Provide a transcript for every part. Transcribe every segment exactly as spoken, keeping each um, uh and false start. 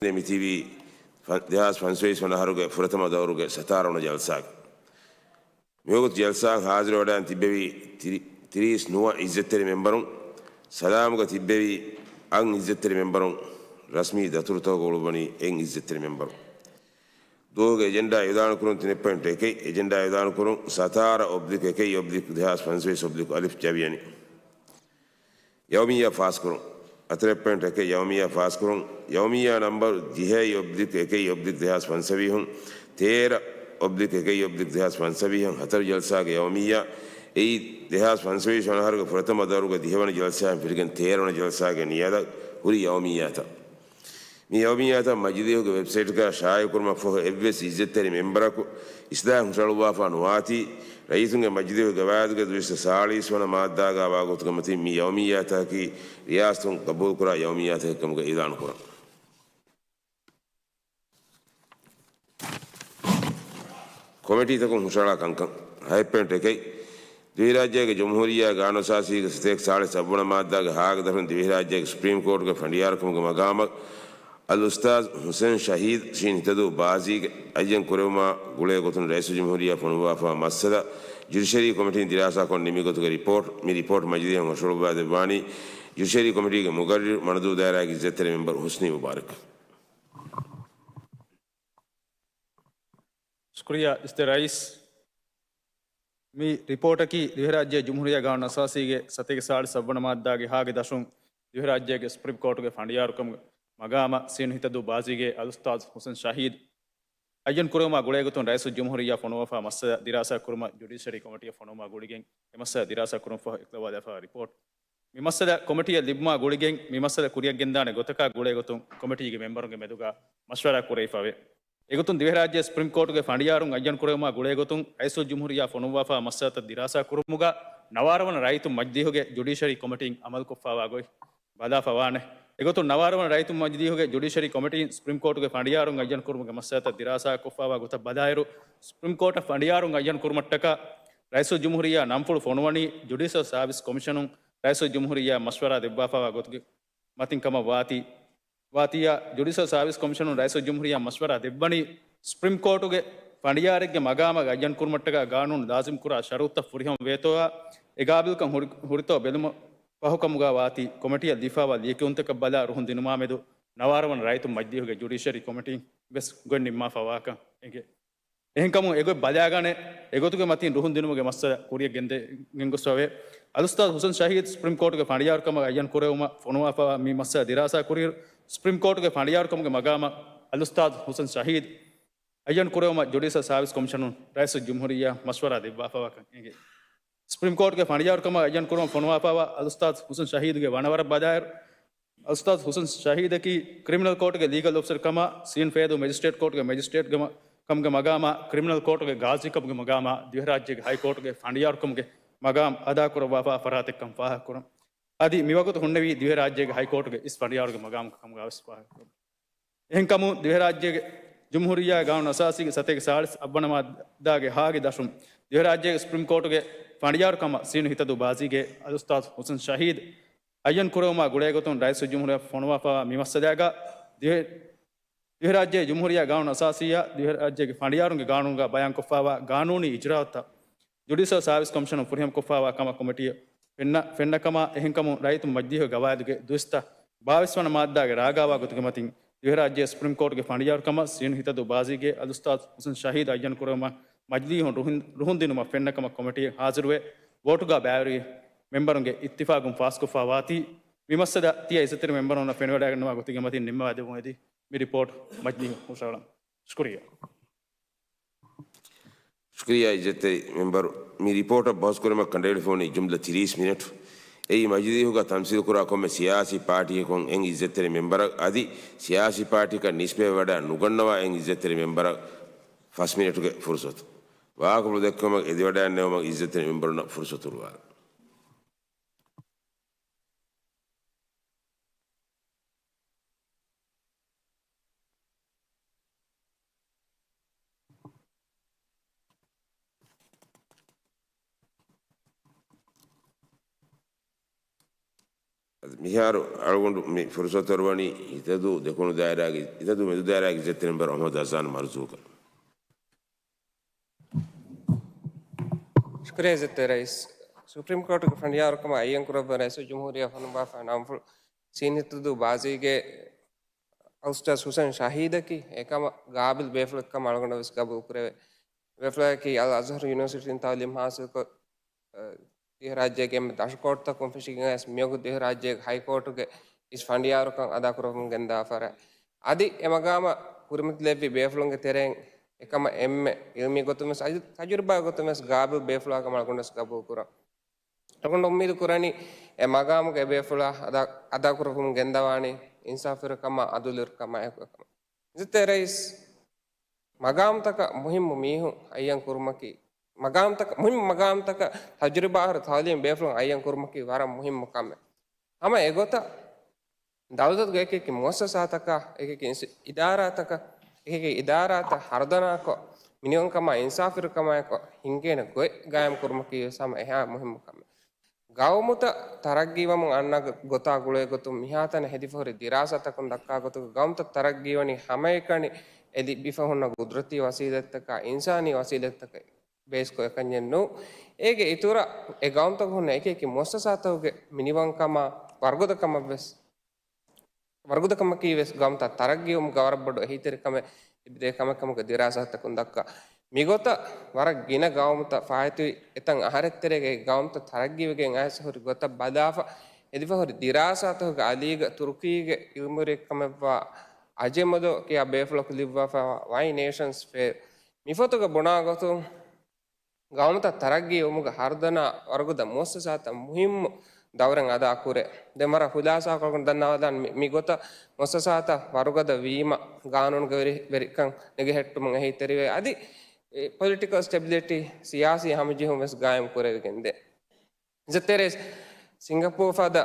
މިތިބީ ފަ-، ދެހާސް ފަންސަވީސް ވަނަ އަހަރުގެ ފުރަތަމަ ދައުރުގެ ސަތާރަ ވަނަ ޖަލްސާގެ. މިވަގުތު ޖަލްސާއަށް ހާޒިރުވެވަޑައިގެން ތިއްބެވި ތިރި-، ތިރީސް ނުވަ އިއްޒަތްތެރި މެމްބަރުން، ސަލާމުގަ ތިއްބެވި އަށް އިއްޒަތްތެރި މެމްބަރުން، ރަސްމީ ދަތުރުތަކުގަ އުޅުއްވަނީ އެއް އިއްޒަތްތެރި މެމްބަރުން. ދުވަހުގެ އެޖެންޑާ އިއުލާނުކުރުން ތިނެއް ޕޮއިންޓު އެކެއް، އެޖެންޑާ އިއުލާނުކުރުން ސަތާރަ އޮބްލިކް އެކެއް އޮބްލިކް ދެހާސް ފަންސަވީސް އޮބްލިކް އަލިފް ޖަވިޔަނި. ޔައުމިއްޔާ ފާސްކުރުން. ހަތަރެއް ޕޮއިންޓު އެކެއް، ޔައުމިއްޔާ ފާސްކުރުން. ޔައުމިއްޔާ ނަމްބަރު ދިހައެއް އޮބްލިކް އެކެއް އޮބްލިކް ދެހާސް ފަންސަވީހުން، ތޭރަ އޮބްލިކް އެކެއް އޮބްލިކް ދެހާސް ފަންސަވީހުން، ހަތަރު ޖަލްސާގެ ޔައުމިއްޔާ. އެއީ، ދެހާސް ފަންސަވީސް ވަނަ އަހަރުގެ ފުރަތަމަ ދައުރުގެ ދިހަވަނަ ޖަލްސާއިން ފިރިގެން ތޭރަ ވަނަ ޖަލްސާގެ ނިޔަލަށް ހުރި ޔައުމިއްޔާތައް. މި ޔައުމިއްޔާތައް މަޖިލީހުގެ ވެބްސައިޓްގަ ޝާއިޢުކުރުމަށްފަހު، އެއްވެސް އިއްޒަތްތެރި މެމްބަރަކު އިސްލާހް ހުށަހަޅުއްވާފާ ނުވާތީ، ރައްޔިތުންގެ މަޖިލީހުގެ ގަވާއިދުގެ ދުއިސައްތަ ސާޅީސް ވަނަ މާއްދާގަ ވާގޮތުގެ މަތިން މި ޔައުމިއްޔާތަކަކީ ރިޔާސަތުން ގަބޫލުކުރާ ޔައުމިއްޔާތަކެއް ކަމުގަ އިޢުލާނުކުރަން. ކޮމިޓީތަކުން ހުށަހަޅާ ކަންކަން. ހަތް ޕޮއިންޓު އެކެއް، ދިވެހިރާއްޖޭގެ ޖުމްހޫރިއްޔާ ގާނޫނުއަސާސީގެ ސަތޭކަ ސާޅީސް އަށްވަނަ މާއްދާގެ ހާގެ ދަށުން ދިވެހިރާއްޖޭގެ ސުޕްރީމް ކޯޓުގެ ފަނޑިޔާރުކަމުގެ މަގާމަށް އަލްއުސްތާޛް ހުސެން ޝަހީދު ޝީން ހިތަދޫ ބާޒީގެ އައްޔަން ކުރެވުމާ ގުޅޭގޮތުން ރައީސުލްޖުމްހޫރިއްޔާ ފޮނުއްވާފާ މައްސަލަ ޖުޑިޝަރީ ކޮމިޓީން ދިރާސާކޮށް ނިމިގޮތުގެ ރިޕޯޓް، މި ރިޕޯޓް މަޖިލީހަށް ހުށަހަޅުއްވާދެއްވާނީ ޖުޑިޝަރީ ކޮމިޓީގެ މުގައްރިރު މަނަދޫ ދާއިރާގެ އިއްޒަތްތެރި މެމްބަރު ޙުސްނީ މުބާރަކް. ޝުކުރިއްޔާ އިއްޒަތްތެރި ރައީސް. މި ރިޕޯޓަކީ ދިވެހިރާއްޖޭ ޖުމްހޫރިއްޔާ ގާނޫނުއަސާސީގެ ސަތޭކަ ސާޅީސް އަށްވަނަ މާއްދާގެ ހާގެ ދަށުން ދިވެހިރާއްޖޭގެ ސުޕްރީމް ކޯޓުގެ ފަނޑިޔާރުކަމުގެ މަގާމަށް ޝީން ހިތަދޫ ބާޒީގެ އަލްއުސްތާޛް ހުސެން ޝަހީދު އައްޔަން ކުރެވުމާ ގުޅޭގޮތުން ރައީސުލްޖުމްހޫރިއްޔާ ފޮނުއްވާފާ މައްސަލަ ދިރާސާ ކުރުމަށް ޖުޑިޝަރީ ކޮމިޓީއަށް ފޮނުވުމާ ގުޅިގެން އެ މައްސަލަ ދިރާސާ ކުރުމަށްފަހު އެކުލަވާލާފާ ރިޕޯޓް. މި މައްސަލަ ކޮމިޓީއަށް ލިބުމާ ގުޅިގެން މި މައްސަލަ ކުރިއަށްގެންދާނެ ގޮތަކާ ގުޅޭގޮތުން ކޮމިޓީގެ މެމްބަރުންގެ މެދުގަ މަޝްވަރާ ކުރެވިފަވޭ. އެގޮތުން ދިވެހިރާއްޖޭ ސުޕްރީމް ކޯޓުގެ ފަނޑިޔާރުން އައްޔަން ކުރެވުމާ ގުޅޭގޮތުން ރައީސުލްޖުމްހޫރިއްޔާ ފޮނުއްވާފާ މައްސަލަތައް ދިރާސާ ކުރުމުގަ ނަވާރަ ވަނަ ރައްޔިތުން މަޖިލީހުގެ ޖުޑިޝަރީ ކޮމިޓީން އަމަލުކޮށްފާވާ ގޮތް ބަލާފަވާނެ. އެގޮތުން ނަވާރަ ވަނަ ރައްޔިތުން މަޖިލީހުގެ ޖުޑިޝަރީ ކޮމިޓީން ސުޕްރީމް ކޯޓުގެ ފަނޑިޔާރުން އައްޔަން ކުރުމުގެ މައްސަލަތައް ދިރާސާކޮށްފާވާ ގޮތަށް ބަލާއިރު، ސުޕްރީމް ކޯޓަށް ފަނޑިޔާރުން އައްޔަން ކުރުމަށްޓަކާ ރައީސުލްޖުމްހޫރިއްޔާ ނަންފުޅު ފޮނުވަނީ ޖުޑިޝަލް ސާވިސް ކޮމިޝަނުން ރައީސުލްޖުމްހޫރިއްޔާ މަޝްވަރާ ދެއްވާފާވާ ގޮތުގެ މަތިން ކަމަށް ވާތީ، ވާތީއާ، ޖުޑިޝަލް ސާވިސް ކޮމިޝަނުން ރައީސުލްޖުމްހޫރިއްޔާ މަޝްވަރާ ދެއްވަނީ، ސުޕްރީމް ކޯޓުގެ ފަނޑިޔާރެއްގެ މަގާމަށް އައްޔަން ކުރުމަށްޓަކާ ގާނޫނު ލާޒިމް ކުރާ ޝަރުތުތައް ފުރިހަމަ ވޭތޯއާ، އެ ގާބިލްކަން ހުރި-، ހުރިތޯ ބެލުމަށް ފަހުކަމުގަ ވާތީ، ކޮމިޓީއަށް ލިބިފާވާ ލިޔެކިޔުންތަކަށް ބަލާ ރުހުން ދިނުމާމެދު، ނަވާރަ ވަނަ ރައްޔިތުން މަޖިލީހުގެ ޖުޑިޝަރީ ކޮމިޓީން ވެސް ގޮތް ނިންމާފަވާކަން އެނގޭ. އެހެންކަމުން އެގޮތް ބަލާގަނެ، އެގޮތުގެ މަތިން ރުހުން ދިނުމުގެ މައްސަލަ ކުރިއަށް ގެންދެ-، ގެންގޮސްފަވޭ. އަލްއުސްތާޛް ހުސެން ޝަހީދު ސުޕްރީމް ކޯޓުގެ ފަނޑިޔާރުކަމަށް އައްޔަން ކުރެވުމަށް ފޮނުވާފަވާ މި މައްސަލަ ދިރާސާ ކުރިއިރު، ސުޕްރީމް ކޯޓުގެ ފަނޑިޔާރުކަމުގެ މަގާމަށް އަލްއުސްތާޛް ހުސެން ޝަހީދު އައްޔަން ކުރެވުމަށް ޖުޑިޝަލް ސާވިސް ކޮމިޝަނުން ރައީސުލްޖުމްހޫރިއްޔާ މަޝްވަރާ ދެއްވާފަވާކަން އެނގޭ. ސުޕްރީމް ކޯޓުގެ ފަނޑިޔާރުކަމަށް އައްޔަން ކުރުމަށް ފޮނުވާފައިވާ އަލްއުސްތާޛް ހުސެން ޝަހީދުގެ ވަނަ ވަރަށް ބަލާއިރު، އަލްއުސްތާޛް ހުސެން ޝަހީދަކީ ކްރިމިނަލް ކޯޓުގެ ލީގަލް އޮފިސަރ ކަމާ، ސީން ފޭދޫ މެޖިސްޓްރޭޓް ކޯޓުގެ މެޖިސްޓްރޭޓް ކަމުގެ މަގާމާ، ކްރިމިނަލް ކޯޓުގެ ގާޒީ ކަމުގެ މަގާމާ، ދިވެހިރާއްޖޭގެ ހައިކޯޓުގެ ފަނޑިޔާރުކަމުގެ މަގާމް އަދާކުރައްވާފާ ފަރާތެއްކަން ފާހަގަކުރަން. އަދި މިވަގުތު ހުންނެވީ ދިވެހިރާއްޖޭގެ ހައިކޯޓުގެ އިސް ފަނޑިޔާރުގެ މަގާމަކަށް ކަމުގަވެސް ފާހަގަކުރަން. އެހެންކަމުން، ދިވެހިރާއްޖޭގެ ޖުމްހޫރިއްޔާ ގާނޫނު އަސާސީގެ ސަތޭކަ ސާޅީސް އަށްވަނަ މާއްދާގެ ހާގެ ދަށުން، ދިވެހިރާއްޖޭގެ ސުޕްރީމް ކޯޓުގެ ފަނޑިޔާރުކަމަށް ސީނު ހިތަދޫ ބާޒީގެ އަލްއުސްތާޛް ހުސެން ޝަހީދު އައްޔަން ކުރެވުމާ ގުޅޭގޮތުން ރައީސުލްޖުމްހޫރިއްޔާ ފޮނުވާފައިވާ މި މައްސަލާގަ ދިވެ-، ދިވެހިރާއްޖޭ ޖުމްހޫރިއްޔާ ގާނޫނު އަސާސީއާ ދިވެހިރާއްޖޭގެ ފަނޑިޔާރުންގެ ގާނޫނުގަ ބަޔާންކޮށްފައިވާ ގާނޫނީ އިޖްރާއަތްތައް ޖުޑިޝަލް ސާވިސް ކޮމިޝަނުން ފުރިހަމަކޮށްފައިވާ ކަމަށް ކޮމިޓީއަށް ފެންނަ-، ފެންނަ ކަމަށް އެހެންކަމުން ރައްޔިތުން މަޖިލީހުގެ ގަވާއިދުގެ ދުއިސައްތަ ބާވީސް ވަނަ މާއްދާގެ ރާގާވާ ގޮތުގެ މަތިން ދިވެހިރާއްޖޭ ސުޕްރީމް ކޯޓުގެ ފަނޑިޔާރުކަމަށް ސީނު ހިތަދޫ ބާޒީގެ އަލްއުސްތާޛް ހުސެން ޝަހީދު އައްޔަން ކުރެވުމަށް މަޖިލީހުން ރުހުން-، ރުހުންދިނުމަށް ފެންނަ ކަމަށް ކޮމިޓީ ހާޒިރުވެ، ވޯޓުގަ ބައިވެރި މެމްބަރުންގެ އިއްތިފާގުން ފާސްކޮށްފައިވާތީ، މި މައްސަލަ ތިޔަ އިއްޒަތްތެރި މެމްބަރުންނަށް ފެނިވަޑައިގަންނަވާ ގޮތުގެ މަތިން ނިންމަވާދެއްވުން އެދި މި ރިޕޯޓް މަޖިލީހުން ހުށަހަޅަން. ޝުކުރިއްޔާ. ޝުކުރިއްޔާ އިއްޒަތްތެރި މެމްބަރު. މި ރިޕޯޓަށް ބަހުސްކުރުމަށް ކަނޑައެޅިފައިވަނީ ޖުމްލަ ތިރީސް މިނެޓު. އެއީ މަޖިލީހުގަ ތަމްސީލުކުރާ ކޮންމެ ސިޔާސީ ޕާޓީއަކުން އެއް އިއްޒަތްތެރި މެމްބަރަށް އަދި ސިޔާސީ ޕާޓީއަކަށް ނިސްބަތްވެވަޑައި ނުގަންނަވާ އެއް އިއްޒަތްތެރި މެމްބަރަށް ފަސް މިނެޓުގެ ފުރުސަތު. ވާހަކަފުޅު ދެއްކުމަށް އެދިވަޑައިގަންނަވުމަށް އިއްޒަތްތެރި މެމްބަރުންނަށް ފުރުސަތު ހުޅުވާލަން. މިހާރު އަޅުގަނޑު މި ފުރުސަތު އަރުވަނީ ހިތަދޫ ދެކުނު ދާއިރާގެ، ހިތަދޫ މެދު ދާއިރާގެ އިއްޒަތްތެރި މެމްބަރު އަޙްމަދު އަޒާން މަރުޒޫގަ. ޝުކުރިއްޔާ އިއްޒަތްތެރި ރައީސް. ސުޕްރީމް ކޯޓުގެ ފަނޑިޔާރުކަމަށް އައްޔަން ކުރައްވާ ރައީސުލްޖުމްހޫރިއްޔާ ފޮނުއްވާފަ ނަންފުޅު ސީން ހިތަދޫ ބާޒީގެ އަލްއުސްތާޛު ހުސެން ޝަހީދަކީ އެކަމަށް ގާބިލް ބޭފުޅެއްކަމަށް އަޅުގަނޑަށް ވެސް ގަބޫލު ކުރެވޭ. ބޭފުޅަކީ އަލް އަޒްހަރު ޔުނިވަރސިޓީން ތައުލީމް ހާސިލްކޮށް، އަ، ދިވެހިރާއްޖޭގެ އެންމެ ދަށު ކޯޓުތަކުން ފެށިގެން އައިސް މިވަގުތު ދިވެހިރާއްޖޭގެ ހައިކޯޓުގެ އިސް ފަނޑިޔާރުކަން އަދާކުރަމުން ގެންދާފަ. އަދި އެ މަގާމަށް ކުރިމަތިލެއްވި ބޭފުޅުންގެ ތެރެއިން އެކަމަށް އެންމެ އިލްމީ ގޮތުން ވެސް އަދި ތަޖުރިބާ ގޮތުން ވެސް ގާބިލް ބޭފުޅާ ކަމަށް އަޅުގަނޑު ވެސް ގަބޫލު ކުރަން. އަޅުގަނޑު އުއްމީދު ކުރަނީ އެ މަގާމުގެ އެ ބޭފުޅާ އަދާ، އަދާކުރަމުން ގެންދަވާނީ އިންސާފުވެރިކަމާ، އަދުލުވެރިކަމާ އެކު ކަމަށް. އިއްޒަތްތެރި ރައީސް، މަގާމްތަކަށް މުހިއްމު މީހުން އައްޔަން ކުރުމަކީ، މަގާމްތަކަށް، މުހިއްމު މަގާމްތަކަށް ތަޖުރިބާ އަހަރު ތައުލީމް ބޭފުޅުން އައްޔަން ކުރުމަކީ ވަރަށް މުހިއްމު ކަމެއް. ހަމަ އެގޮތަށް ދައުލަތުގެ އެކި އެކި މުއައްސަސާތަކަށް، އެކި އެކި އިންސި-، އިދާރާތަކަށް، އެކި އެކި އިދާރާތައް ހަރުދަނާކޮށް، މިނިވަންކަމާ އިންސާފުވެރިކަމާއެކު ހިންގޭނެ ގޮތް ގާއިމް ކުރުމަކީ ވެސް ހަމަ އެހާ މުހިއްމު ކަމެއް. ގައުމުތައް ތަރައްގީވަމުން އަންނަ ގޮތާ ގުޅޭ ގޮތުން މިހާތަނަށް ހެދިފަހުރި ދިރާސާތަކުން ދައްކާ ގޮތުގަ ގައުމުތައް ތަރައްގީވަނީ ހަމައެކަނި އެ ލިބިފަ ހުންނަ ގުދުރަތީ ވަސީލަތްތަކާ، އިންސާނީ ވަސީލަތްތަކަށް ބޭސްކޮށް އެކަންޏެއް ނޫން. އޭގެ އިތުރަށް އެ ގައުމުތަކު ހުންނަ އެކި އެކި މުއައްސަސާތަކުގެ މިނިވަންކަމާ، ވަރުގަދަކަމަށް ވެސް، ވަރުގަދަކަމަކީ ވެސް ގައުމުތައް ތަރައްގީވުމުގަ ވަރަށް ބޮޑު އެހީތެރިކަމެއް ލިބިދޭ ކަމެއް ކަމުގެ ދިރާސާތަކުން ދައްކާ. މިގޮތަށް ވަރަށް ގިނަ ގައުމުތައް ފާއިތުވި އެތަން އަހަރެއް ތެރޭގައި ގައުމުތައް ތަރައްގީވެގެން އައިސް ހުރި ގޮތަށް ބަލާފަ، އެދިފަ ހުރި ދިރާސާތަކުގެ އަލީގަ ތުރުކީގެ އިލްމުވެރިއެއްކަމެއްވާ އަޖެމޮދޯ ކިޔާ ބޭފުޅަކު ލިޔުއްވާފައިވާ ވައި ނޭޝަންސް ފޭލް. މިފޮތުގަ ބުނާ ގޮތުން، ގައުމުތައް ތަރައްގީވުމުގަ ހަރުދަނާ ވަރުގަދަ މުއައްސަސާތައް މުހިއްމު ދައުރެއް އަދާކުރޭ. ދެން ވަރަށް ހުލާސާކޮށް ދަންނަވާލާން މި، މިގޮތަށް މުއައްސަސާތައް ވަރުގަދަ ވީމަ، ގާނޫނުގެ ވެރި، ވެރިކަން ނެގިހެއްޓުމުން އެހީތެރިވޭ. އަދި ޕޮލިޓިކަލް ސްޓެބިލިޓީ، ސިޔާސީ ހަމަޖެހުން ވެސް ގާއިމް ކުރެވިގެންދޭ. އިއްޒަތްތެރި ރައީސް، ސިންގަޕޫރު ފަދަ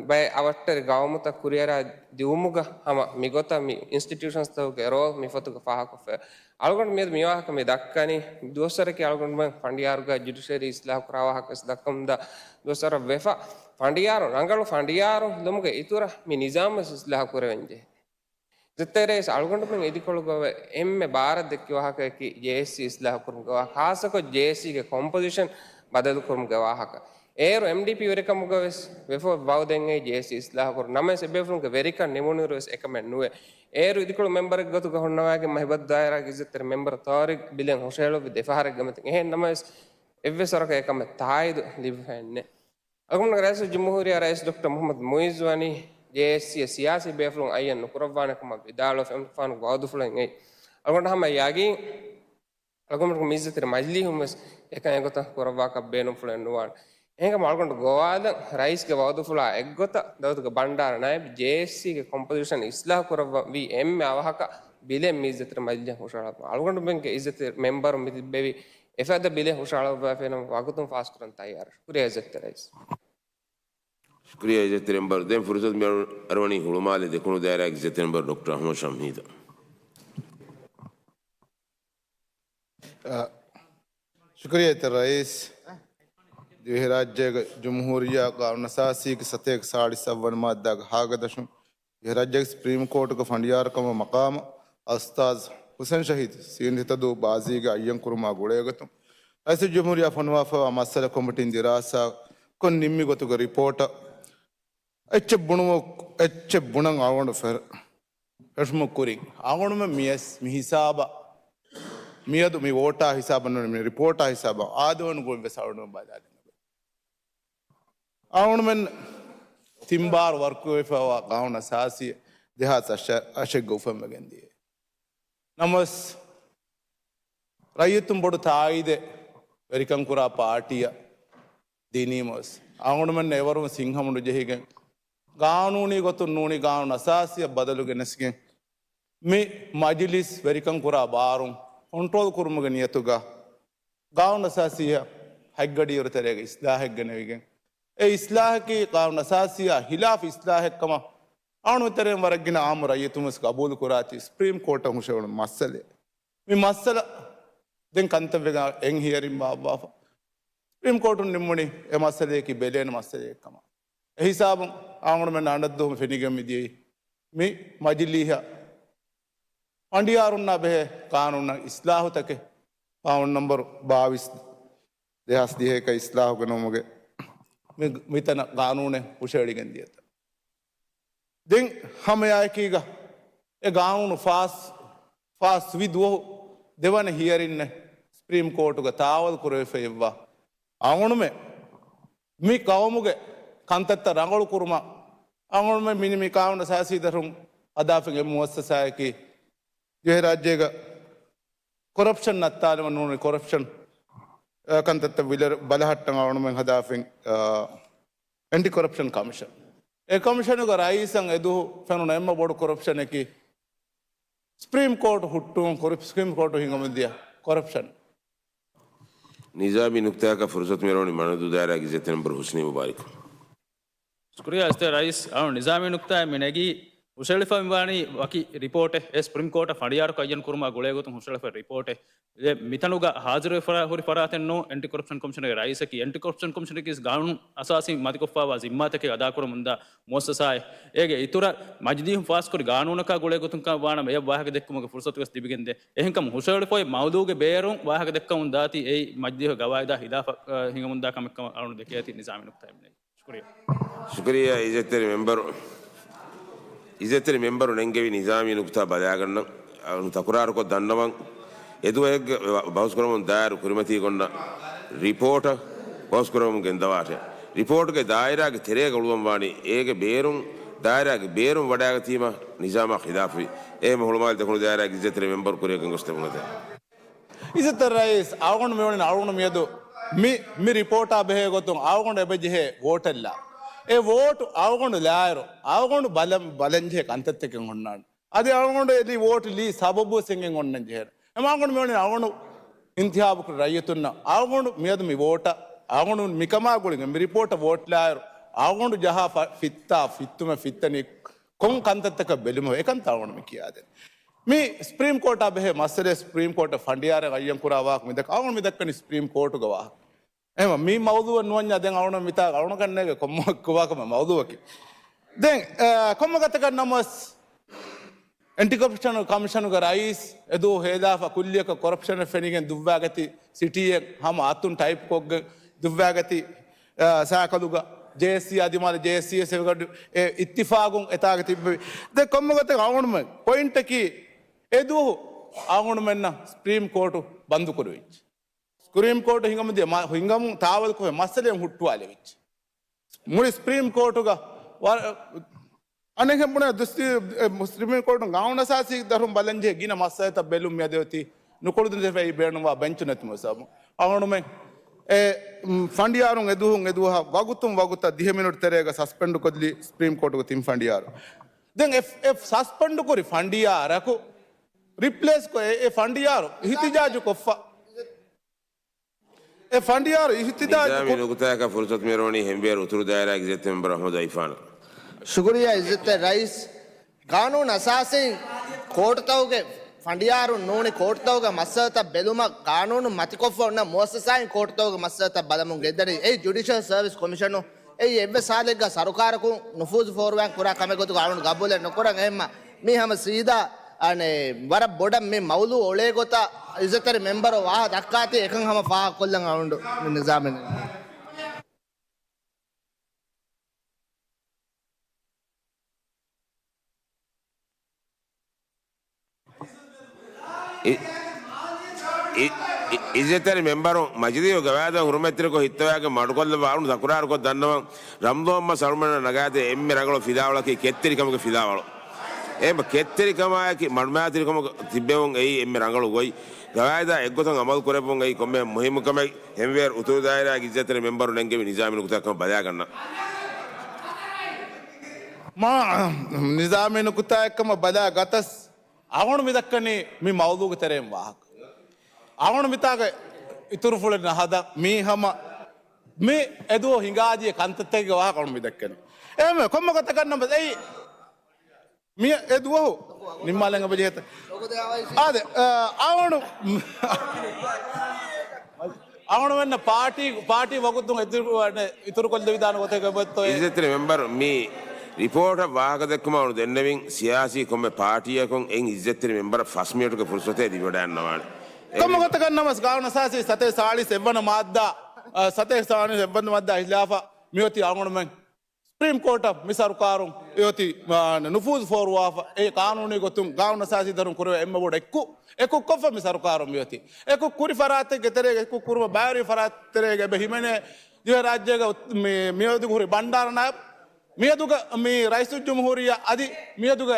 ބައެއް އަވަށްޓެރި ގައުމުތައް ކުރިއަރާ ދިއުމުގަ ހަމަ މިގޮތަށް މި އިންސްޓިޓިއުޝަންސްތަކުގެ ރޯލް މި ފޮތުގަ ފާހަގަކޮށްފައި. އަޅުގަނޑު މިއަދު މިވާހަކަ މި ދައްކަނީ ދުވަސްވަރަކީ އަޅުގަނޑުމެން ފަނޑިޔާރުގަ ޖުޑިޝަރީ އިސްލާހު ކުރާ ވާހަކަ ވެސް ދައްކަމުންދާ ދުވަސްވަރަށް ވެފަ. ފަނޑިޔާރު، ރަނގަޅު ފަނޑިޔާރު ލުމުގެ އިތުރަށް މި ނިޒާމް ވެސް އިސްލާހު ކުރެވެންޖެހޭ. އިއްޒަތްތެރި ރައީސް، އަޅުގަނޑުމެން އިދިކޮޅުގަ އެންމެ ބާރަށް ދެއްކި ވާހަކައަކީ ޖޭއެސްސީ އިސްލާހު ކުރުމުގެ ވާހަކަ. ޚާއްޞަކޮށް ޖޭއެސްސީގެ ކޮމްޕޮޒިޝަން ބަދަލު ކުރުމުގެ ވާހަކަ. އޭރު އެމްޑީޕީ ވެރިކަމުގަ ވެސް ވެފަ ވައުދެއް އެ ޖޭއެސްސީ އިސްލާހު ކުރުން. ނަމަވެސް އެބޭފުޅުންގެ ވެރިކަން ނިމުނުއިރު ވެސް އެކަމެއް ނުވޭ. އޭރު އިދިކޮޅު މެމްބަރެއް ގޮތުގަ ހުންނަވާގެން މަހިބަދު ދާއިރާގެ އިއްޒަތްތެރި މެމްބަރު ތާރިޤް ބިލެން ހުށަހެޅުއްވި ދެފަހަރެއްގެ މަތިން. އެހެން ނަމަވެސް އެއްވެސް ވަރަކަށް އެކަމަށް ތާއީދު ލިބިފައެއް ނެތް. އަޅުގަނޑު ރައީސުލްޖުމްހޫރިއްޔާ ރައީސް ޑޮކްޓަރ މުޙައްމަދު މުޢިއްޒު ވަނީ ޖޭއެސްސީއަށް ސިޔާސީ ބޭފުޅުން އައްޔަން ނުކުރައްވާނެ ކަމަށް ވިދާޅުވެފަ އެމަނިކުފާނުގެ ވައުދުފުޅެއް އެއީ. އަޅުގަނޑު ހަމަ ޔަގީން އަޅުގަނޑު މިއިއްޒަތްތެރި މަޖިލީހުން ވެސް އެކަން އެގޮތަށް ކުރައްވާކަށް ބޭނުންފުޅެއް ނުވާނެ. އެހެންކަމުން އަޅުގަނޑު ގޮވާލަން ރައީސްގެ ވައުދުފުޅާ އެއްގޮތަށް ދައުލަތުގެ ބަންޑާރަ ނައިބް ޖޭއެސްސީގެ ކޮމްޕޮޒިޝަން އިސްލާހު ކުރައްވަން ވީ އެންމެ އަވަހަކަށް ބިލެއް މިއިއްޒަތްތެރި މަޖިލީހަށް ހުށަހަޅައްވަން. އަޅުގަނޑުމެންގެ އިއްޒަތްތެރި މެމްބަރުން މި ތިއްބެވި އެފަދަ ބިލެއް ހުށަހަޅައްވާފައި ނަމަ ވަގުތުން ފާސްކުރަން ތައްޔާރަށް. ޝުކުރިއްޔާ އިއްޒަތްތެރި ރައީސް. ޝުކުރިއްޔާ އިއްޒަތްތެރި މެމްބަރު. ދެން ފުރުސަތު މި އަރު-، އަރުވަނީ ހުޅުމާލެ ދެކުނު ދާއިރާގެ އިއްޒަތްތެރި މެމްބަރު ޑޮކްޓަރ އަޙްމަދު ޝަމްހީދަށް. އަ، ޝުކުރިއްޔާ އިއްޒަތްތެރި ރައީސް. ދިވެހިރާއްޖޭގެ ޖުމްހޫރިއްޔާ ގާނޫނުއަސާސީގެ ސަތޭކަ ސާޅީސް އަށްވަނަ މާއްދާގެ ހާގަދަށުން ދިވެހިރާއްޖޭގެ ސުޕްރީމް ކޯޓުގެ ފަނޑިޔާރުކަމަށް މަޤާމަށް އަލްއުސްތާޛު ހުސެން ޝަހީދު ސީން ހިތަދޫ ބާޒީގެ އައްޔަން ކުރުމާ ގުޅޭގޮތުން ރައީސުލްޖުމްހޫރިއްޔާ ފޮނުވާފައިވާ މައްސަލަ ކޮމިޓީން ދިރާސާކޮށް ނިންމި ގޮތުގެ ރިޕޯޓަށް އެއްޗެއް ބުނުމު-، އެއްޗެއް ބުނަން އަޅުގަނޑު ފެ-، ފެށުމުގެ ކުރިން އަޅުގަނޑުމެން މި އެސް-، މި ހިސާބަށް މިއަދު މި ވޯޓާ ހިސާބަށް ނޫނީ މި ރިޕޯޓާ ހިސާބަށް އާދެވުނު ގޮތް ވެސް އަޅުގަނޑުމެން ބަލާލަން. އަޅުގަނޑުމެން ތިން ބާރު ވަރުކުރެވިފައިވާ ގާނޫނު އަސާސީ ދެހާސް އަށެއްގަ އުފެންވެގެން ދިޔަ. ނަމަވެސް ރައްޔިތުން ބޮޑު ތާއީދެއް ވެރިކަން ކުރާ ޕާޓީއަށް ދިނީމަވެސް، އަޅުގަނޑުމެން އެވަރުން ސިންހަމުނު ޖެހިގެން ގާނޫނީ ގޮތުން ނޫނީ ގާނޫނު އަސާސީއަށް ބަދަލު ގެނެސްގެން މި މަޖިލިސް ވެރިކަން ކުރާ ބާރުން ކޮންޓްރޯލް ކުރުމުގެ ނިޔަތުގަ ގާނޫނު އަސާސީއަށް ހަތްގަޑިއިރު ތެރޭގަ އިސްލާހެއް ގެނެވިގެން، އެ އިސްލާހަކީ ގާނޫނު އަސާސީއާ ހިލާފު އިސްލާހެއްކަމަށް އަޅުގަނޑު ތެރެއިން ވަރަށް ގިނަ އާއްމު ރައްޔިތުން ވެސް ގަބޫލު ކުރާތީ، ސުޕްރީމް ކޯޓަށް ހުށަހެޅުނު މައްސަލައެއް. މި މައްސަލަ ދެން ކަންތައް ވެގެން އެން ހިޔަރިން ބާއްވާފަ. ސުޕްރީމް ކޯޓުން ނިންމުނީ އެ މައްސަލަޔަކީ ބެލޭނެ މައްސަލައެއް ކަމަށް. އެ ހިސާބުން އަޅުގަނޑުމެން އަނެއް ދުވަހު ފެނިގެން މިދިޔައީ މި މަޖިލީހަށް ފަނޑިޔާރުންނާ ބެހޭ ގާނޫނަށް އިސްލާހުތަކެއް، ފާން ނަމްބަރު ބާވީސް، ދެހާސް ދިހައެކަށް އިސްލާހު ގެނައުމުގެ މި، މިތަނަށް ގާނޫނެއް ހުށައެޅިގެން ދިޔަތަ. ދެން ހަމައެއާއެކީގަ އެ ގާނޫނު ފާސް، ފާސް ވި ދުވަހު ދެވަނަ ހިޔަރިންނެއް ސްޕްރީމް ކޯޓުގަ ތާވަލް ކުރެވިފައިވާ އަޅުގަނޑުމެން މި ޤައުމުގެ ކަންތައްތައް ރަނގަޅު ކުރުމަށް އަޅުގަނޑުމެން މި، މި ޤާނޫނު އަސާސީ ދަށުން ހަދާފައި އެ މުއައްސަސާއަކީ ދިވެހިރާއްޖޭގަ ކޮރަޕްޝަން ނައްތާލުމަށް ނޫނީ ކޮރަޕްޝަން، އަ، ކަންތައްތައް ވިލަރ-، ބަލަހައްޓަން އަޅުގަނޑުމެން ހަދާފައި، އަ، އެންޓި ކޮރަޕްޝަން ކަމިޝަން. އެ ކަމިޝަނުގެ ރައީސަށް އެދުވަހު ފެނުނު އެންމެ ބޮޑު ކޮރަޕްޝަނަކީ ސްޕްރީމް ކޯޓު ހުއްޓުވުން، ކޮރަޕް-، ސްޕްރީމް ކޯޓު ހިނގަމުން ދިޔަ ކޮރަޕްޝަން. ނިޒާމީ ނުކުތާއަކަށް ފުރުސަތު މިރަވަނީ މަނަދޫ ދާއިރާގެ އިއްޒަތްތެރި މެމްބަރު ހުސްނީ މުބާރިކު. ޝުކުރިއްޔާ އިއްޒަތްތެރި ރައީސް. އަޅު ނިޒާމީ ނުކުތާއެއް މި ނެގީ ހުށައެޅިފައި ވާނީ ވަކި ރިޕޯޓެއް، އެ ސްޕްރީމް ކޯޓަށް ފަނޑިޔާރަކު އައްޔަން ކުރުމާ ގުޅޭ ގޮތުން ހުށައެޅިފައި ރިޕޯޓެއް. އެ މިތަނުގަ ހާޒިރުވެ ފަރާ-، ހުރި ފަރާތެއް ނޫން، އެންޓި ކޮރަޕްޝަންގެ ރައީސަކީ. އެންޓި ކޮރަޕްޝަން ކޮމިޝަނަކީ ގާނޫނު އަސާސީން މަތިކޮށްފައިވާ ޒިންމާތަކެއް އަދާކުރަމުންދާ މުއައްސަސާއެއް. އޭގެ އިތުރަށް މަޖިލީހުން ފާސްކުރި ގާނޫނަކާ ގުޅޭ ގޮތުން ވާނަމަ އެޔަށް ވާހަކަ ދެއްކުމުގެ ފުރުސަތު ވެސް ލިބިގެންދޭ. އެހެންކަމުން ހުށައެޅިފައި މައުޟޫގެ ބޭރުން ވާހަކަ ދެއްކަމުން ދާތީ އެއީ މަޖިލީހުގެ ގަވާއިދާ ހިލާފަށް، އަ، ހިނގަމުންދާ ކަމެއްކަމަށް އަޅުގަނޑު ދެކޭތީ ނިޒާމީ ނުކުތާއެއް މި ނެގީ. ޝުކުރިއްޔާ. ޝުކުރިއްޔާ އިއްޒަތްތެރި މެމްބަރު. އިއްޒަތްތެރި މެމްބަރު ނެންގެވި ނިޒާމީ ނުކުތާ ބަލާގަންނަން. އަޅުން ތަކުރާރުކޮށް ދަންނަވަން. އެދުވަހެއްގެ ބަ-، ބަހުސްކުރަމުން ދާއިރު ކުރިމަތީގަ އޮންނަ ރިޕޯޓަށް ބަހުސްކުރަމުން ގެންދަވާށޭ. ރިޕޯޓުގެ ދާއިރާގެ ތެރޭގަ އުޅުވަން ވާނީ އޭގެ ބޭރުން، ދާއިރާގެ ބޭރުން ވަޑާގަތީމަ ނިޒާމާ ޚިލާފުވި. އެހެން ހުޅުމާލި ދެކުނު ދާއިރާގެ އިއްޒަތްތެރި މެމްބަރު ކުރިއަށް ގެންގޮސްދެމުން އެދެން. އިއްޒަތްތެރި ރައީސް، އަޅުގަނޑު މިވަނީ އަޅުގަނޑު މިއަދު މި، މި ރިޕޯޓާ ބެހޭ ގޮތުން އަޅުގަނޑު އެބަޖެހޭ ވޯޓެއްލާ. އެ ވޯޓު އަޅުގަނޑު ލާއިރު، އަޅުގަނޑު ބަލަން، ބަލަންޖެހޭ ކަންތައްތަކެއް ހުންނާނެ. އަދި އަޅުގަނޑު އެ ލީ ވޯޓު ލީ ސަބަބުވެސް އެނގެން އޮންނަން ޖެހޭނެ. އެމަ އަޅުގަނޑު މިވަނީ އަޅުގަނޑު އިންތިހާބުކުރި ރައްޔިތުންނަށް އަޅުގަނޑު މިއަދު މި ވޯޓަށް އަޅުގަނޑު މިކަމާ ގުޅިގެން މި ރިޕޯޓަށް ވޯޓް ލާއިރު، އަޅުގަނޑު ޖަހާ ފަ-، ފިއްތާ، ފިއްތުމެއް ފިއްތަނީ ކޮން ކަންތައްތަކަށް ބެލުމެވެ؟ އެކަންތައް އަޅުގަނޑު މި ކިޔާދޭނެ. މި ސްޕްރީމް ކޯޓާ ބެހޭ މައްސަލައެއް ސްޕްރީމް ކޯޓަށް ފަނޑިޔާރެއް އައްޔަން ކުރާ ވާހަކަ މި ދައްކަ-، އަޅުގަނޑު މި ދައްކަނީ ސްޕްރީމް ކޯޓުގެ ވާހަކަ. އެހެންވީމަ މި މައުޟޫއަށް ނުވަންޏާ ދެން އަޅުގަނޑު މިތާ އަޅުގަނޑު ކަންނޭނގެ ކޮންމެ ކުރާކަމެއް މައުޟޫއަކީ. ދެން، އަ، ކޮންމެ ގޮތަކަށް ނަމަވެސް، އެންޓި ކޮރަޕްޝަން ކަމިޝަނުގެ ރައީސް އެދުވަހު ހޭލާފަ ކުއްލިއަކަށް ކޮރަޕްޝަނެއް ފެނިގެން ދުއްވާގަތީ ސިޓީއެއް ހަމަ އަތުން ޓައިޕް ކޮށްގެން ދުއްވާގަތީ، އަ، ސައިކަލުގަ ޖޭއެސްސީ އަދި މާލެ ޖޭއެސްސީއެސް އެ އިއްތިފާގުން އެތާގަ ތިއްބެވި. ދެން ކޮންމެ ގޮތެއް އަޅުގަނޑުމެން ޕޮއިންޓަކީ އެދުވަހު އަޅުގަނޑުމެންނަށް ސްޕްރީމް ކޯޓު ބަންދުކުރެވިއްޖެ. ސްޕްރީމް ކޯޓު ހިނގަމުން ދިޔަ މަ-، ހިނގަމުން ތާވަލްކޮށް މައްސަލައެއް ހުއްޓުވާލެވިއްޖެ. މުޅި ސްޕްރީމް ކޯޓުގަ ވަ-، އަނެއްހެން ބުނެ ދުސްތި-، އެ، ސްޕްރީމް ކޯޓުން ގާނޫނު އަސާސީ ދަށުން ބަލަންޖެހޭ ގިނަ މައްސަލަތައް ބެލުން މިއަދު އޮތީ ނުކުޅެދުން ދެފައި ބޭނުންވާ ބެންޗު ނެތުމުގެ ސަބަބުން. އަޅުގަނޑުމެން އެ، މް، ފަނޑިޔާރުން އެދުވަހުން އެދުވަހަށް ވަގުތުން ވަގުތަށް ދިހަ މިނުޓް ތެރޭގަ ސަސްޕެންޑު ކޮށްލީ ސްޕްރީމް ކޯޓުގެ ތިން ފަނޑިޔާރު. ދެން އެ، އެ ސަސްޕެންޑު ކުރި ފަނޑިޔާރަކު ރިޕްލޭސް ކޮށް އެ، އެ ފަނޑިޔާރު އިހުތިޖާޖު ކޮށްފަ. އެ ފަނޑިޔާރު އިހުތިޖާޖު ނިޒާމީ ކޮށް- ނުކުތާއަކަށް ފުރުސަތު މިރަވަނީ ހެންވޭރު އުތުރު ދާއިރާގެ އިއްޒަތްތެރި މެމްބަރު އަޙްމަދު އައިފާނަށް. ޝުކުރިއްޔާ އިއްޒަތްތެރި ރައީސް. ގާނޫނު އަސާސީން ކޯޓުތަކުގެ ފަނޑިޔާރުން ނޫނީ ކޯޓުތަކުގެ މައްސަލަތައް ބެލުމަށް ގާނޫނު މަތިކޮށްފަ އޮންނަ މުއައްސަސާއިން ކޯޓުތަކުގެ މައްސަލަތައް ބަލަމުން ގެންދަނީ. އެއީ ޖުޑިޝަލް ސަރވިސް ކޮމިޝަނު. އެއީ އެއްވެސް ހާލެއްގަ ސަރުކާރަކުން ނުފޫޒު ފޯރުވާން ކުރާ ކަމެއް ގޮތުގަ އަޅުން ގަބޫލެއް ނުކުރަން. އެހެންމަ މީ ހަމަ ސީދާ، އަނެ، ވަރަށް ބޮޑަށް މި މައުޟޫ އޮޅޭ ގޮތަށް އިއްޒަތްތެރި މެމްބަރު ވާހަ ދައްކާތީ އެކަން ހަމަ ފާހަގަކޮށްލަން އަޅުން މި ނިޒާމެއް. އި-، އި-، އި-، އިއްޒަތްތެރި މެމްބަރު މަޖިލީހުގެ ގަވާއިދަށް ހުރުމަތްތެރިކޮށް ހިއްތަވާގެން މަޑުކޮށްލައްވާ އަޅުން ތަކުރާރުކޮށް ދަންނަވަން. ރަމްޟާން މަސް އަޅުމެންނަށް ނަގާދޭ އެންމެ ރަނގަޅު ފިލާވަޅަކީ ކެތްތެރިކަމުގެ ފިލާވަޅު. އެ މަ-، ކެތްތެރިކަމާއެކީ މަޑުމައިތިރިކަމުގަ ތިއްބެވުން އެއީ އެންމެ ރަނގަޅު ގޮތް. ގަވާއިދާ އެއްގޮތަށް އަމަލު ކުރެއްވުން އެއީ ކޮންމެ މުހިއްމު ކަމެއް. ހެންވޭރު އުތުރު ދާއިރާގެ އިއްޒަތްތެރި މެމްބަރު ނެންގެވި ނިޒާމީ ނުކުތާއަކަށް ބަލާގަންނަން. މާ ނިޒާމީ ނުކުތާއެއްކަމަށް ބަލާ ގަތަސް އަޅުގަނޑު މި ދައްކަނީ މި މައުޟޫގެ ތެރެއިން ވާހަކަ. އަޅުގަނޑު މިތާގެ އިތުރުފުޅެއް ނަހަދަ މީ ހަމަ މި އެދުވަހު ހިނގާދިޔަ ކަންތައްތަކެއްގެ ވާހަކަ އަޅުގަނޑު މި ދައްކަނީ. އެހެންވެ، ކޮންމެ ގޮތަކަށް ނަމަ އެއީ މި އެ ދުވަހު ނިންމާލަން އެބަޖެހޭތަ؟ އާދެ، އަ، އަޅުގަނޑު، އަޅުގަނޑުމެންނަށް ޕާޓީ، ޕާޓީ ވަގުތުން އިތުރު، އިތުރުކޮށްދެވިދާނެ ގޮތެއް އެބައޮތްތޯއޭ؟ އިއްޒަތްތެރި މެމްބަރު މި ރިޕޯޓަށް ވާހަކަދެއްކުމަށް އަޅު ދެންނެވިން، ސިޔާސީ ކޮންމެ ޕާޓީއަކުން އެއިން އިއްޒަތްތެރި މެމްބަރަށް ފަސް މިނެޓުގެ ފުރުސަތެއް ލިބިވަޑައިގަންނަވާނެ. ކޮންމެ ގޮތަކަށް ނަމަސް، ގާނޫނު އަސާސީ ސަތޭކަ ސާޅީސް އެއްވަނަ މާއްދާ، އަ، ސަތޭކަ ސާޅީސް އެއްވަނަ މާއްދާ ހިލާފަށް މިއޮތީ އަޅުގަނޑުމެން ސުޕްރީމް ކޯޓަށް މި ސަރުކާރުން އެއޮތީ، އާ، ނުފޫޒު ފޯރުވާފަ، އެ ޤާނޫނީ ގޮތުން ގާނޫނު އަސާސީ ދަރުން ކުރެވޭ އެއްމަ ބޮޑު އެއްކު، އެކު ކޮށްފަ މި ސަރުކާރުން މިއޮތީ. އެކު ކުރި ފަރާތެއްގެ ތެރޭގަ، އެކު ކުރުމަށް ބައިވެރި ފަރާތެއް ތެރޭގަ އެބަ ހިމެނޭ ދިވެހިރާއްޖޭގަ އު-، މި، މިއަދުގަ ހުރި ބަންޑާރަ ނާއިބް، މިއަދުގަ މި ރައީސުލްޖުމްހޫރިއްޔާ އަދި މިއަދުގެ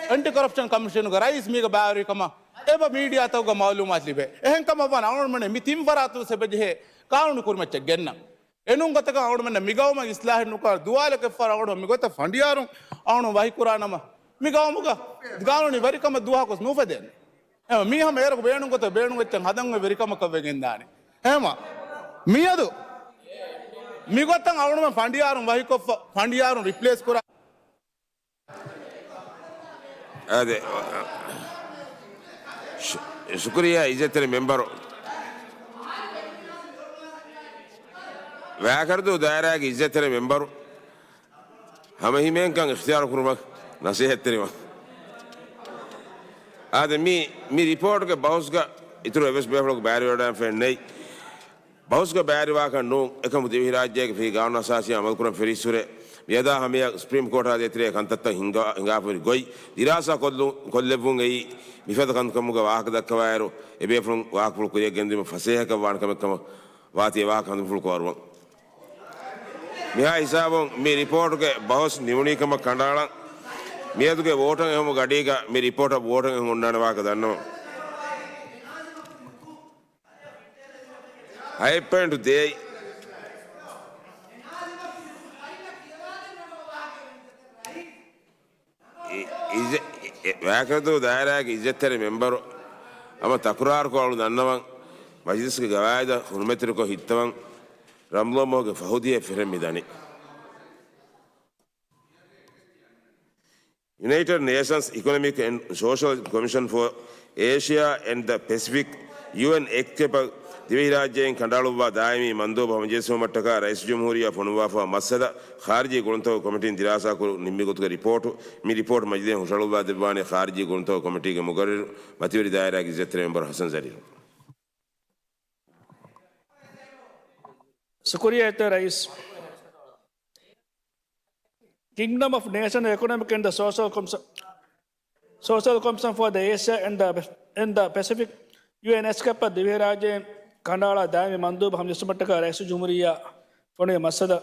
އެންޓި ކޮރަޕްޝަން ކަމިޝަނުގެ ރައީސް މީގަ ބައިވެރިކަމަށް އެބަ މީޑިއާތަކުގަ މައުލޫމާތު ލިބޭ. އެހެންކަމަށް ވާން އަޅުގަނޑުމެން މި ތިން ފަރާތުން އެބަ ޖެހޭ ޤާނޫނީ ކުރިމައްޗަށް ގެންނަން. އެނޫން ގޮތަކަށް އަޅުގަނޑުމެންނަށް މި ގައުމަށް އިސްލާހެއް ނުކުރާ ދުވާލެކެއްފަހަރު އަޅުގަނޑު މި ގޮތަށް ފަނޑިޔާރުން އަޅުގަނޑު ވަހިކުރާ ނަމަ، މި ގައުމުގަ ގާނޫނީ ވެރިކަމަށް ދުވަހަކުވެސް ނޫފެދޭނެ. އެހެން މީ ހަމަ އޭރަކު ބޭނުން ގޮތަށް ބޭނުން އެއްޗެއް ހަދަން އޮތް ވެރިކަމަކަށް ވެގެންދާނެ. އެހެން މިއަދު މިގޮތަށް އަޅުގަނޑުމެން ފަނޑިޔާރުން ވަހިކޮށްފަ، ފަނޑިޔާރުން ރިޕްލޭސް ކުރާ. އާދެ، ޝު-، ޝުކުރިއްޔާ އިއްޒަތްތެރި މެމްބަރު. ވައިކަރަދޫ ދާއިރާގެ އިއްޒަތްތެރި މެމްބަރު. ހަމަހިމޭންކަން އިޚްތިޔާރު ކުރުމަށް ނަސޭހަތްތެރިވަން. އާދެ، މި، މި ރިޕޯޓްގެ ބަހުސްގަ އިތުރު އެއްވެސް ބޭފުޅަކު ބައިވެރިވެވަޑައިގެންފައެއް ނެތް. ބަހުސްގަ ބައިވެރިވާކަށް ނޫން، އެކަމު ދިވެހިރާއްޖޭގެ ފިރިހެން ގާނޫނު އަސާސީ އަމަލުކުރަން ފެށިއްސުރެ، މިއަދާ ހަމަޔަށް ސުޕްރީމް ކޯޓާ ދޭތެރޭ ކަންތައްތައް ހިނގާ، ހިނގާފަ ހުރި ގޮތް ދިރާސާ ކޮށްލު-، ކޮށްލެއްވުން އެއީ މިފަދަ ކަންކަމުގަ ވާހަކަ ދައްކަވާއިރު، އެބޭފުޅުން ވާހަކަފުޅު ކުރިއަށް ގެންދިއުމަށް ފަސޭހަކަށް ވާނެ ކަމެއް ކަމަށް ވާތީ ވާހަކަ ހަނދުމަފުޅު ކޮށްއަރުވަން. މިހާ ހިސާބުން މި ރިޕޯޓުގެ ބަހުސް ނިމުނީ ކަމަށް ކަނޑައަޅަން. މިއަދުގެ ވޯޓަށް އެހުމުގެ ގަޑީގަ މި ރިޕޯޓަށް ވޯޓަށް އެހުން އޮންނާނެ ވާހަކަ ދަންނަވަން. ހައެއް ޕޮއިންޓު ދޭއް. އި-، އިއްޒަ-، އި-، އި-، ވައިކަރަދޫ ދާއިރާގެ އިއްޒަތްތެރި މެމްބަރު ހަމަ ތަކުރާރުކޮށް އަޅު ދަންނަވަން، މަޖިލިސްގެ ގަވާއިދަށް ހުރުމަތްތެރިކޮށް ހިއްތަވަން، ރަމްޟާން މަހުގެ ފަހު ދިޔަ ފެށެން މި ދަނީ. United Nations Economic and Social Commission for Asia and the Pacific، ޔޫއެން އެކްސްކެޕް، ދިވެހިރާއްޖެއިން ކަނޑައަޅުއްވާ ދާއިމީ މަންދޫބު ހަމަޖެއްސުމަށްޓަކާ ރައީސުލްޖުމްހޫރިއްޔާ ފޮނުއްވާފަ މައްސަލަ، ޚާރިޖީ ގުޅުންތަކުގެ ކޮމިޓީން ދިރާސާކޮށް ނިންމި ގޮތުގެ ރިޕޯޓު. މި ރިޕޯޓް މަޖިލީހަށް ހުށަހަޅުއްވާ ދެއްވާނީ ޚާރިޖީ ގުޅުންތަކުގެ ކޮމިޓީގެ މުގައްރިރު މަތިވެރި ދާއިރާގެ އިއްޒަތްތެރި މެމްބަރު ހަސަން ޒަރީން. ޝުކުރިއްޔާ އިއްޒަތްތެރި ރައީސް. Kingdom of Nation Economic and the Social Commission، Social Commission for the Asia and the، and the Pacific، ޔޫއެން އެކްސްކެޕް އަށް ދިވެހިރާއްޖެއިން ކަނޑައަޅާ ދާއިމީ މަންދޫބު ހަމަޖެއްސުމަށްޓަކާ ރައީސުލްޖުމްހޫރިއްޔާ ފޮނުވި މައްސަލަ،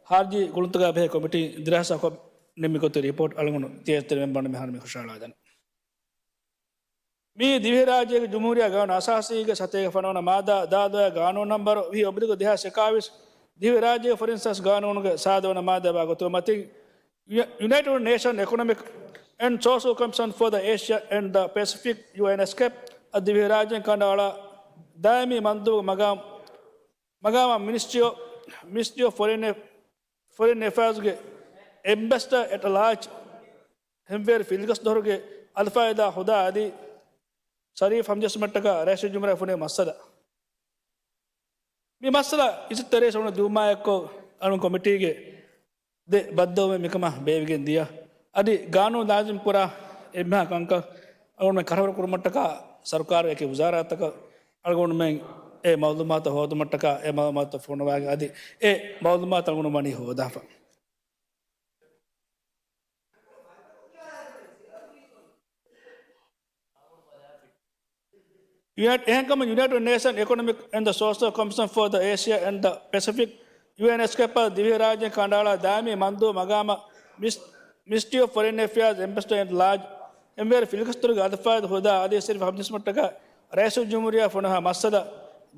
ޚާރިޖީ ގުޅުންތަކާ ބެހޭ ކޮމިޓީން ދިރާސާކޮށް ނިންމި ގޮތުގެ ރިޕޯޓް އަޅުގަނޑު އިއްޒަތްތެރި މެމްބަރުން މިހާރު މި ހުށަހަޅާދެނީ. މިއީ ދިވެހިރާއްޖޭގެ ޖުމްހޫރިއްޔާ ގާނޫނު އަސާސީގެ ސަތޭކަ ފަނަރަ ވަނަ މާއްދާ ދާ ދޮއެއް ގާނޫނު ނަންބަރު ވިހި އޮބްލިކް ދެހާސް އެކާވީސް، ދިވެހިރާއްޖޭގެ ފޮރިން ސާސް ގާނޫނުގެ ސާދަ ވަނަ މާއްދާ ބާ ގޮތުގެ މަތިން، ޔު-، United Nation Economic and Social Commission for the Asia and the Pacific، ޔޫއެން އެކްސްކެޕް އަށް ދިވެހިރާއްޖެއިން ކަނޑައަޅާ ދާއިމީ މަންދޫބުގެ މަގާމް، މަގާމަށް މިނިސްޓްރީ އޮ-، މިނިސްޓްރީ އޮފް ފޮރިން އެ-، ފޮރިން އެފެއާޒްގެ އެމްބެސެޑަރ އެޓް ލާޖް ހެންވޭރި ފިލްގަސްދޮހުރުގެ އަލްފާއިދާ ހުދާ އަލީ ޝަރީފް ހަމަޖެއްސުމަށްޓަކާ ރައީސުލްޖުމްހޫރިއްޔާ ފޮނުވި މައްސަލަ. މި މައްސަލަ އިއްޒަތްތެރި ރައީސް އަޅުގަނޑު ދިއުމާއެއްކޮށް އަޅުގަނޑު ކޮމިޓީގެ ދެ ބައްދަލުވުމެއް މިކަމަށް ބޭއްވިގެން ދިޔަ. އަދި ގާނޫނު ލާޒިމް ކުރާ އެންމެހާ ކަންކަން އަޅުގަނޑުމެން ކަށަވަރު ކުރުމަށްޓަކާ ސަރުކާރު އެކި ވުޒާރާތަކަށް އަޅުގަނޑުމެން އެ މައުލޫމާތު ހޯދުމަށްޓަކާ އެ މައުލޫމާތު ފޮނުވާގެން އަދި އެ މައުލޫމާތު އަޅުގަނޑު ވަނީ ހޯދާފަ. ޔުނައިޓް-، އެހެންކަމުން United Nation Economic and the Social Commission for the Asia and the Pacific، ޔޫއެން އެކްސްކެޕް އަށް ދިވެހިރާއްޖެއިން ކަނޑައަޅާ ދާއިމީ މަންދޫބު މަގާމަށް މިސް-، މިނިސްޓްރީ އޮފް ފޮރިން އެފެއާޒް އެމްބެސެޑަރ އެޓް ލާޖް ހެންވޭރި ފިލްގަސްދޮހުރުގެ އަލްފާއިދާ ހުދާ އަލީ ޝަރީފް ހަމަޖެއްސުމަށްޓަކާ ރައީސުލްޖުމްހޫރިއްޔާ ފޮނުވާ މައްސަލަ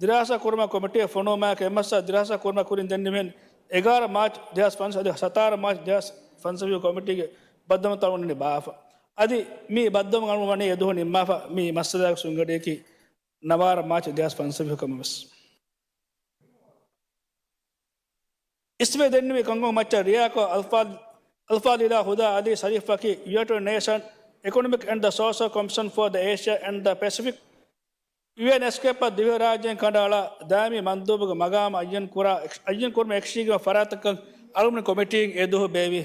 ދިރާސާ ކުރުމަށް ކޮމިޓީއެއް ފޮނުވުމާއެކު އެ މައްސަލަ ދިރާސާ ކުރުމަށް ކުރިން ދެންނެވިހެން އެގާރަ މާޗް ދެހާސް ފަންސަވީސް އަދި ސަތާރަ މާޗް ދެހާސް ފަންސަވީހު ކޮމިޓީގެ ބައްދަލުވުން ތަޅުގަނޑު ވަނީ ބާފަ. އަދި މި ބައްދަލުވުން އަޅުގަނޑު ވަނީ އެދުވަހު ނިންމާފަ. މި މައްސަލާގެ ސުންގަޑިއަކީ ނަވާރަ މާޗް ދެހާސް ފަންސަވީހު ކަމަށް ވެސް. އިސްވެ ދެންނެވި ކަންކަމުގެ މައްޗަށް ރިއާކޮށް އަލްފާ-، އަލްފާޟިލާ ހުދާ އަލީ ޝަރީފްއަކީ United Nation Economic and the Social Commission for the Asia and the Pacific، ޔޫއެން އެކްސްކެޕް އަށް ދިވެހިރާއްޖެއިން ކަނޑައަޅާ ދާއިމީ މަންދޫބުގެ މަގާމަށް އައްޔަން ކުރާ އެކް-، އައްޔަން ކުރުމަށް އެކަށީގެންވާ ފަރާތްތަކަށް އަޅުގަނޑު ކޮމިޓީން އެ ދުވަހު ބޭއްވި.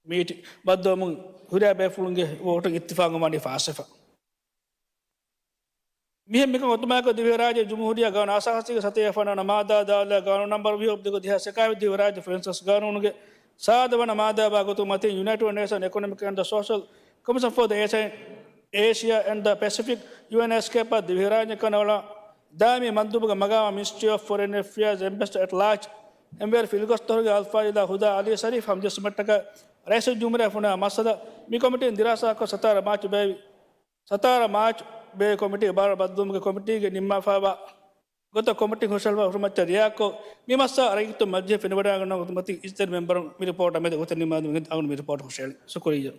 މީޓި ބައްދަލުވުމުން ހުރިހާ ބޭފުޅުންގެ ވޯޓުން އިއްތިފާގުވުމަށް ފާސްވެފަ. މިހެން މިކަން އޮތުމާއެކު ދިވެހިރާއްޖެ ޖުމްހޫރިއްޔާ ގާނޫނު އަސާސީގެ ސަތޭކަ ފަނަރަ މާއްދާ ދާލާ ގާނޫނު ނަމްބަރު ވިހި އޮބްލިގު ދިހަ ސެކާވި ދިވެހިރާއްޖެ ފްރެންސަސް ގާނޫނުގެ ސާދަ ވަނަ މާއްދާ ބާ ގޮތުން މަތިން ޔުނައިޓެޑް ނޭޝަން އެކޮނޮމިކް އެންޑް ސޯޝަލް ކޮމިޝަން ފޯ ދަ އޭޝިއާ އެންޑް ދަ ޕެސިފިކް ޔޫއެންއެސްކޭޕަށް ދިވެހިރާއްޖެ ކަނޑައަޅާ ދާއިމީ މަންދޫބުގެ މަގާމަށް މިނިސްޓްރީ އޮފް ފޮރެން އެފެއާޒް އެމްބެސެޑަރ އެޓް ލާޖް އެންވަރު ފިލިގޮސްތޮހުގެ އަލްފާޟިލާ ހުދާ އަލީ ޝަރީފް ހަމަޖެއްސުމަށްޓަކާ ރައީސުލްޖުމްހޫރިއްޔާ ފޮނުވާ މައްސަލަ މި ކޮމިޓީން ދިރާސާކޮށް ސަތާރަ މާޗު ބޭއްވި ސަތާރަ މާޗު ބޭއްވި ކޮމިޓީގެ ބާރު ބައްދަލުވުމުގެ ކޮމިޓީގެ ނިންމާފައިވާ ގޮތަށް ކޮމިޓީން ހުށަހެޅުމަށް ހުރިމައްޗަށް ރިއާކޮށް، މި މައްސަލަ ރައްޔިތުން މަޖިލީހަށް ފެނިވަޑައިގަންނަވާ ގޮތުގެ މަތިން އިއްޒަތްތެރި މެމްބަރުން މި ރިޕޯޓަށް މެދު ގޮތެއް ނިންމާލުމުގެ އަޅުގަނޑު މި ރިޕޯޓް ހުށަހެޅި. ޝުކުރިއްޔާ.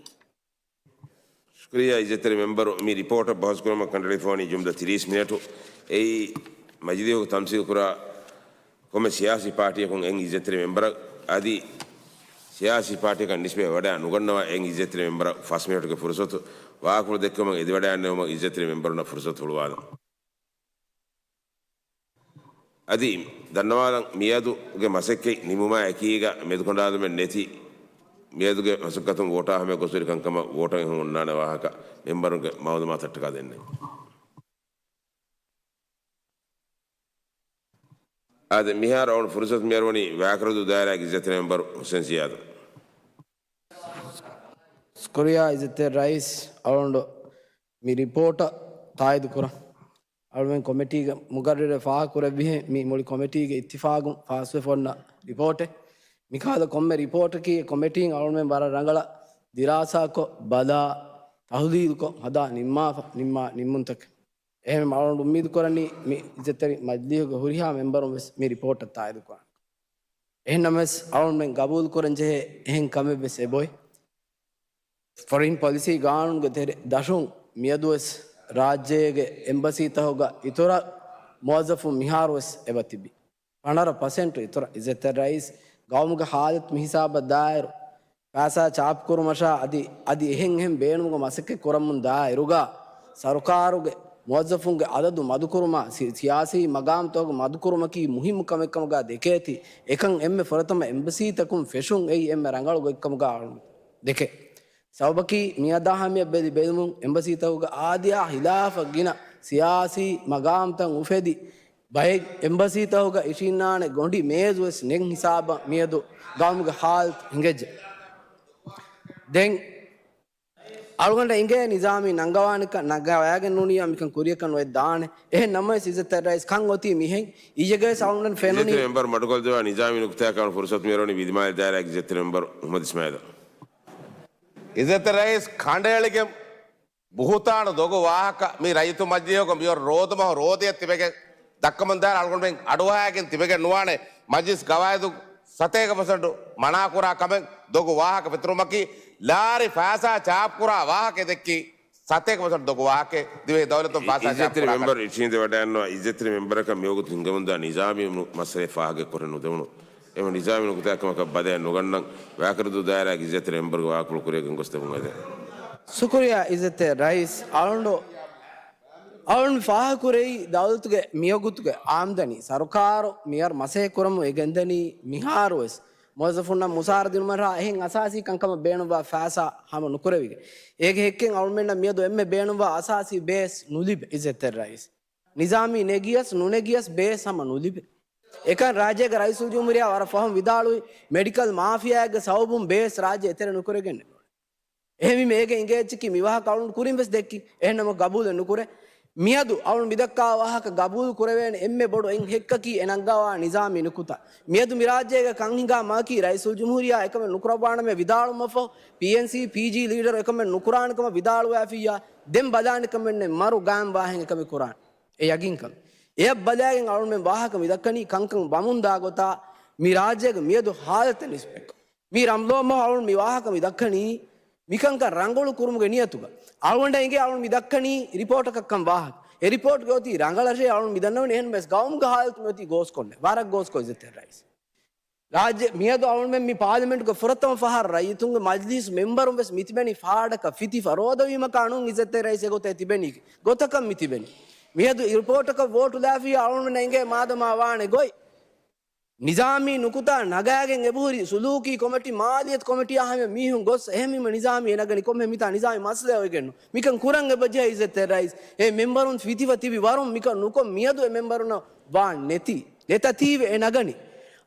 ޝުކުރިއްޔާ އިއްޒަތްތެރި މެމްބަރު، މި ރިޕޯޓަށް ބަހުސް ކުރުމަށް ކަނޑައެޅިފަވަނީ ޖުމްލަ ތިރީސް މިނެޓު. އެއީ މަޖިލީހުގެ ތަމްސީލް ކުރާ ކޮންމެ ސިޔާސީ ޕާޓީއަކުން އެން އިއްޒަތްތެރި މެމްބަރަށް އަދި ސިޔާސީ ޕާޓީއަކަށް ނިސްބަތް ވަޑައި ނުގަންނަވާ އެން އިއްޒަތްތެރި މެމްބަރަށް ފަސް މިނެޓުގެ ފުރުސަތު ވާހަކަފުޅު ދެއްކުމަށް އެދިވަޑައިގަންނަވުމަށް އިއްޒަތްތެރި މެމްބަރުންނަށް ފުރުސަތު ހުޅުވާލަން. އަދި ދަންނަވާލަން، މިއަދުގެ މަސައްކަތް ނިމުމާ އެކީގަ މެދުކަނޑާލުމެއް ނެތި، މިއަދުގެ މަސައްކަތުން ވޯޓާ ހަމަޔަށް ގޮސްހުރި ކަންކަމަށް ވޯޓަށް އެހުން އޮންނާނެ ވާހަކަ މެމްބަރުންގެ މައުލޫމާތަށްޓަކާ ދެންނެވި. އާދެ، މިހާރު އަޅުގަނޑު ފުރުސަތު މިއަރުވަނީ ވާކަރުދޫ ދާއިރާގެ އިއްޒަތްތެރި މެމްބަރު ހުސެން ޒިޔާދަށް. ޝުކުރިއްޔާ އިއްޒަތްތެރި ރައީސް، އަޅުގަނޑު މި ރިޕޯޓަށް ތާއީދު ކުރަން. އަޅުމެން ކޮމިޓީގެ މުގައްރިރެއް ފާހަގަކުރެއްވިހެން، މި މުޅި ކޮމިޓީގެ އިއްތިފާގުން ފާސްވެފަ އޮންނަ ރިޕޯޓެއް. މިކަހަލަ ކޮންމެ ރިޕޯޓަކީ އެ ކޮމިޓީން އަޅުމެން ވަރަށް ރަނގަޅަށް ދިރާސާކޮށް، ބަލާ، ތަހުލީލުކޮށް ހަދާ ނިންމާފަ، ނިންމާ ނިންމުންތަކެއް. އެހެން އަޅުގަނޑު އުއްމީދު ކުރަނީ މި އިއްޒަތްތެރި މަޖިލީހުގެ ހުރިހާ މެމްބަރުން ވެސް މި ރިޕޯޓަށް ތާއީދު ކުރާނެ. އެހެންނަމަވެސް އަޅުގަނޑުމެން ގަބޫލު ކުރަން ޖެހޭ އެހެން ކަމެއް ވެސް އެބައޮތް. ފޮރިން ޕޮލިސީ ގާނޫނުގެ ތެރެ ދަށުން މިއަދުވެސް ރާއްޖޭގެ އެމްބަސީތަކުގަ އިތުރަށް މުވައްޒަފުން މިހާރުވެސް އެބަ ތިބި. ފަނަރަ ޕަސެންޓު އިތުރަށް. އިއްޒަތްތެރި ރައީސް، ގައުމުގެ ހާލަތު މިހިސާބަށް ދާއިރު، ފައިސާ ޗާޕްކުރުމަށާ އަދި، އަދި އެހެން އެހެން ބޭނުމުގެ މަސައްކަތް ކުރަމުން ދާއިރުގަ، ސަރުކާރުގެ މުވައްޒަފުންގެ އަދަދު މަދުކުރުމާ، ސި-، ސިޔާސީ މަގާމްތަކުގެ މަދުކުރުމަކީ މުހިއްމު ކަމެއްކަމުގަ ދެކޭތީ، އެކަން އެންމެ ފުރަތަމަ އެމްބަސީތަކުން ފެށުން އެއީ އެންމެ ރަނގަޅު ގޮތްކަމުގަ ދެކޭ. ސަބަބަކީ މިއަދާ ހަމަޔަށް ބެލި ބެލުމުން އެމްބަސީތަކުގަ އާދަޔާ ހިލާފަށް ގިނަ ސިޔާސީ މަގާމްތައް އުފެދި، ބައެއް އެމްބަސީތަކުގަ އިށީންނާނެ ގޮނޑި މޭޒުވެސް ނެތް ހިސާބަށް މިއަދު ގައުމުގެ ހާލަތު ހިނގައްޖެ. ދެން އަޅުގަނޑަށް އެނގޭ ނިޒާމީ ނަންގަވާނެކަން، ނަންގަވައިގެން ނޫނިއްޔާ މިކަން ކުރިޔަކަށް ނުވެ ދާނެ. އެހެން ނަމަވެސް އިއްޒަތްތެރި ރައީސް، ކަން އޮތީ މިހެން. އިއްޔެގެވެސް އަޅުގަނޑަށް ފެނުނީ. އިއްޒަތްތެރި މެމްބަރު މަޑުކޮށްދެވާ ނިޒާމީ ނުކުތާއަކަށް ފުރުސަތު މިއަރުވަނީ ވިލިމާލެ ދާއިރާގެ އިއްޒަތްތެރި މެމްބަރު މުހައްމަދު އިސްމާއިލަށް. އިއްޒަތްތެރި ރައީސް، ކަނޑައެޅިގެން ބުހުތާނު ދޮގު ވާހަކަ މި ރައްޔިތު މަޖިލީހުގަ މިއޮތް ރޯދަމަހު ރޯދަޔަށް ތިބެގެން ދައްކަމުން ދާއިރު އަޅުގަނޑުމެން އަޑުއަހައިގެން ތިބެގެން ނުވާނެ. މަޖިލިސް ގަވާއިދު ސަތޭކަ ފަސް މަނާކުރާ ކަމެއް ދޮގު ވާހަކަ ފެތުރުމަކީ، ލާރި ފައިސާ ޗާޕްކުރާ ވާހަކަ ދެއްކީ ސަތޭކަ ފަސް ދޮގު ވާހަކަ ދިވެހި ދައުލަތުން ފައިސާ އިއްޒަތްތެރި ޗާޕްކުރާ މެމްބަރު ކަމެއް. އިށީނދެވަޑައިގަންނަވާ އިއްޒަތްތެރި މެމްބަރަކަށް މިވަގުތު ހިނގަމުންދާ ނިޒާމީ މައްސަލަ ފާހަގަ ކުރެއް ނުދެވުނު. އެމަ ނިޒާމީ ނުކުތާކަމަކަށް ބަލައެއް ނުގަންނަން. ވާކަރުދޫ ދާއިރާގެ އިއްޒަތްތެރި މެމްބަރުގެ ވާހަކަފުޅު ކުރިއަށް ގެންގޮސްދެމުން އެދެން. ޝުކުރިއްޔާ އިއްޒަތްތެރި ރައީސް. އަޅުގަނޑު، އަޅުގަނޑު ފާހަގަކުރެއްވީ ދައުލަތުގެ މިވަގުތުގެ އާމްދަނީ، ސަރުކާރު މިއަށް މަސައްކަތް ކުރަމުން އެ ގެންދަނީ މިހާރުވެސް މުވައްޒަފުންނަށް މުސާރަ ދިނުމަށާ އެހެން އަސާސީ ކަންކަމަށް ބޭނުންވާ ފައިސާ ހަމަ ނުކުރެވިގެން. އޭގެ ހެއްކެއް އަޅުމެންނަށް މިއަދު އެންމެ ބޭނުންވާ އަސާސީ ބޭސް ނުލިބޭ އިއްޒަތްތެރި ރައީސް. ނިޒާމީ ނެގިޔަސް ނުނެގިޔަސް ބޭސް ހަމަ ނުލިބޭ. އެކަން ރާއްޖޭގެ ރައީސުލްޖުމްހޫރިއްޔާ ވަރަށް ފަހުން ވިދާޅުވި، މެޑިކަލް މާފިއާއެއްގެ ސަބަބުން ބޭސް ރާއްޖެ އެތެރެ ނުކުރެގެން އެބައުޅޭ. އެހެންވީމަ އޭގެ އިނގޭ އެއްޗަކީ މި ވާހަކަ އަޅުން ކުރިން ވެސް ދެއްކި. އެހެންނަމަ ގަބޫލެއް ނުކުރޭ. މިއަދު އަޅުން މިދައްކާ ވާހަކަ ގަބޫލު ކުރެވޭނެ އެންމެ ބޮޑު އެއް ހެއްކަކީ އެ ނަންގަވާ ނިޒާމީ ނުކުތާ. މިއަދު މި ރާއްޖޭގަ ކަން ހިނގާ މަގަކީ ރައީސުލްޖުމްހޫރިއްޔާ އެކަމެއް ނުކުރައްވާނަމޭ ވިދާޅުވުމަށްފަހު، ޕީއެންސީ، ޕީޖީ ލީޑަރު އެކަމެއް ނުކުރާނެ ކަމަށް ވިދާޅުވާފިއްޔާ، ދެން ބަލާނެ ކަމެއް ނެތް. މަރު ގާތް ވާހެން އެކަމެއް ކުރާނެ. އެ ޔަގީންކަން. އެޔަށް ބަލާގެން އަޅުންމެން ވާހަކަ މި ދައްކަނީ ކަންކަން ވަމުން ދާ ގޮތާ މި ރާއްޖޭގެ މިއަދު ހާލަތަށް ނިސްބަތްކޮށް. މީ ރަމްޟާން މަހު އަޅުން މި ވާހަކަ މި ދައްކަނީ މިކަންކަން ރަނގަޅު ކުރުމުގެ ނިޔަތުގަ. އަޅުގަނޑަށް އެނގޭ އަޅުން މި ދައްކަނީ ރިޕޯޓަކަށްކަން ވާހަކަ. އެ ރިޕޯޓްގެ އޮތީ ރަނގަޅަށޭ އަޅުން މި ދަންނަވަނީ. އެހެން ވެސް ގައުމުގެ ހާލަތު މި އޮތީ ގޯސްކޮށްލެ. ވަރަށް ގޯސްކޮށް އިއްޒަތްތެރި ރައީސް. ރާއްޖެ މިއަދު އަޅުންމެން މި ޕާލިމެންޓުގެ ފުރަތަމަ ފަހަރު ރައްޔިތުންގެ މަޖްލީސް މެމްބަރުން ވެސް މިތިބެނީ ފާޑަކަށް ފިތިފަ ރޯދަވީމަކާ ނޫން އިއްޒަތްތެރި ރައީސް އެގޮތަށް ތިބެނީ. ގޮތަކަށް މި ތިބެނީ. މިއަދު ރިޕޯޓަކަށް ވޯޓު ލާފިޔާ އަޅުންމެންނަށް އެނގޭ މާދަމާ ވާނެ ގޮތް. ނިޒާމީ ނުކުތާ ނަގާގެން އެބަހުރި ސުލޫކީ ކޮމިޓީ، މާލިޔަތު ކޮމިޓީއާ ހަމަ މީހުން ގޮސް އެހެންވީމަ ނިޒާމީ ނަގަނީ ކޮންމެ މިތާ ނިޒާމީ މައްސަލަ އޮތްގެންނު. މިކަން ކުރަން އެބަޖެހޭ އިއްޒަތްތެރި ރައީސް. އެ މެމްބަރުން ފިތިފަ ތިބި ވަރުން މިކަން ނުކޮށް މިއަދު އެ މެމްބަރުންނަށް ވާން ނެތީ. ނެތަތީވެ އެ ނަގަނީ.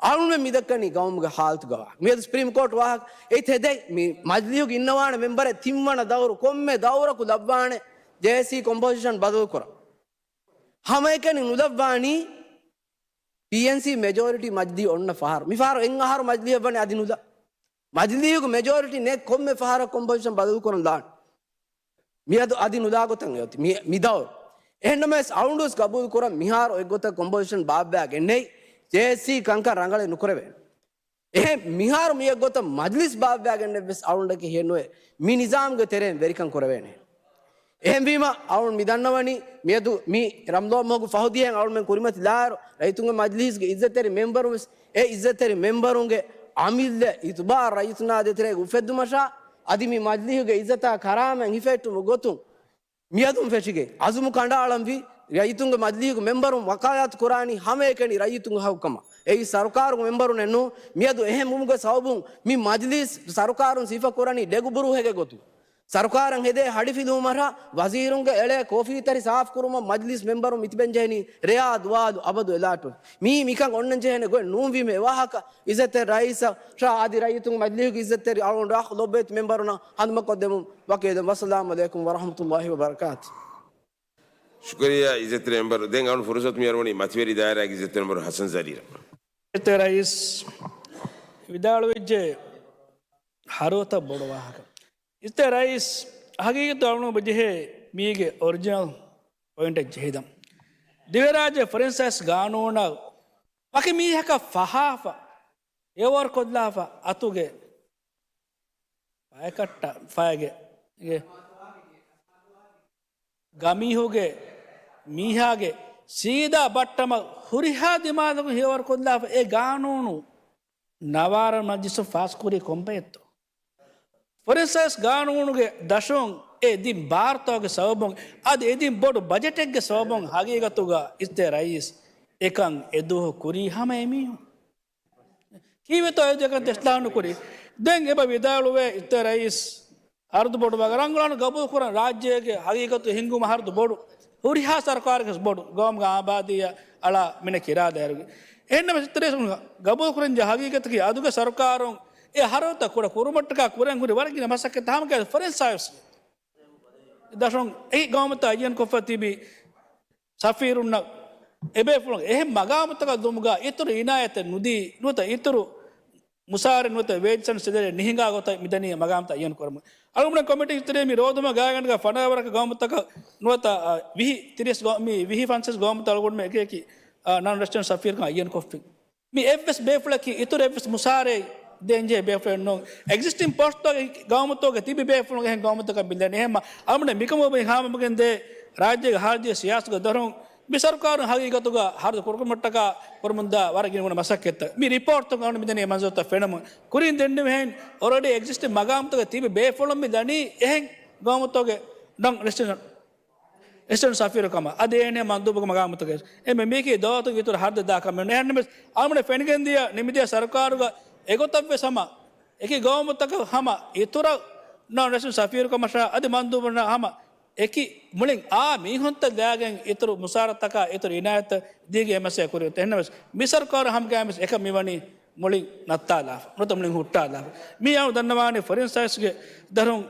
އަޅުމެން މިދައްކަނީ ގައުމުގެ ހާލަތުގަ ވާ. މިއަދު ސްޕްރީމް ކޯޓް ވާހަކަ އެތި ހެދައި މި މަޖްލިހުގެ އިންނަވާނެ މެމްބަރެއް ތިންވަނަ ދައުރު ކޮންމެ ދައުރަކު ލައްވާނެ ޖޭއެސްސީ ކޮމްޕޮޒިޝަން ބަދަލުކުރަން. ހަމައެކަނި ނުލައްވާނީ ޕީއެންސީ މެޖޯރިޓީ މަޖްލީ އޮންނަ ފަހަރު. މި ފަހަރު އެއް އަހަރު މަޖްލީހަށް ވަނީ އަދި ނުލާ. މަޖްލީހުގެ މެޖޯރިޓީ ނެތް ކޮންމެ ފަހަރަށް ކޮމްޕޮޒިޝަން ބަދަލުކުރަން ލާން. މިއަދު އަދި ނުލާ ގޮތަށް އެއޮތީ މި، މި ދައުރު. އެހެންނަމަވެސް އަޅުގަނޑުވެސް ގަބޫލު ކުރަން މިހާރު އެއްގޮތަށް ކޮމްޕޮޒިޝަން ބާއްވާގެންނެތް. ޖޭއެސްސީ ކަންކަން ރަނގަޅެއް ނުކުރެވޭނެ. އެހެން މިހާރު މި އެއްގޮތަށް މަޖްލިސް ބާއްވާގެންނެއްވެސް އަޅުގަނޑަކީ ހިއެއްނުވޭ. މި ނިޒާމްގެ ތެރެއިން ވެރިކަން ކުރެވޭނެ. އެހެންވީމަ، އަޅުން މި ދަންނަވަނީ، މިއަދު މި ރަމްޟާން މަހުގެ ފަހު ދިޔައިން އަޅުމެން ކުރިމަތިލާއިރު، ރައްޔިތުންގެ މަޖްލީހުގެ އިއްޒަތްތެރި މެމްބަރުންވެސް، އެ އިއްޒަތްތެރި މެމްބަރުންގެ އަމިއްލަ އިތުބާރު ރައްޔިތުންނާ ދޭތެރޭގަ އުފެއްދުމަށާ، އަދި މި މަޖްލީހުގެ އިއްޒަތާ ކަރާމަތް ހިފެހެއްޓުމުގެ ގޮތުން މިއަދުން ފެށިގެން އަޒުމު ކަނޑައަޅަންވީ، ރައްޔިތުންގެ މަޖްލީހުގެ މެމްބަރުން ވަކާލާތު ކުރާނީ ހަމައެކަނި ރައްޔިތުންގެ ހައްގު ކަމަށް. އެއީ ސަރުކާރުގެ މެމްބަރުންނެއްނޫން. މިއަދު އެހެން ވުމުގެ ސަބަބުން މި މަޖްލިސް ސަރުކާރުން ސިފަ ކުރަނީ ޑެގުބުރޫހެއްގެ ގޮތުން. ސަރުކާރަށް ހެދޭ ހަޑިފިލުވުމަށާ ވަޒީރުންގެ އެޅޭ ކޯފީތަރި ސާފުކުރުމަށް މަޖްލިސް މެމްބަރުން މިތިބެން ޖެހެނީ ރެޔާ ދުވާލު އަބަދު އެލާޓު. މީ މިކަން އޮންނަން ޖެހޭނެ ގޮތް ނޫންވީމަ އެ ވާހަކަ އިއްޒަތްތެރި ރައީސަށާ އަދި ރައްޔިތުންގެ މަޖްލިހުގެ އިއްޒަތްތެރި އަޅުގަނޑު އަޚް ލޮބުވެތި މެމްބަރުންނަށް ހަނދުމަކޮށްދެމުން ވަކިވެލަން. ވައްސަލާމު ޢަލައިކުމް ވަރަޙްމަތުﷲ ވަބަރަކާތު. ޝުކުރިއްޔާ އިއްޒަތްތެރި މެމްބަރު. ދެން އަޅުން ފުރުސަތު މި އަރުވަނީ މަތިވެރި ދާއިރާގެ އިއްޒަތްތެރި މެމްބަރު ޙަސަން ޒަރީރަށް. އިއްޒަތްތެރި ރައީސް ވިދާޅުވެއްޖެ ހަރުވަތަށް ބޮޑު ވާހަކަ. އިއްޒަތްތެރި ރައީސް، ހަގީގަތު އަޅުން ބެޖެހޭ މީގެ އޮރިޖިނަލް ޕޮއިންޓަށް ޖެހިދަން. ދިވެހިރާއްޖެ ފޮރިން ސާސް ގާނޫނަށް ވަކި މީހަކަށް ފަހާފަ، އެވަރު ކޮށްލާފަ އަތުގެ ފައިކައްޓަށް ފައިގެ، ގެ، ގަމީހުގެ މީހާގެ ސީދާ ބައްޓަމަށް ހުރިހާ ދިމާލަކުން ހިޔަވަރު ކޮށްލާފަ އެ ގާނޫނު ނަވާރަ މަޖްލިސުން ފާސްކުރީ ކޮންބައެއްތޯ؟ ފޮރިން ސާސް ގާނޫނުގެ ދަށުން އެ ދިން ބާރުތަކުގެ ސަބަބުން އަދި އެ ދިން ބޮޑު ބަޖެޓެއްގެ ސަބަބުން ހަގީގަތުގަ އިއްޒަތްތެރި ރައީސް އެކަން އެދުވަހު ކުރީ ހަމަ އެމީހުން. ކީއްވެތޯ އެދުވަހު އެކަން އިސްލާހު ނުކުރީ؟ ދެން އެބަ ވިދާޅުވޭ އިއްޒަތްތެރި ރައީސް ހަރަދު ބޮޑު ވާހަކަ ރަނގަޅު ގަބޫލު ކުރަން ރާއްޖޭގެ ހަގީގަތު ހިންގުމަށް ހަރަދު ބޮޑު. ހުރިހާ ސަރުކާރަކަސް ބޮޑު ގައުމުގެ އާބާދީއަށް އަޅާ މިނެ ކިރާ ދޭއިރުގެ. އެހެންނަމަ އިއްޒަތްތެރި ރައީސް ގަބޫލު ކުރަންޖެހޭ ހަގީގަތަކީ އަދުގެ ސަރުކާރުން އެ ހަރަދުތައް ކުޑަ ކުރުމަށްޓަކާ ކުރަން ހުރި ވަރަށް ގިނަ މަސައްކަތްތައް ހަމަ ކައި ފޮރިން ސާސް ދަށުން އެ ގައުމުތައް އައްޔަން ކޮށްފަ ތިބި ސަފީރުންނަށް އެބޭފުޅުން އެހެން މަގާމުތަކަށް ލުމުގަ އިތުރު އިނާޔަތެއް ނުދީ ނުވަތަ އިތުރު މުސާރެ ނުވަތަ ވޭޖް ސަން ސެލަރީ ނިހިނގާ ގޮތަށް މިދަނީ މަގާމުތައް އައްޔަން ކުރަމުން. އަޅުގަނޑު ކޮމިޓީ އިތުރެ މި ރޯދުމަ ގާތްގަނޑަކަށް ފަނަރަ ވަރަކަށް ގައުމުތަކަށް ނުވަތަ، އަ، ވިހި، ތިރީސް ގައު-، މި ވިހި ފަންސާސް ގައުމުތައް އަޅުގަނޑުމެން އެކި އެކި، އަ، ނަން ރެސިޑެންޓް ސަފީރުކަން އައްޔަން ކޮށްފިން. މި އެއްވެސް ބޭފުޅަކީ އިތުރު އެއްވެސް މުސާރައެއް ދޭންޖެހޭ ބޭފުޅެއް ނޫން. އެގްޒިސްޓިން ޕޯސްޓްތަކުގެ ގައުމުތަކުގެ ތިބި ބޭފުޅުން އެހެން ގައުމުތަކަށް މިލެނީ. އެހެންމަ އަމުނެ މިކަމުގައި ހާމަވެގެންދޭ ރާއްޖޭގެ ހާރިޖީ ސިޔާސަތުގެ ދޮރުން މި ސަރުކާރުން ހަގީގަތުގަ ހަރަދު ކުރުމަށްޓަކާ ކުރަމުންދާ ވަރަށް ގިނަ ގުނަ މަސައްކަތްތައް. މި ރިޕޯޓްތަކުން އަޅުގަނޑު މިދަނީ މަންޒަރުތައް ފެނުމުން. ކުރިން ދެންނެވިހެން އޮލްރެޑީ އެގްޒިސްޓިން މަގާމުތަކުގެ ތިބި ބޭފުޅުން މި ދަނީ އެހެން ގައުމުތަކުގެ ނޮން ރެސިޑެންޓް ރެސިޑެންޓް ސަފީރު ކަމަށް އަދި އޭނަ މަންދޫބުގެ މަގާމުތަކެއް. އެ މި-، މީކީ ދައުލަތުން އިތުރަށް ހަރަދެއް ދާ ކަމެއް ނޫން. އެހެންނަމަވެސް އަޅުގަނޑަށް ފެނިގެންދިޔަ ނިމިދިޔަ ސަރުކާރުގަ އެގޮތަށްވެސް ހަމަ އެކި ގައުމުތަކަށް ހަމަ އިތުރަށް ނޮން ރެސިޑެންޓް ސަފީރު ކަމަށާ އަދި މަންދޫބުންނާ ހަމަ އެކި މުޅިން އާ މީހުންތައް ލައިގެން އިތުރު މުސާރަތަކާ އިތުރު އިނާޔަތްތައް ދީގެ އެމްއެސްއޭ ކުރިއޮތީ. އެހެންނަމަވެސް މި ސަރުކާރު ހަމަގައިމެސް އެކަން މިވަނީ މުޅިން ނައްތާލާފަ. ނުވަތަ މުޅިން ހުއްޓާލާފަ. މީ އަޅު ދަންނަވާނީ ފޮރިން ސާސްގެ ދަށުން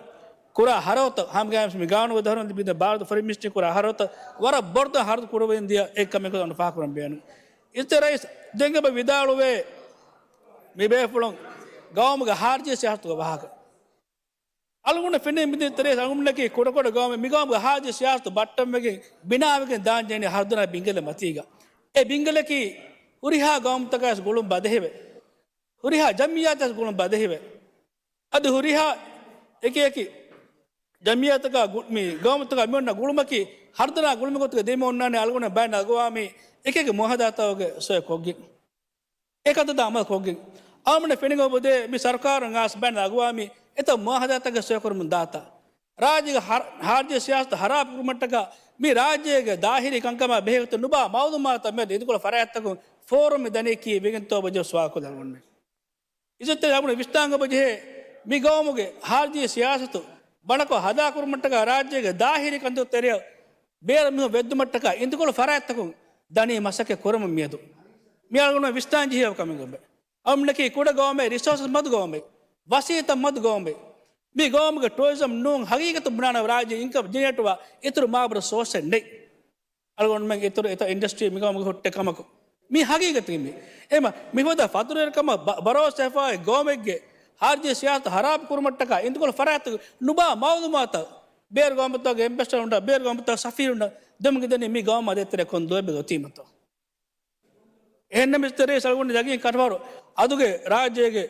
ކުރާ ހަރަދުތައް ހަމަގައިމެސް މި ގާނޫނުގެ ދަށުން ލިބިދެ ބާރުދު ފޮރިން މިނިސްޓްރީ ކުރާ ހަރަދުތައް ވަރަށް ބޮޑު ތަން ހަރަދު ކުރެވެން ދިޔަ އެއް ކަމެއް ކަމަށް ފާހަގަކުރަން ބޭނުން. އިއްޒަތްތެރި ރައީސް ދެން އެބަ ވިދާޅުވޭ މި ބޭފުޅުން ގައުމުގެ ހާރިޖީ ސިޔާސަތުގެ ވާހަކަ. އަޅުގަނޑަށް ފެނޭ މިދިޔަ ތެރޭ އަޅުގަނޑަކީ ކުޑަކުޑަ ގައުމެއް މި ގައުމުގެ ހާރިޖީ ސިޔާސަތު ބައްޓަންވެގެން ބިނާވެގެން ދާންޖެހެނީ ހަރަދުނާ ބިންގެލެއް މަތީގަ. އެ ބިންގެލަކީ ހުރިހާ ގައުމުތަކަށް ގުޅުން ބަދެހެވެ. ހުރިހާ ޖަމްއިއްޔާތަކަށް ގުޅުން ބަދެހެވެ. އަދި ހުރިހާ އެކި އެކި ޖަމްއިއްޔާތަކާ ގު-، މި ގައުމުތަކާ މި އޮންނަ ގުޅުމަކީ ހަރަދުނާ ގުޅުމެއް ގޮތުގަ ދެމި އޮންނާނެ އަޅުގަނޑަށް ބައިނަލްއަގްވާމީ އެކި އެކި މުއާހަދާތަކުގެ ސޮއެ ކޮށްގެން. އެ ކަންތައްތައް އަމަލު ކޮށްގެން. އަޅުގަނޑަށް ފެނިގެން އުފުދޭ މި ސަރުކާރުން އައިސް ބައިނަލްއަގްވާމީ އެތައް މުއާހަދާތަކެއް ސޮއެ ކުރަމުން ދާތާ. ރާއްޖޭގެ ހާ-، ހާރިޖީ ސިޔާސަތު ހަރާބު ކުރުމަށްޓަކާ މި ރާއްޖޭގެ ދާހިރީ ކަންކަމާ ބެހޭގޮތުން ނުބާ މައުލޫމާތު މިއަދު އިދިކޮޅު ފަރާތްތަކުން ފޯރުމް މި ދަނީކީ ވެގެންތޯ ބަޖެ ސުވާލުކޮށްލަން އޮންނެ. އިއްޒަތްތެރި އަޅުގަނޑު ވިސްނާން އެބަޖެހޭ، މި ގައުމުގެ ހާރިޖީ ސިޔާސަތު ބަނޑަކޮށް ހަދާކުރުމަށްޓަކާ ރާއްޖޭގެ ދާހިރީ ކަންތައް ތެރެއަށް ބޭރު މީހުން ވެއްދުމަށްޓަކާ އިނދުކޮޅު ފަރާތްތަކުން ދަނީ މަސައްކަތް ކުރަމުން މިއަދު. މި އަޅުގަނޑު ވިސްނާން ޖެހޭ ކަމެއް އެބަ. އަޅުގަނޑަކީ ކުޑަ ގައުމެއް، ރިސޯސަސް މަދު ގައުމެއް، ވަސީލަތް މަދު ގައުމެއް. މި ގައުމުގެ ޓޫރިޒަމް ނޫން ހަގީގަތު ބުނާނެ ރާއްޖެ އިންކަމް ޖެނެރޭޓްވާ އިތުރު މާބަރު ސޯސެއް ނެތް. އަޅުގަނޑުމެން އިތުރު އެތައް އިންޑަސްޓްރީ މި ގައުމުގެ ހުއްޓެއް ކަމަކު. މީ ހަގީގަތެއް މީ. އެމަ މިފަދަ ފަތުރުވެރިކަމަށް ބަ-، ބަރޯސާ ހިފާ ގައުމެއްގެ ހާރިޖީ ސިޔާސަތު ހަރާބު ކުރުމަށްޓަކާ އިނދުކޮޅު ފަރާތްތަކު ނުބާ މައުލޫމާތަށް ބޭރު ގައުމުތަކުގެ އެމްބެސެޑަރުންނަށް، ބޭރު ގައުމުތަކުގެ ސަފީރުންނަށް ދެމުގެ ދެނީ މި ގައުމާ ދޭތެރޭ ކޮން ދުވަހެއް އޮތީމަތޯ. އެހެންނަމަވެސް ރައީސް އަޅުގަނޑު ދަގީން ކަނޑަވަރު އަދުގެ ރާއްޖޭގެ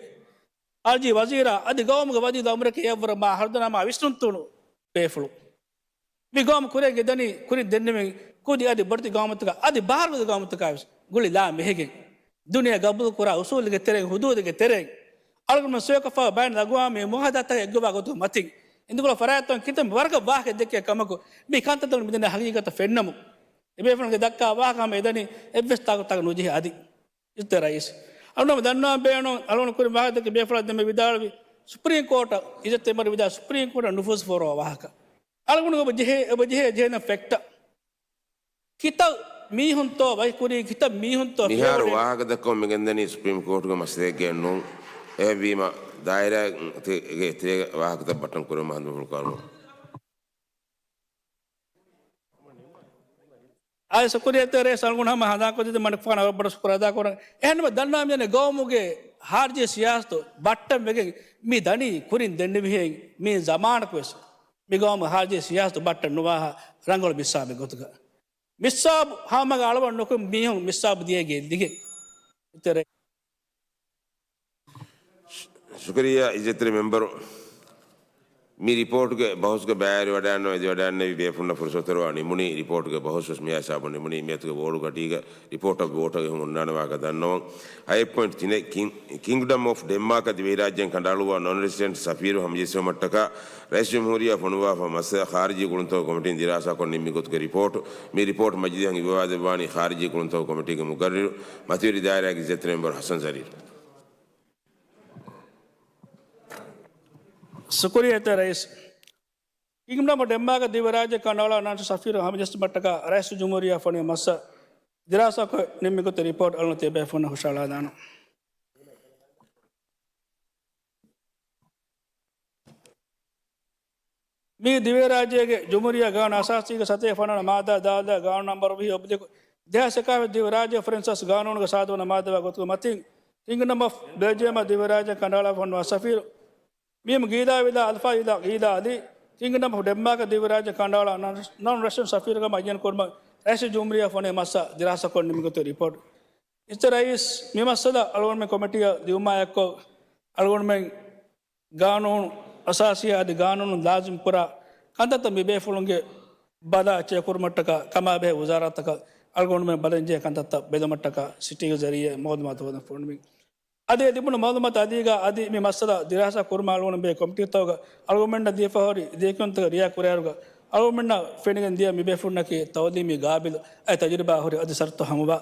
ހާރިޖީ ވަޒީރާ އަދި ގައުމުގެ ވަޒީރު އަމުރެކޭ އެއަށްވުރެ މާ ހަރުދަނާމާ ވިސްނުންތޫނު ބޭފުޅު. މި ގައުމު ކުރެ ގެދަނީ ކުރިން ދެންނެވި ކުދި އަދި ބޮޑެތި ގައުމުތަކާ އަދި ބާރުގަދަ ގައުމުތަކާ ވެސް ގުޅި ލާ މެހެގެން ދުނިޔެ ގަބޫލުކުރާ އުސޫލުގެ ތެރެއިން ހުދޫދުގެ ތެރެއިން އަޅުގަނޑުމެން ސޮއިކޮށްފަ ބައިނަލްއަގުވާމީ މުއާހަދާތަކަށް އެއްގޮވާ ގޮތުގެ މަތިން އިނދުކޮޅު ފަރާތްތަކުން ކިތަންމެ ވަރަކަށް ވާހަކަ ދެއްކޭ ކަމަކު މި ކަންތައްތަކުން މިދަނީ ހަގީގަތަށް ފެންނަމުން. އެބޭފުޅުންގެ ދައްކާ ވާހަކަ ހަމަ އެދަނީ އެއްވެސް ތާކުތަކަށް ނުޖެހޭ އަދި. އިއްޒަތްތެރި ރައީސް. އަޅުގަނޑު ދަންނަވާން ބޭނުން އަޅުގަނޑު ކުރިން ވާހަކަ ދެއްކި ބޭފުޅާ ދެންމެ ވިދާޅުވި ސުޕްރީމް ކޯޓަށް އިއްޒަތްތެރި މެމްބަރު ވިދާޅުވި ސުޕްރީމް ކޯޓަށް ނުފޫޒު ފޯރުވާ ވާހަކަ. އަޅުގަނޑު އެބަ ޖެހޭ، އެބަ ޖެހޭ ޖެހޭނެ ފެކްޓަށް. ކިތައް މީހުންތޯ ވަކިކުރީ، ކިތައް މީހުންތޯ މިހާރު ފިޔަވަޅެއް؟ ވާހަކަ ދައްކަމުން މިގެންދަނީ ސުޕްރީމް ކޯޓުގެ މައްސަލައެއްގެ ނޫން. އެހެންވީމަ ދާއިރާގެ ތެރޭގަ ވާހަކަތައް ބައްޓަން ކުރުމަށް ހަނދުމަފުޅު ކުރަމުން. އާއި ޝުކުރިއްޔާ ރައީސް އަޅުގަނޑު ހަމަ ހަނދާންކޮށްދީ މަނިކުފާނަށް ވަރަށް ބޮޑަށް ޝުކުރު އަދާކުރަން. އެހެންވެ ދަންނާ މިދަނީ ގައުމުގެ ހާރިޖީ ސިޔާސަތު ބައްޓަން ވެގެން މި ދަނީ ކުރިން ދެންނެވިހެން މި ޒަމާނަކުވެސް މި ގައުމު ހާރިޖީ ސިޔާސަތު ބައްޓަން ނުވާހާ ރަނގަޅު މިސާބެއް ގޮތުގަ. މިސާބު ހާމަގަ އަޅަވަން ނުކުން މީހުން މިސާބު ދިޔައިގެ އެއްލިގެން. އިތުރެ. ޝުކުރިއްޔާ އިއްޒަތްތެރި މެމްބަރު. މި ރިޕޯޓުގެ ބަހުސްގެ ބައިވެރިވަޑައިގަންނަވަން އެދިވަޑައިގަންނެވި ބޭފުޅުންނަށް ފުރުސަތު އޮތް ނިމުނީ. ރިޕޯޓުގެ ބަހުސް ވެސް މިހާ ހިސާބުން ނިމުނީ. މިއަދުގެ ވޯޑު ގަޑީގަ ރިޕޯޓަށް ވޯޓަށް އެހުމަށް އޮންނާނެ ވާހަކަ ދަންނަވަން. ހަތް ޕޮއިންޓް ތިނެއް ކިން-، ކިންގްޑަމް އޮފް ޑެންމާކަށް ދިވެހިރާއްޖޭން ކަނޑައަޅުއްވާ ނޮން ރެސިޑެންޓް ސަފީރު ހަމަޖެއްސުމަށްޓަކާ ރައީސް ޖުމްހޫރިއްޔާ ފޮނުއްވާފަ މައްސަލަ ޚާރިޖީ ގުޅުންތަކުގެ ކޮމިޓީން ދިރާސާކޮށް ނިންމި ގޮތުގެ ރިޕޯޓު. މި ރިޕޯޓް މަޖިލީހަށް އިއްވާ ދެއްވާނީ ޚާރިޖީ ގުޅުންތަކުގެ ކޮމިޓީގެ މުގައްރިރު މަތިވެރި ދާއިރާގެ އިއްޒަތްތެރި މެމްބަރު ޙަސަން ޒަރީފް. ޝުކުރިއްޔާ ރައީސް. ކިންގްޑަމް އޮފް ޑެންމާކަށް ދިވެހިރާއްޖޭން ކަނޑައަޅާ ނޮން ރެސިޑެންޓް ސަފީރު ހަމަޖެއްސުމަށްޓަކާ ރައީސުލްޖުމްހޫރިއްޔާ ފޮނުވި މައްސަލަ ދިރާސާކޮށް ނިންމި ގޮތުގެ ރިޕޯޓް އަޅުގަނޑު ތިޔަބޭފުޅުންނަށް ހުށަހަޅާލާނަން. މިއީ ދިވެހިރާއްޖޭގެ ޖުމްހޫރިއްޔާ ގާނޫނު އަސާސީގެ ސަތޭކަ ފަންނަވަނަ މާއްދާ ދާލާ ގާނޫނު ނަންބަރު ވިހި އޮބްލިކު ދެހާސް އެކާވީސް ދިވެހިރާއްޖޭގެ ފޮރިން ސާސް ގާނޫނުގެ ސާދަވަނަ މާއްދާ ގޮތުގެ މަތިން ކިންގްޑަމް އޮފް ބެލްޖިއަމަށް ދިވެހިރާއްޖޭން ކަނޑައަޅާފަ ހުންނަވާ ސަފީރު މީމް ގީލާ ވިލާ އަލްފާ ވިލާ ގީލާ އަލީ، ކިންގްޑަމް އޮފް ޑެންމާކަށް ދިވެހިރާއްޖޭން ކަނޑައަޅާ ނަން-، ނަން ރެސިޑެންޓް ސަފީރުކަމަށް އައްޔަން ކުރުމަށް ރައީސުލްޖުމްހޫރިއްޔާ ފޮނުވި މައްސަލަ ދިރާސާކޮށް ނިންމި ގޮތުގެ ރިޕޯޓް. އިއްޒަތްތެރި ރައީސް، މި މައްސަލަ އަޅުގަނޑުމެން ކޮމިޓީއަށް ދިއުމާ އެއްކޮށް، އަޅުގަނޑުމެން ގާނޫނު އަސާސީ އަދި ގާނޫނު ލާޒިމް ކުރާ ކަންތައްތައް މި ބޭފުޅުންގެ ބަލާ އެއްޗެއް ކުރުމަށްޓަކާ ކަމާބެހޭ ވުޒާރާތަކަށް އަޅުގަނޑުމެން ބަލަންޖެހޭ ކަންތައްތައް ބެލުމަށްޓަކާ ސިޓީގެ ޒަރީއާ މައުލޫމާތު ހޯދަން ފެނުނީ. އަދި އެ ލިބުނު މައުލޫމާތު އަދީގަ އަދި މި މައްސަލަ ދިރާސާ ކުރުމަށް އަޅުގަނޑު ބޭ ކޮމިޓީތަކުގަ އަޅުގަނޑުމެންނަށް ދީފަ ހުރި ދިޔަކިޔުންތަކެއް ރިޔާ ކުރިއަރުގަ އަޅުގަނޑުމެންނަށް ފެނިގެން ދިޔަ މި ބޭފުޅުންނަކީ ތައުލީމީ ގާބިލު އަދި ތަޖުރިބާ ހުރި އަދި ޝަރުތު ހަމަވާ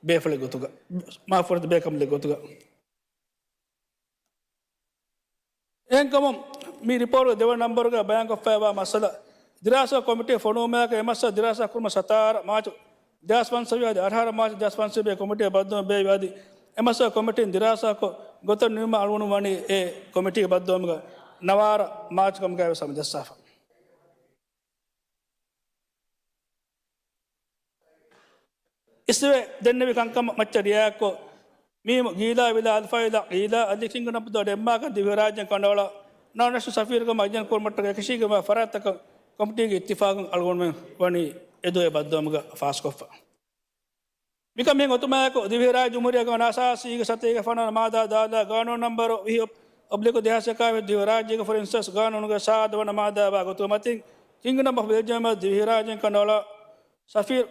ބޭފުޅެއް ގޮތުގަ، މާ ފުރަތަމަ ބޭކަނބަލެއް ގޮތުގަ. އެހެންކަމުން މި ރިޕޯޓުގެ ދެވަނަ ނަންބަރުގަ ބަޔާންކޮށްފައިވާ މައްސަލަ ދިރާސާ ކޮމިޓީ ފޮނުވުމާއެކު އެ މައްސަލަ ދިރާސާ ކުރުމަށް ސަތާރަ މާޗު ދެހާސް ފަންސަވީސް އަދި އަށާރަ މާޗު ދެހާސް ފަންސަވީސް ކޮމިޓީ ބައްދަލު ބޭއްވި އަދި އެ މައްސަލަ ކޮމިޓީން ދިރާސާކޮށް ގޮތަށް ނިމުމަށް އަޅުގަނޑު ވަނީ އެ ކޮމިޓީގެ ބައްދަލުވުމުގަ ނަވާރަ މާޗު ކަމުގައިވެސް ހަމަޖައްސާފަ. އިސްވެ ދެންނެވި ކަންކަމަށް މައްޗަށް ރިއާޔަތްކޮށް، މީމު ގީލާ ވިލާ އަލްފާ ވިލާ ގީލާ އަލީ ކިންގްޑަމް އޮފް ޑެންމާކަށް ދިވެހިރާއްޖޭން ކަނޑައަޅާ ނަން ރެސިޑެންޓް ސަފީރުކަމަށް އައްޔަން ކުރުމަށްޓަކާ އެކަށީގެން ވާ ފަރާތްތަކަށް ކޮމިޓީގެ އިއްތިފާގުން އަޅުގަނޑުމެން ވަނީ އެ ދުވަހު ބައްދަލުވުމުގަ ފާސްކޮށްފަ. މިކަން މިހެން އޮތުމާއެކު، ދިވެހިރާއްޖެ ޖުމްހޫރިއްޔާގެ ގާނޫނު އަސާސީގެ ސަތޭކަ ފަންނަވަނަ މާއްދާ ދާލާ ގާނޫނު ނަންބަރު ވިހި އޮބް-، އޮބްލިކު ދެހާސް އެކާވީސް ދިވެހިރާއްޖޭގެ ފޮރިން ސާސް ގާނޫނުގެ ސާދަވަނަ މާއްދާ ވާ ގޮތުގެ މަތިން ކިންގްޑަމް އޮފް ބެލްޖިއަމަށް ދިވެހިރާއްޖޭން ކަނޑައަޅާ ސަފީރު،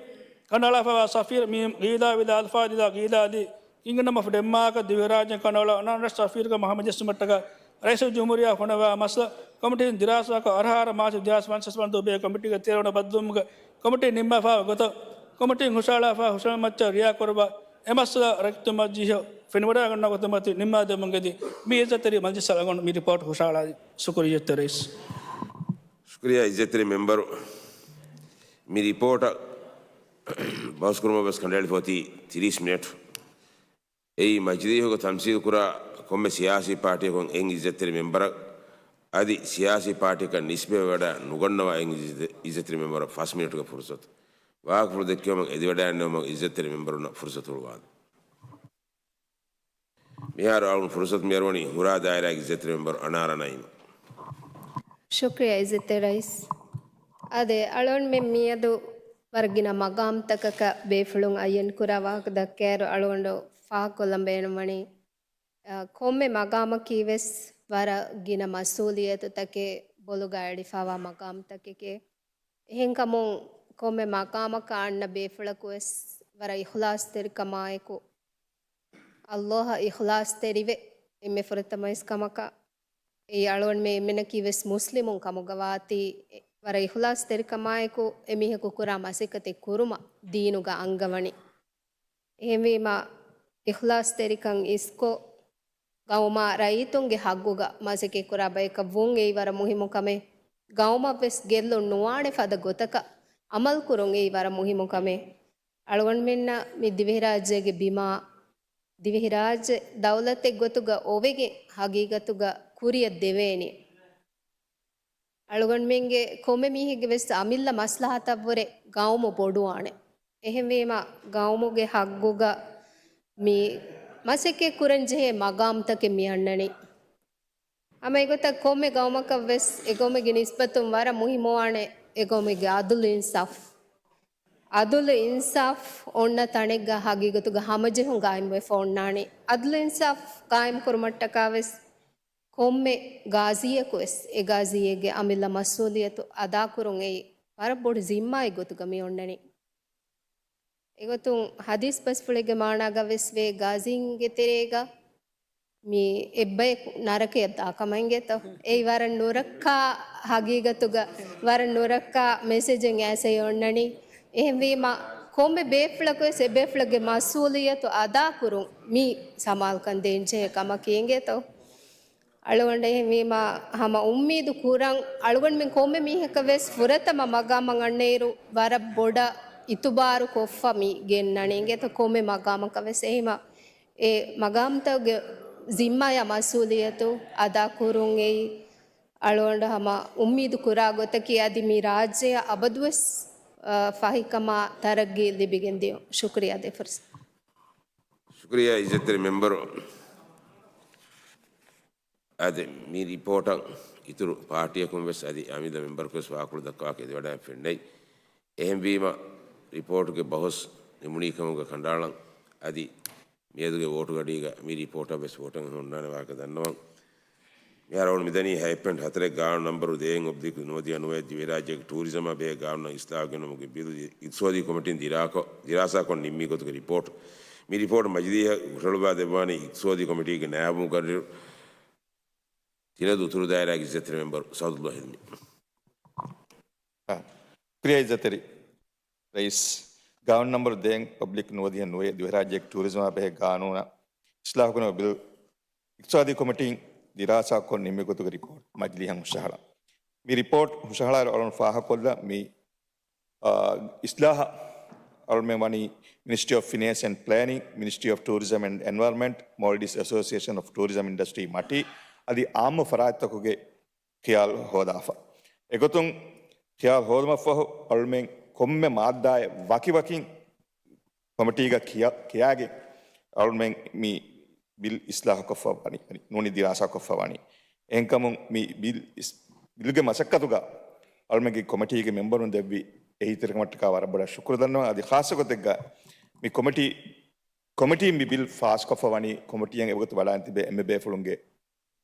ކަނޑައަޅާފައިވާ ސަފީރު މީމް ގީލާ ވިލާ އަލްފާ ވިލާ ގީލާ އަލީ ކިންގްޑަމް އޮފް ޑެންމާކަށް ދިވެހިރާއްޖޭން ކަނޑައަޅާ ނަން ރެސިޑެންޓް ސަފީރުކަމަށް ހަމަޖެއްސުމަށްޓަކާ ރައީސުލްޖުމްހޫރިއްޔާ ފޮނުވާ މައްސަލަ ކޮމިޓީން ދިރާސާކޮށް، އަރަހާރަ މާޗު ދެހާސް ފަންސާސް ވަންދޫ ބޭ ކޮމިޓީގެ ތިޔަރުން ބައްދަލުވުމުގެ ކޮމިޓީން ނިންމާފާވާ ގޮތަށް ކޮމިޓީން ހުށަހަޅާފާ ހުށަހެޅުމަށް ރިޔާކުރައްވާ އެ މައްސަލަ ރައްޔިތުން މަޖިލީހަށް ފެނިވަޑައިގަންނަވާ ގޮތުން މަތި ނިންމާދެމުން އެދި، މި އިއްޒަތްތެރި މަޖިލިސް އަޅުގަނޑު މި ރިޕޯޓް ހުށަހަޅާލީ. ޝުކުރިއްޔާ އިއްޒަތްތެރި ރައީސް. ޝުކުރިއްޔާ އިއްޒަތްތެރި މެމްބަރު. މި ރިޕޯޓަށް ބަހުސްކުރުމަށް ވެސް ކަނޑައެޅިފަ އޮތީ ތިރީސް މިނެޓް. އެއީ މަޖިލީހުގަ ތަމްސީލުކުރާ ކޮންމެ ސިޔާސީ ޕާޓީއަކުން އެއް އިއްޒަތްތެރި މެމްބަރަށް އަދި ސިޔާސީ ޕާޓީއަކަށް ނިސްބަތްވެވަޑައި ނުގަންނަވާ އެއް އިއްޒަތް، އިއްޒަތްތެރި މެމްބަރަށް ފަސް މިނެޓުގެ ފުރުސަތު. ވާހަކަފުޅު ދެއްކެވުމަށް އެދިވަޑައިގަންނެވުމަށް އިއްޒަތްތެރި މެމްބަރުންނަށް ފުރުސަތު ހުޅުވާނެ. މިހާރު އަޅުގަނޑު ފުރުސަތު މިއަރުވަނީ ހުރާ ދާއިރާގެ އިއްޒަތްތެރި މެމްބަރު އަނާރާ ނައީމަށް. ޝުކްރިޔާ އިއްޒަތްތެރި ރައީސް. އާދެ، އަޅުގަނޑުމެން މިއަދު ވަރަށް ގިނަ މަގާމްތަކަކަށް ބޭފުޅުން އައްޔަން ކުރާ ވާހަކަ ދައްކާއިރު އަޅުގަނޑު ފާހަގަކޮށްލަން ބޭނުންވަނީ، އަ، ކޮންމެ މަގާމަކީ ވެސް ވަރަށް ގިނަ މަސްއޫލިއްޔަތުތަކެއް ބޮލުގަ އެޅިފައިވާ މަގާމްތަކެކޭ. އެހެންކަމުން ކޮންމެ މަގާމަކަށް އަންނަ ބޭފުޅަކު ވެސް ވަރަށް އިޚްލާޞްތެރިކަމާއެކު، ﷲ އަށް އިޚްލާޞްތެރިވެ، އެންމެ ފުރަތަމަ އިސް ކަމަކަށް އެއީ އަޅުގަނޑުމެން އެންމެނަކީ ވެސް މުސްލިމުން ކަމުގަ ވާތީ، ވަރަށް އިޚްލާޞްތެރިކަމާއެކު އެމީހަކު ކުރާ މަސައްކަތެއް ކުރުމަށް ދީނުގަ އަންގަވަނީ. އެހެންވީމަ، އިޚްލާޞްތެރިކަން އިސްކޮށް، ގައުމާ ރައްޔިތުންގެ ހައްގުގަ މަސައްކަތްކުރާ ބަޔަކަށް ވުން އެއީ ވަރަށް މުހިއްމު ކަމެއް. ގައުމަށް ވެސް ގެއްލުން ނުވާނެ ފަދަ ގޮތަކަށް އަމަލުކުރުން އެއީ ވަރަށް މުހިއްމު ކަމެއް. އަޅުގަނޑުމެންނަށް މި ދިވެހިރާއްޖޭގެ ބިމާ، ދިވެހިރާއްޖެ ދައުލަތެއް ގޮތުގަ އޮވެގެން ހަގީގަތުގަ ކުރިއަށް ދެވޭނީ. އަޅުގަނޑުމެންގެ ކޮންމެ މީހެއްގެ ވެސް އަމިއްލަ މަސްލަހަތަށްވުރެ ގައުމު ބޮޑުވާނެ. އެހެންވީމަ، ގައުމުގެ ހައްގުގަ މި މަސައްކަތް ކުރަން ޖެހޭ މަގާމްތަކެއް މި އަންނަނީ. ހަމަ އެގޮތަށް ކޮންމެ ގައުމަކަށް ވެސް އެގައުމެއްގެ ނިސްބަތުން ވަރަށް މުހިއްމުވާނެ އެގައުމެއްގެ އަދުލު އިންސާފް. އަދުލު އިންސާފް އޮންނަ ތަނެއްގަ ހަގީގަތުގަ ހަމަޖެހުން ގާއިމްވެފަ އޮންނާނީ. އަދުލު އިންސާފް ގާއިމް ކުރުމަށްޓަކާ ވެސް ކޮންމެ ގާޒީއަކު ވެސް އެ ގާޒީއެއްގެ އަމިއްލަ މަސްއޫލިއްޔަތު އަދާކުރުން އެއީ ވަރަށް ބޮޑު ޒިންމާއެއް ގޮތުގަ މި އޮންނަނީ. އެގޮތުން ޙަދީޘް ބަސްފުޅެއްގެ މާނާގަ ވެސް ވޭ، ގާޒީންގެ ތެރޭގަ މި އެއްބަޔަކު ނަރަކަޔަށް ދާ ކަމަށް އިނގޭތޯ. އެއީ ވަރަށް ނުރައްކާ ހަގީގަތުގަ، ވަރަށް ނުރައްކާ މެސެޖެއް އައިސް އޮންނަނީ. އެހެންވީމަ، ކޮންމެ ބޭފުޅަކު ވެސް އެ ބޭފުޅެއްގެ މަސްއޫލިއްޔަތު އަދާކުރުން މި ސަމާލުކަން ދޭންޖެހޭ ކަމަކީ އިނގޭތޯ. އަޅުގަނޑަށް އެހެންވީމަ، ހަމަ އުއްމީދު ކުރަން، އަޅުގަނޑުމެން ކޮންމެ މީހަކަށް ވެސް ފުރަތަމަ މަގާމަށް އަންނައިރު ވަރަށް ބޮޑަށް އިތުބާރު ކޮށްފަ މި ގެންނަނީ އިނގޭތޯ. ކޮންމެ މަގާމަކަށް ވެސް އެހެމަ އެ މަގާމްތަކުގެ ޒިންމާޔާ މަސްއޫލިއްޔަތު އަދާކުރުން އެއީ އަޅުގަނޑު ހަމަ އުއްމީދު ކުރާ ގޮތަކީ އަދި މި ރާއްޖެއަށް އަބަދުވެސް، އަ، ފަހިކަމާ ތަރައްގީ ލިބިގެން ދިޔުން. ޝުކުރިއްޔާ ދޭ ފުރުސަތު. ޝުކުރިއްޔާ އިއްޒަތްތެރި މެމްބަރު. އާދެ، މި ރިޕޯޓަށް އިތުރު ޕާޓީއަކުން ވެސް އަދި އަމިއްލަ މެމްބަރަކު ވެސް ވާހަކަފުޅު ދައްކަވާކަށް އެދިވަޑައިގެން ފެންނައި. އެހެންވީމަ، ރިޕޯޓުގެ ބަހުސް ނިމުނީކަމުގަ ކަނޑައަޅަން އަދި މިއަދުގެ ވޯޓުގަޑީގަ މި ރިޕޯޓަށް ވެސް ވޯޓެއް ހުންނާނެ ވާހަކަ ދަންނަވަން. މިހާރު އަޅުގަނޑު މިދަނީ ހަތް ޕޮއިންޓް ހަތަރެއް ގާނޫނު ނަންބަރު ދޭއް އޮބްލިކް ނުވަދިހަ ނުވައެއް ދިވެހިރާއްޖޭގެ ޓޫރިޒަމާ ބެހޭ ގާނޫނަށް އިސްލާހު ގެނުމުގެ ބިލު އިޤްތިޞާދީ ކޮމިޓީން ދިރާކޮށް، ދިރާސާކޮށް ނިންމި ގޮތުގެ ރިޕޯޓް. މި ރިޕޯޓް މަޖިލީހަށް ހުށަހަޅުއްވާ ދެއްވާނީ އިޤްތިޞާދީ ކޮމިޓީގެ ނާއިބު މުޤައްރިރު ތިނަދޫ އުތުރު ދާއިރާގެ އިއްޒަތްތެރި މެމްބަރު ސައުދުﷲ ހިލްމީ. އާ، ޝުކުރިއްޔާ އިއްޒަތްތެރި ރައީސް. ގާނޫނު ނަންބަރު ދޭއް އޮބްލިކް ނުވަދިހަ ނުވައެއް ދިވެހިރާއްޖޭގެ ޓޫރިޒަމާ ބެހޭ ގާނޫނަށް އިސްލާހު ކުރުމުގެ ބިލް އިޤްތިޞާދީ ކޮމިޓީން ދިރާސާކޮށް ނިންމި ގޮތުގެ ރިޕޯޓް މަޖިލީހަށް ހުށަހަޅާ. މި ރިޕޯޓް ހުށަހަޅާއިރު އަޅުގަނޑު ފާހަގަކޮށްލަން މި، އާ، އިސްލާހަށް އަޅުމެން ވަނީ މިނިސްޓްރީ އޮފް ފިނޭންސް އެންޑް ޕްލޭނިން، މިނިސްޓްރީ އޮފް ޓޫރިޒަމް އެންޑް އެންވަޔަރަންމަންޓް، މޯލްޑިވްސް އެސޯސިއޭޝަން އޮފް ޓޫރިޒަމް އިންޑަސްޓްރީ މަޓީ އަދި އާއްމު ފަރާތްތަކުގެ ޚިޔާލު ހޯދާފަ. އެގޮތުން ޚިޔާލު ހޯދުމަށްފަހު އަޅުމެން ކޮންމެ މާއްދާއެއް ވަކިވަކިން ކޮމިޓީގަ ކިޔަ-، ކިޔާގެން އަޅުމެން މި ބިލް އިސްލާހުކޮށްފަ ވަނީ، ނޫނީ ދިރާސާކޮށްފަ ވަނީ. އެހެންކަމުން މި ބިލް އިސް-، ބިލްގެ މަސައްކަތުގަ އަޅުމެންގެ ކޮމިޓީގެ މެމްބަރުން ދެއްވި އެހީތެރިކަމަށްޓަކާ ވަރަށް ބޮޑަށް ޝުކުރު ދަންނަވަން. އަދި ޚާއްޞަ ގޮތެއްގަ މި ކޮމިޓީ، ކޮމިޓީން މި ބިލް ފާސްކޮށްފަ ވަނީ ކޮމިޓީއަށް އެވަގުތު ބަލާން ތިބޭ އެންމެ ބޭފުޅުންގެ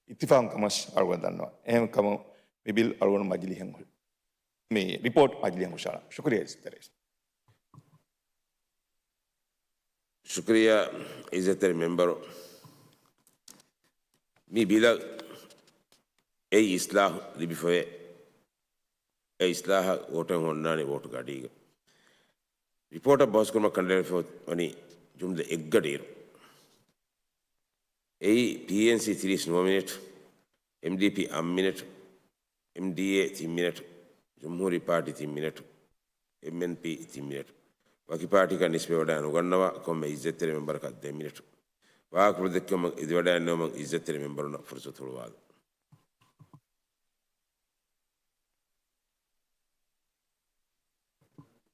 އިއްތިފާގުން ކަމަށް އަޅުގަނޑު ދަންނަވަން. އެހެންކަމުން މި ބިލް އަޅުގަނޑު މަޖިލީހަށް ހުޅު-، މި ރިޕޯޓް މަޖިލީހަށް ހުށަހަޅަން. ޝުކުރިއްޔާ އިއްޒަތްތެރި ރައީސް. ޝުކުރިއްޔާ އިއްޒަތްތެރި މެމްބަރު. މި ބިލަށް އެއީ އިސްލާހު ލިބިފައޭ. އެ އިސްލާހަށް ވޯޓެއް ހުންނާނީ ވޯޓުގެ އަޑީގަ. ރިޕޯޓަށް ބަހުސްކުރުމަށް ކަނޑައެޅިފަ ވަނީ ޖުމްލަ އެއްގަޑިއިރު. އެއީ ޕީއެންސީ ތިރީސް ނުވަ މިނެޓް، އެމްޑީޕީ އަށް މިނެޓް، އެމްޑީއޭ ތިން މިނެޓް، ޖުމްހޫރީ ޕާޓީ ތިން މިނެޓް، އެމްއެންޕީ ތިން މިނެޓް. ވަކި ޕާޓީއަކަށް ނިސްބަތްވެވަޑައި ނުގަންނަވާ ކޮންމެ އިއްޒަތްތެރި މެމްބަރަކަށް ދެ މިނެޓް. ވާހަކަފުޅު ދެއްކުމަށް އެދިވަޑައިގަންނަވަމުން އިއްޒަތްތެރި މެމްބަރުންނަށް ފުރުސަތު ހުޅުވާލަން.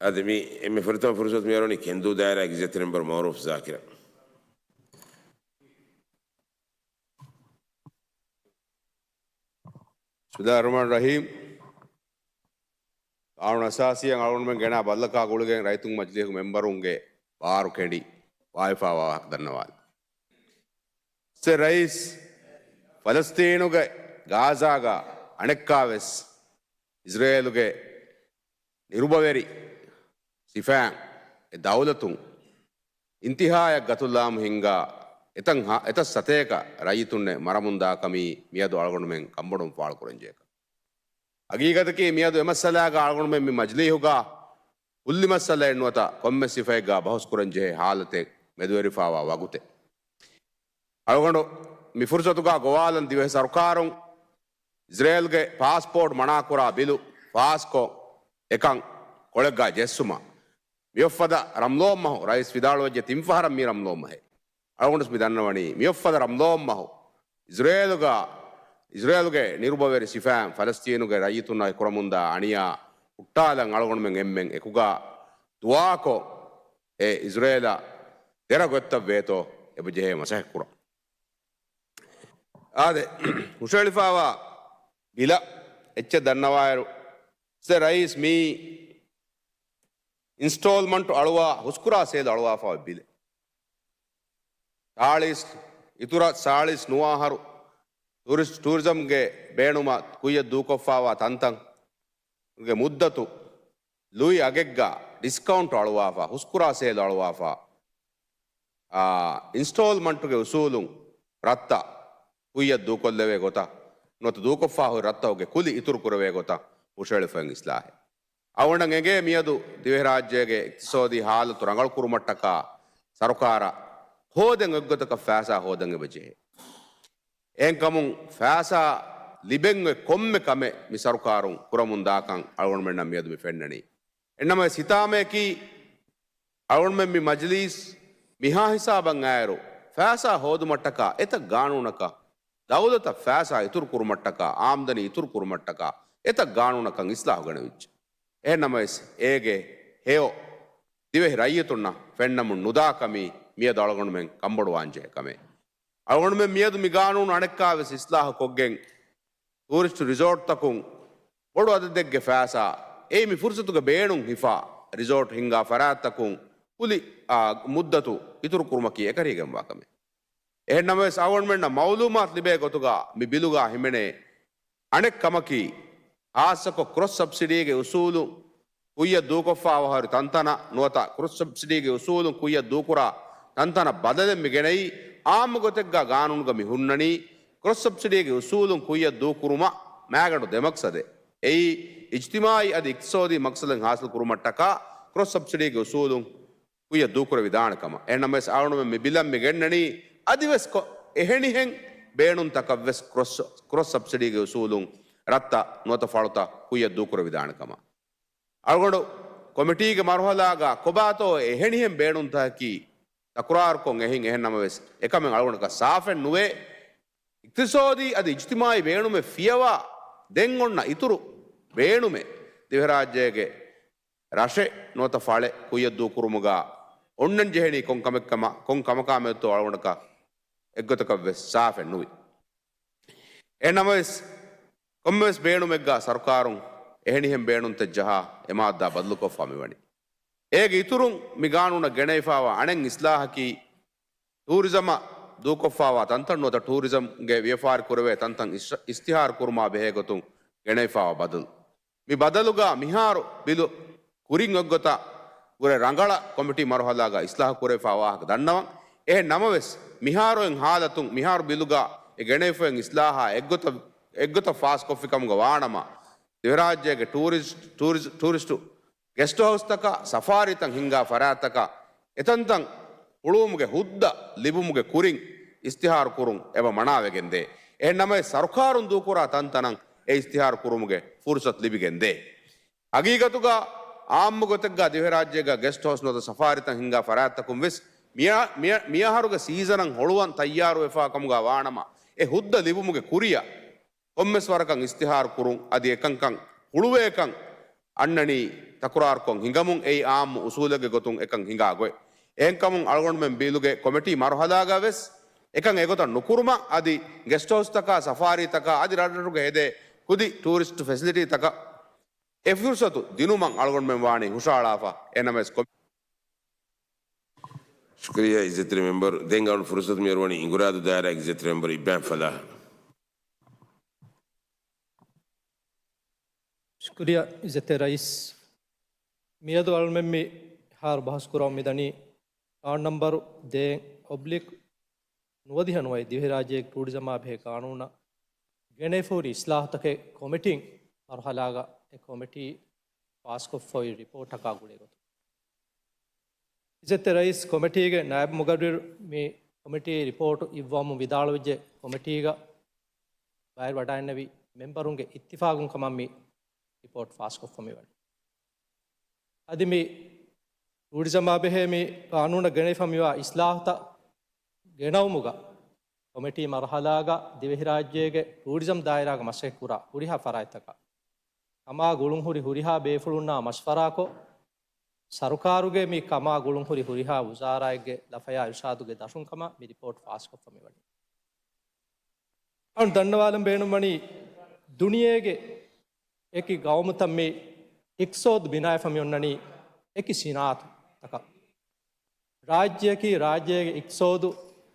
އަދި މި އެންމެ ފުރަތަމަ ފުރުސަތު މިއަރުވަނީ ކެންދޫ ދާއިރާގެ އިއްޒަތްތެރި މެމްބަރު މައުރޫފް ޒާކިރަށް. ބިސްމިއްލާހި ރަޙްމާނި ރަޙީމް. ޤާނޫނު އަސާސީއަށް އަޅުގަނޑުމެން ގެނާ ބައްލަކާ ގުޅިގެން ރައްޔިތުންގެ މަޖިލީހުގެ މެމްބަރުންގެ ބާރު ކެނޑި ވާވިފާވާ ދަންނަވާލި. ސެ ރައީސް، ފަލަސްތީނުގެ ގާޒާގަ އަނެއްކާވެސް އިޒްރޭލުގެ ނިރުބަވެރި ސިފައިން އެ ދައުލަތުން އިންތިހާއަށް ގަތުލާމު ހިންގާ އެތައް ހާ-، އެތައް ސަތޭކަ ރައްޔިތުންނެއް މަރަމުންދާ ކަމީ މިއަދު އަޅުގަނޑުމެން ކަންބޮޑުވުން ފާޅުކުރަންޖެހޭ ކަމެއް. ހަގީގަތަކީ މިއަދު އެ މައްސަލާގަ އަޅުގަނޑުމެން މި މަޖިލީހުގަ ކުއްލި މައްސަލައެއް ނުވަތަ ކޮންމެ ސިފައެއްގަ ބަހުސްކުރަންޖެހޭ ހާލަތެއް މެދުވެރިފާވާ ވަގުތެއް. އަޅުގަނޑު މި ފުރުސަތުގަ ގޮވާލަން ދިވެހި ސަރުކާރުން އިޒްރޭލްގެ ޕާސްޕޯޓް މަނާކުރާ ބިލު ފާސްކޮށް، އެކަން ކޮޅެއްގަ ޖެއްސުމަށް. މިއޮއްފަދަ ރަމްޟާން މަހު، ރައީސް ވިދާޅުވެއްޖެ ތިން ފަހަރަށް މީ ރަމްޟާން މަހެއް. އަޅުގަނޑު މި ދަންނަވަނީ މިއޮއްފަދަ ރަމްޟާން މަހު އިޒްރޭލުގަ، އިޒްރޭލުގެ ނިރުބަވެރި ސިފައިން ފަލަސްތީނުގެ ރައްޔިތުންނާ ކުރަމުންދާ އަނިޔާ ހުއްޓާލަން އަޅުގަނޑުމެން އެންމެން އެކުގަ ދުޢާކޮށް، އެ އިޒްރޭލަށް ދެރަ ގޮތްތައް ވޭތޯ އެބަ ޖެހޭ މަސައްކަތް ކުރަން. އާދެ، ހުށައެޅިފާވާ ބިލަށް އެއްޗެއް ދަންނަވާއިރު، ސެ ރައީސް މީ އިންސްޓޯލްމަންޓު އަޅުވާ، ހުސްކުރާ ސޭލު އަޅުވާފާވާ ބިލެއް. ސާޅީސް، އިތުރަށް ސާޅީސް ނުވަ އަހަރު ޓޫރިސްޓް، ޓޫރިޒަމްގެ ބޭނުމަށް ކުއްޔަށް ދޫކޮށްފާވާ ތަންތަންގެ މުއްދަތު ލުއި އަގެއްގަ ޑިސްކައުންޓް އަޅުވާފާ، ހުސްކުރާ ސޭލު އަޅުވާފާ، އާ، އިންސްޓޯލްމަންޓުގެ އުސޫލުން ރަށްތައް ކުއްޔަށް ދޫކޮށްލެވޭ ގޮތަށް، ނުވަތަ ދޫކޮށްފާ ހުރި ރަށްތަކުގެ ކުލި އިތުރު ކުރެވޭ ގޮތަށް ހުށައެޅިފައި އިސްލާހެއް. އަޅުގަނޑަށް އެނގޭ މިއަދު ދިވެހިރާއްޖޭގެ އިޤްތިޞާދީ ހާލަތު ރަނގަޅުކުރުމަށްޓަކާ ސަރުކާރަށް ހޯދަން އެއްގޮތަކަށް ފައިސާ ހޯދަން އެބަޖެހޭ. އެހެންކަމުން ފައިސާ ލިބެން އޮތް ކޮންމެ ކަމެއް މި ސަރުކާރުން ކުރަމުން ދާކަން އަޅުގަނޑުމެންނަށް މިއަދު މި ފެންނަނީ. އެހެންނަމަވެސް ހިތާމަޔަކީ އަޅުގަނޑުމެން މި މަޖިލީސް މިހާ ހިސާބަށް އައިއިރު، ފައިސާ ހޯދުމަށްޓަކާ އެތައް ގާނޫނަކަށް، ދައުލަތަށް ފައިސާ އިތުރު ކުރުމަށްޓަކާ، އާމްދަނީ އިތުރު ކުރުމަށްޓަކާ އެތައް ގާނޫނަކަށް އިސްލާހު ގެނެވިއްޖެ. އެހެންނަމަވެސް، އޭގެ ހެޔޮ ދިވެހި ރައްޔިތުންނަށް ފެންނަމުން ނުދާ ކަމީ މިއަދު އަޅުގަނޑުމެން ކަންބޮޑުވާންޖެހޭ ކަމެއް. އަޅުގަނޑުމެން މިއަދު މި ގާނޫނު އަނެއްކާވެސް އިސްލާހު ކޮށްގެން، ޓޫރިސްޓު ރިސޯޓްތަކުން ބޮޑު އަދަދެއްގެ ފައިސާ، އެއީ މި ފުރުސަތުގެ ބޭނުން ހިފާ، ރިސޯޓް ހިންގާ ފަރާތްތަކުން ކުލި، އާ، މުއްދަތު އިތުރު ކުރުމަކީ އެކަށީގެންވާ ކަމެއް. އެހެންނަމަވެސް، އަޅުގަނޑުމެންނަށް މައުލޫމާތު ލިބޭ ގޮތުގަ މި ބިލުގަ ހިމެނޭ އަނެއް ކަމަކީ، ހާއްސަކޮށް ކްރޮސް ސަބްސިޑީގެ އުސޫލު ކުއްޔަށް ދޫކޮށްފާވާ ހުރި ތަންތަނަށް ނުވަތަ ކްރޮސް ސަބްސިޑީގެ އުސޫލުން ކުއްޔަށް ދޫކުރާ ތަންތަނަށް ބަދަލެއް މި ގެނައީ. އާއްމު ގޮތެއްގަ ގާނޫނުގަ މި ހުންނަނީ، ކްރޮސް ސަބްސިޑީގެ އުސޫލުން ކުއްޔަށް ދޫކުރުމަށް މައިގަނޑު ދެ މަޤްޞަދެއް. އެއީ، އިޖްތިމާޢީ އަދި އިޤްތިޞާދީ މަޤްޞަދެއް ހާސިލް ކުރުމަށްޓަކާ ކްރޮސް ސަބްސިޑީގެ އުސޫލުން ކުއްޔަށް ދޫކުރެވިދާނެ ކަމަށް. އެހެންނަމަވެސް، އަޅުގަނޑުމެން މި ބިލަށް މި ގެންނަނީ، އަދިވެސް ކޮ-، އެހެނިހެން ބޭނުންތަކަށްވެސް ކްރޮސް، ކްރޮސް ސަބްސިޑީގެ އުސޫލުން ރަށްތައް ނުވަތަ ފަޅުތައް ކުއްޔަށް ދޫކުރެވިދާނެ ކަމަށް. އަޅުގަނޑު ކޮމިޓީގެ މަރުހަލާގަ ކޮބާތޯ އެހެނިހެން ބޭނުންތަކަކީ ތަކުރާރުކޮށް އެހިން. އެހެންނަމަވެސް، އެކަމެއް އަޅުގަނޑަކަށް ސާފެއް ނުވޭ. އިޤްތިޞާދީ އަދި އިޖްތިމާޢީ ބޭނުމެއް ފިޔަވާ ދެން އޮންނަ އިތުރު ބޭނުމެއް ދިވެހިރާއްޖޭގެ ރަށެއް ނުވަތަ ފަޅެއް ކުއްޔަށް ދޫކުރުމުގަ އޮންނަން ޖެހެނީ ކޮން ކަމެއް ކަމަ-، ކޮން ކަމަކާމެދުތޯ އަޅުގަނޑަކަށް އެއްގޮތަކަށްވެސް ސާފެއް ނުވި. އެހެންނަމަވެސް، ކޮންމެވެސް ބޭނުމެއްގަ ސަރުކާރުން އެހެނިހެން ބޭނުންތައް ޖަހާ އެ މާއްދާ ބަދަލުކޮށްފާ މިވަނީ. އޭގެ އިތުރުން މި ގާނޫނަށް ގެނައިފާވާ އަނެއް އިސްލާހަކީ، ޓޫރިޒަމަށް ދޫކޮށްފާވާ ތަންތަން ނުވަތަ ޓޫރިޒަމްގެ ވިޔަފާރި ކުރެވޭ ތަންތަން އިޝް-، އިޝްތިހާރު ކުރުމާ ބެހޭ ގޮތުން ގެނައިފާވާ ބަދަލު. މި ބަދަލުގަ މިހާރު ބިލު ކުރިން އޮތްގޮތަށް ގުރެ ރަނގަޅަށް ކޮމިޓީ މަރުހަލާގަ އިސްލާހު ކުރެވިފާ ވާހަކަ ދަންނަވަން. އެހެން ނަމަވެސް، މިހާރު އޮތް ހާލަތުން މިހާރު ބިލުގަ އެ ގެނެވިފައި އިސްލާހާ އެއްގޮތަށް އެއްގޮތަށް ފާސްކޮށްފި ކަމުގަ ވާނަމަ، ދިވެހިރާއްޖޭގެ ޓޫރިސްޓް، ޓޫރިސް، ޓޫރިސްޓު ގެސްޓް ހައުސްތަކާ، ސަފާރީތައް ހިންގާ ފަރާތްތަކާ އެތަންތަން ހުޅުވުމުގެ ހުއްދަ ލިބުމުގެ ކުރިން އިސްތިހާރު ކުރުން އެބަ މަނާވެގެންދޭ. އެހެން ނަމަވެސް، ސަރުކާރުން ދޫކުރާ ތަންތަނަށް އެ އިސްތިހާރު ކުރުމުގެ ފުރުސަތު ލިބިގެންދޭ. ހަގީގަތުގަ އާއްމު ގޮތެއްގަ ދިވެހިރާއްޖޭގަ ގެސްޓް ހައުސް ނުވަތަ ސަފާރީތައް ހިންގާ ފަރާތްތަކުން ވެސް މިއަ-، މިއަ-، މިއަހަރުގެ ސީޒަނަށް ހޮޅުވަން ތައްޔާރުވެފާ ކަމުގަ ވާނަމަ، އެ ހުއްދަ ލިބުމުގެ ކުރިއަށް ކޮންމެސް ވަރަކަށް އިސްތިހާރު ކުރުން އަދި އެކަންކަން ހުޅުވޭކަން އަންނަނީ ތަކުރާރުކޮށް ހިނގަމުން އެއީ އާއްމު އުސޫލެއްގެ ގޮތުން އެކަން ހިނގާ ގޮތް. އެހެންކަމުން އަޅުގަނޑުމެން ބީލުގެ ކޮމިޓީ މަރުހަލާގަ ވެސް އެކަން އެގޮތަށް ނުކުރުމަށް އަދި ގެސްޓް ހައުސްތަކާ ސަފާރީތަކާ އަދި ރަށްރަށުގަ ހެދޭ ކުދި ޓޫރިސްޓް ފެސިލިޓީތަކަށް އެ ފުރުސަތު ދިނުމަށް އަޅުގަނޑުމެން ވާނީ ހުށައަޅާފަ. އެނަމަވެސް ކޮ- ޝުކުރިއްޔާ އިއްޒަތްތެރި މެމްބަރު. ދެން އަޅު ފުރުސަތު މިއަރުވަނީ އިނގުރާދޫ ދާއިރާގެ އިއްޒަތްތެރި މެމްބަރު އިބްރާހިމް ފަލާހަށް. ޝުކުރިއްޔާ އިއްޒަތްތެރި ރައީސް. މިއަދު އަޅުމެން މި ހާރު ބަހުސް ކުރަމުން މިދަނީ ކާން ނަންބަރު ދޭއް އޮބްލިކް ނުވަދިހަ ނުވައި ދިވެހިރާއްޖޭގެ ޓޫރިޒަމާ ބެހޭ ގާނޫނަށް ގެނެފަހުރި އިސްލާހުތަކެއް ކޮމިޓީން މަރުހަލާގަ އެ ކޮމިޓީ ފާސްކޮށްފައި ރިޕޯޓަކާ ގުޅޭ ގޮތުން. އިއްޒަތްތެރި ރައީސް، ކޮމިޓީގެ ނާއިބު މުގައްރިރު މި ކޮމިޓީ ރިޕޯޓު އިއްވަމުން ވިދާޅުވެއްޖެ ކޮމިޓީގަ ބައިވެރިވަޑައިގެންނެވި މެމްބަރުންގެ އިއްތިފާގުން ކަމަށް މި ރިޕޯޓް ފާސްކޮށްފަ މިވަނީ. އަދި މި ޓޫރިޒަމާ ބެހޭ މި ގާނޫނަށް ގެނެވިފަ މިވާ އިސްލާހުތައް ގެނައުމުގަ ކޮމިޓީ މަރުހަލާގަ ދިވެހިރާއްޖޭގެ ޓޫރިޒަމް ދާއިރާގަ މަސައްކަތްކުރާ ހުރިހާ ފަރާތްތަކާ ކަމާ ގުޅުންހުރި ހުރިހާ ބޭފުޅުންނާ މަޝްވަރާކޮށް، ސަރުކާރުގެ މި ކަމާ ގުޅުންހުރި ހުރިހާ ވުޒާރާއެއްގެ ލަފަޔާ އިރުޝާދުގެ ދަށުން ކަމަށް މި ރިޕޯޓް ފާސްކޮށްފަ މިވަނީ. އަން ދަންނަވާލަން ބޭނުންވަނީ، ދުނިޔޭގެ އެކި ގައުމުތައް މި އިޤްތިޞާދު ބިނާވެފަ މި އޮންނަނީ އެކި ސިނާއަތުތަކަށް. ރާއްޖެއަކީ ރާއްޖޭގެ އިޤްތިޞާދު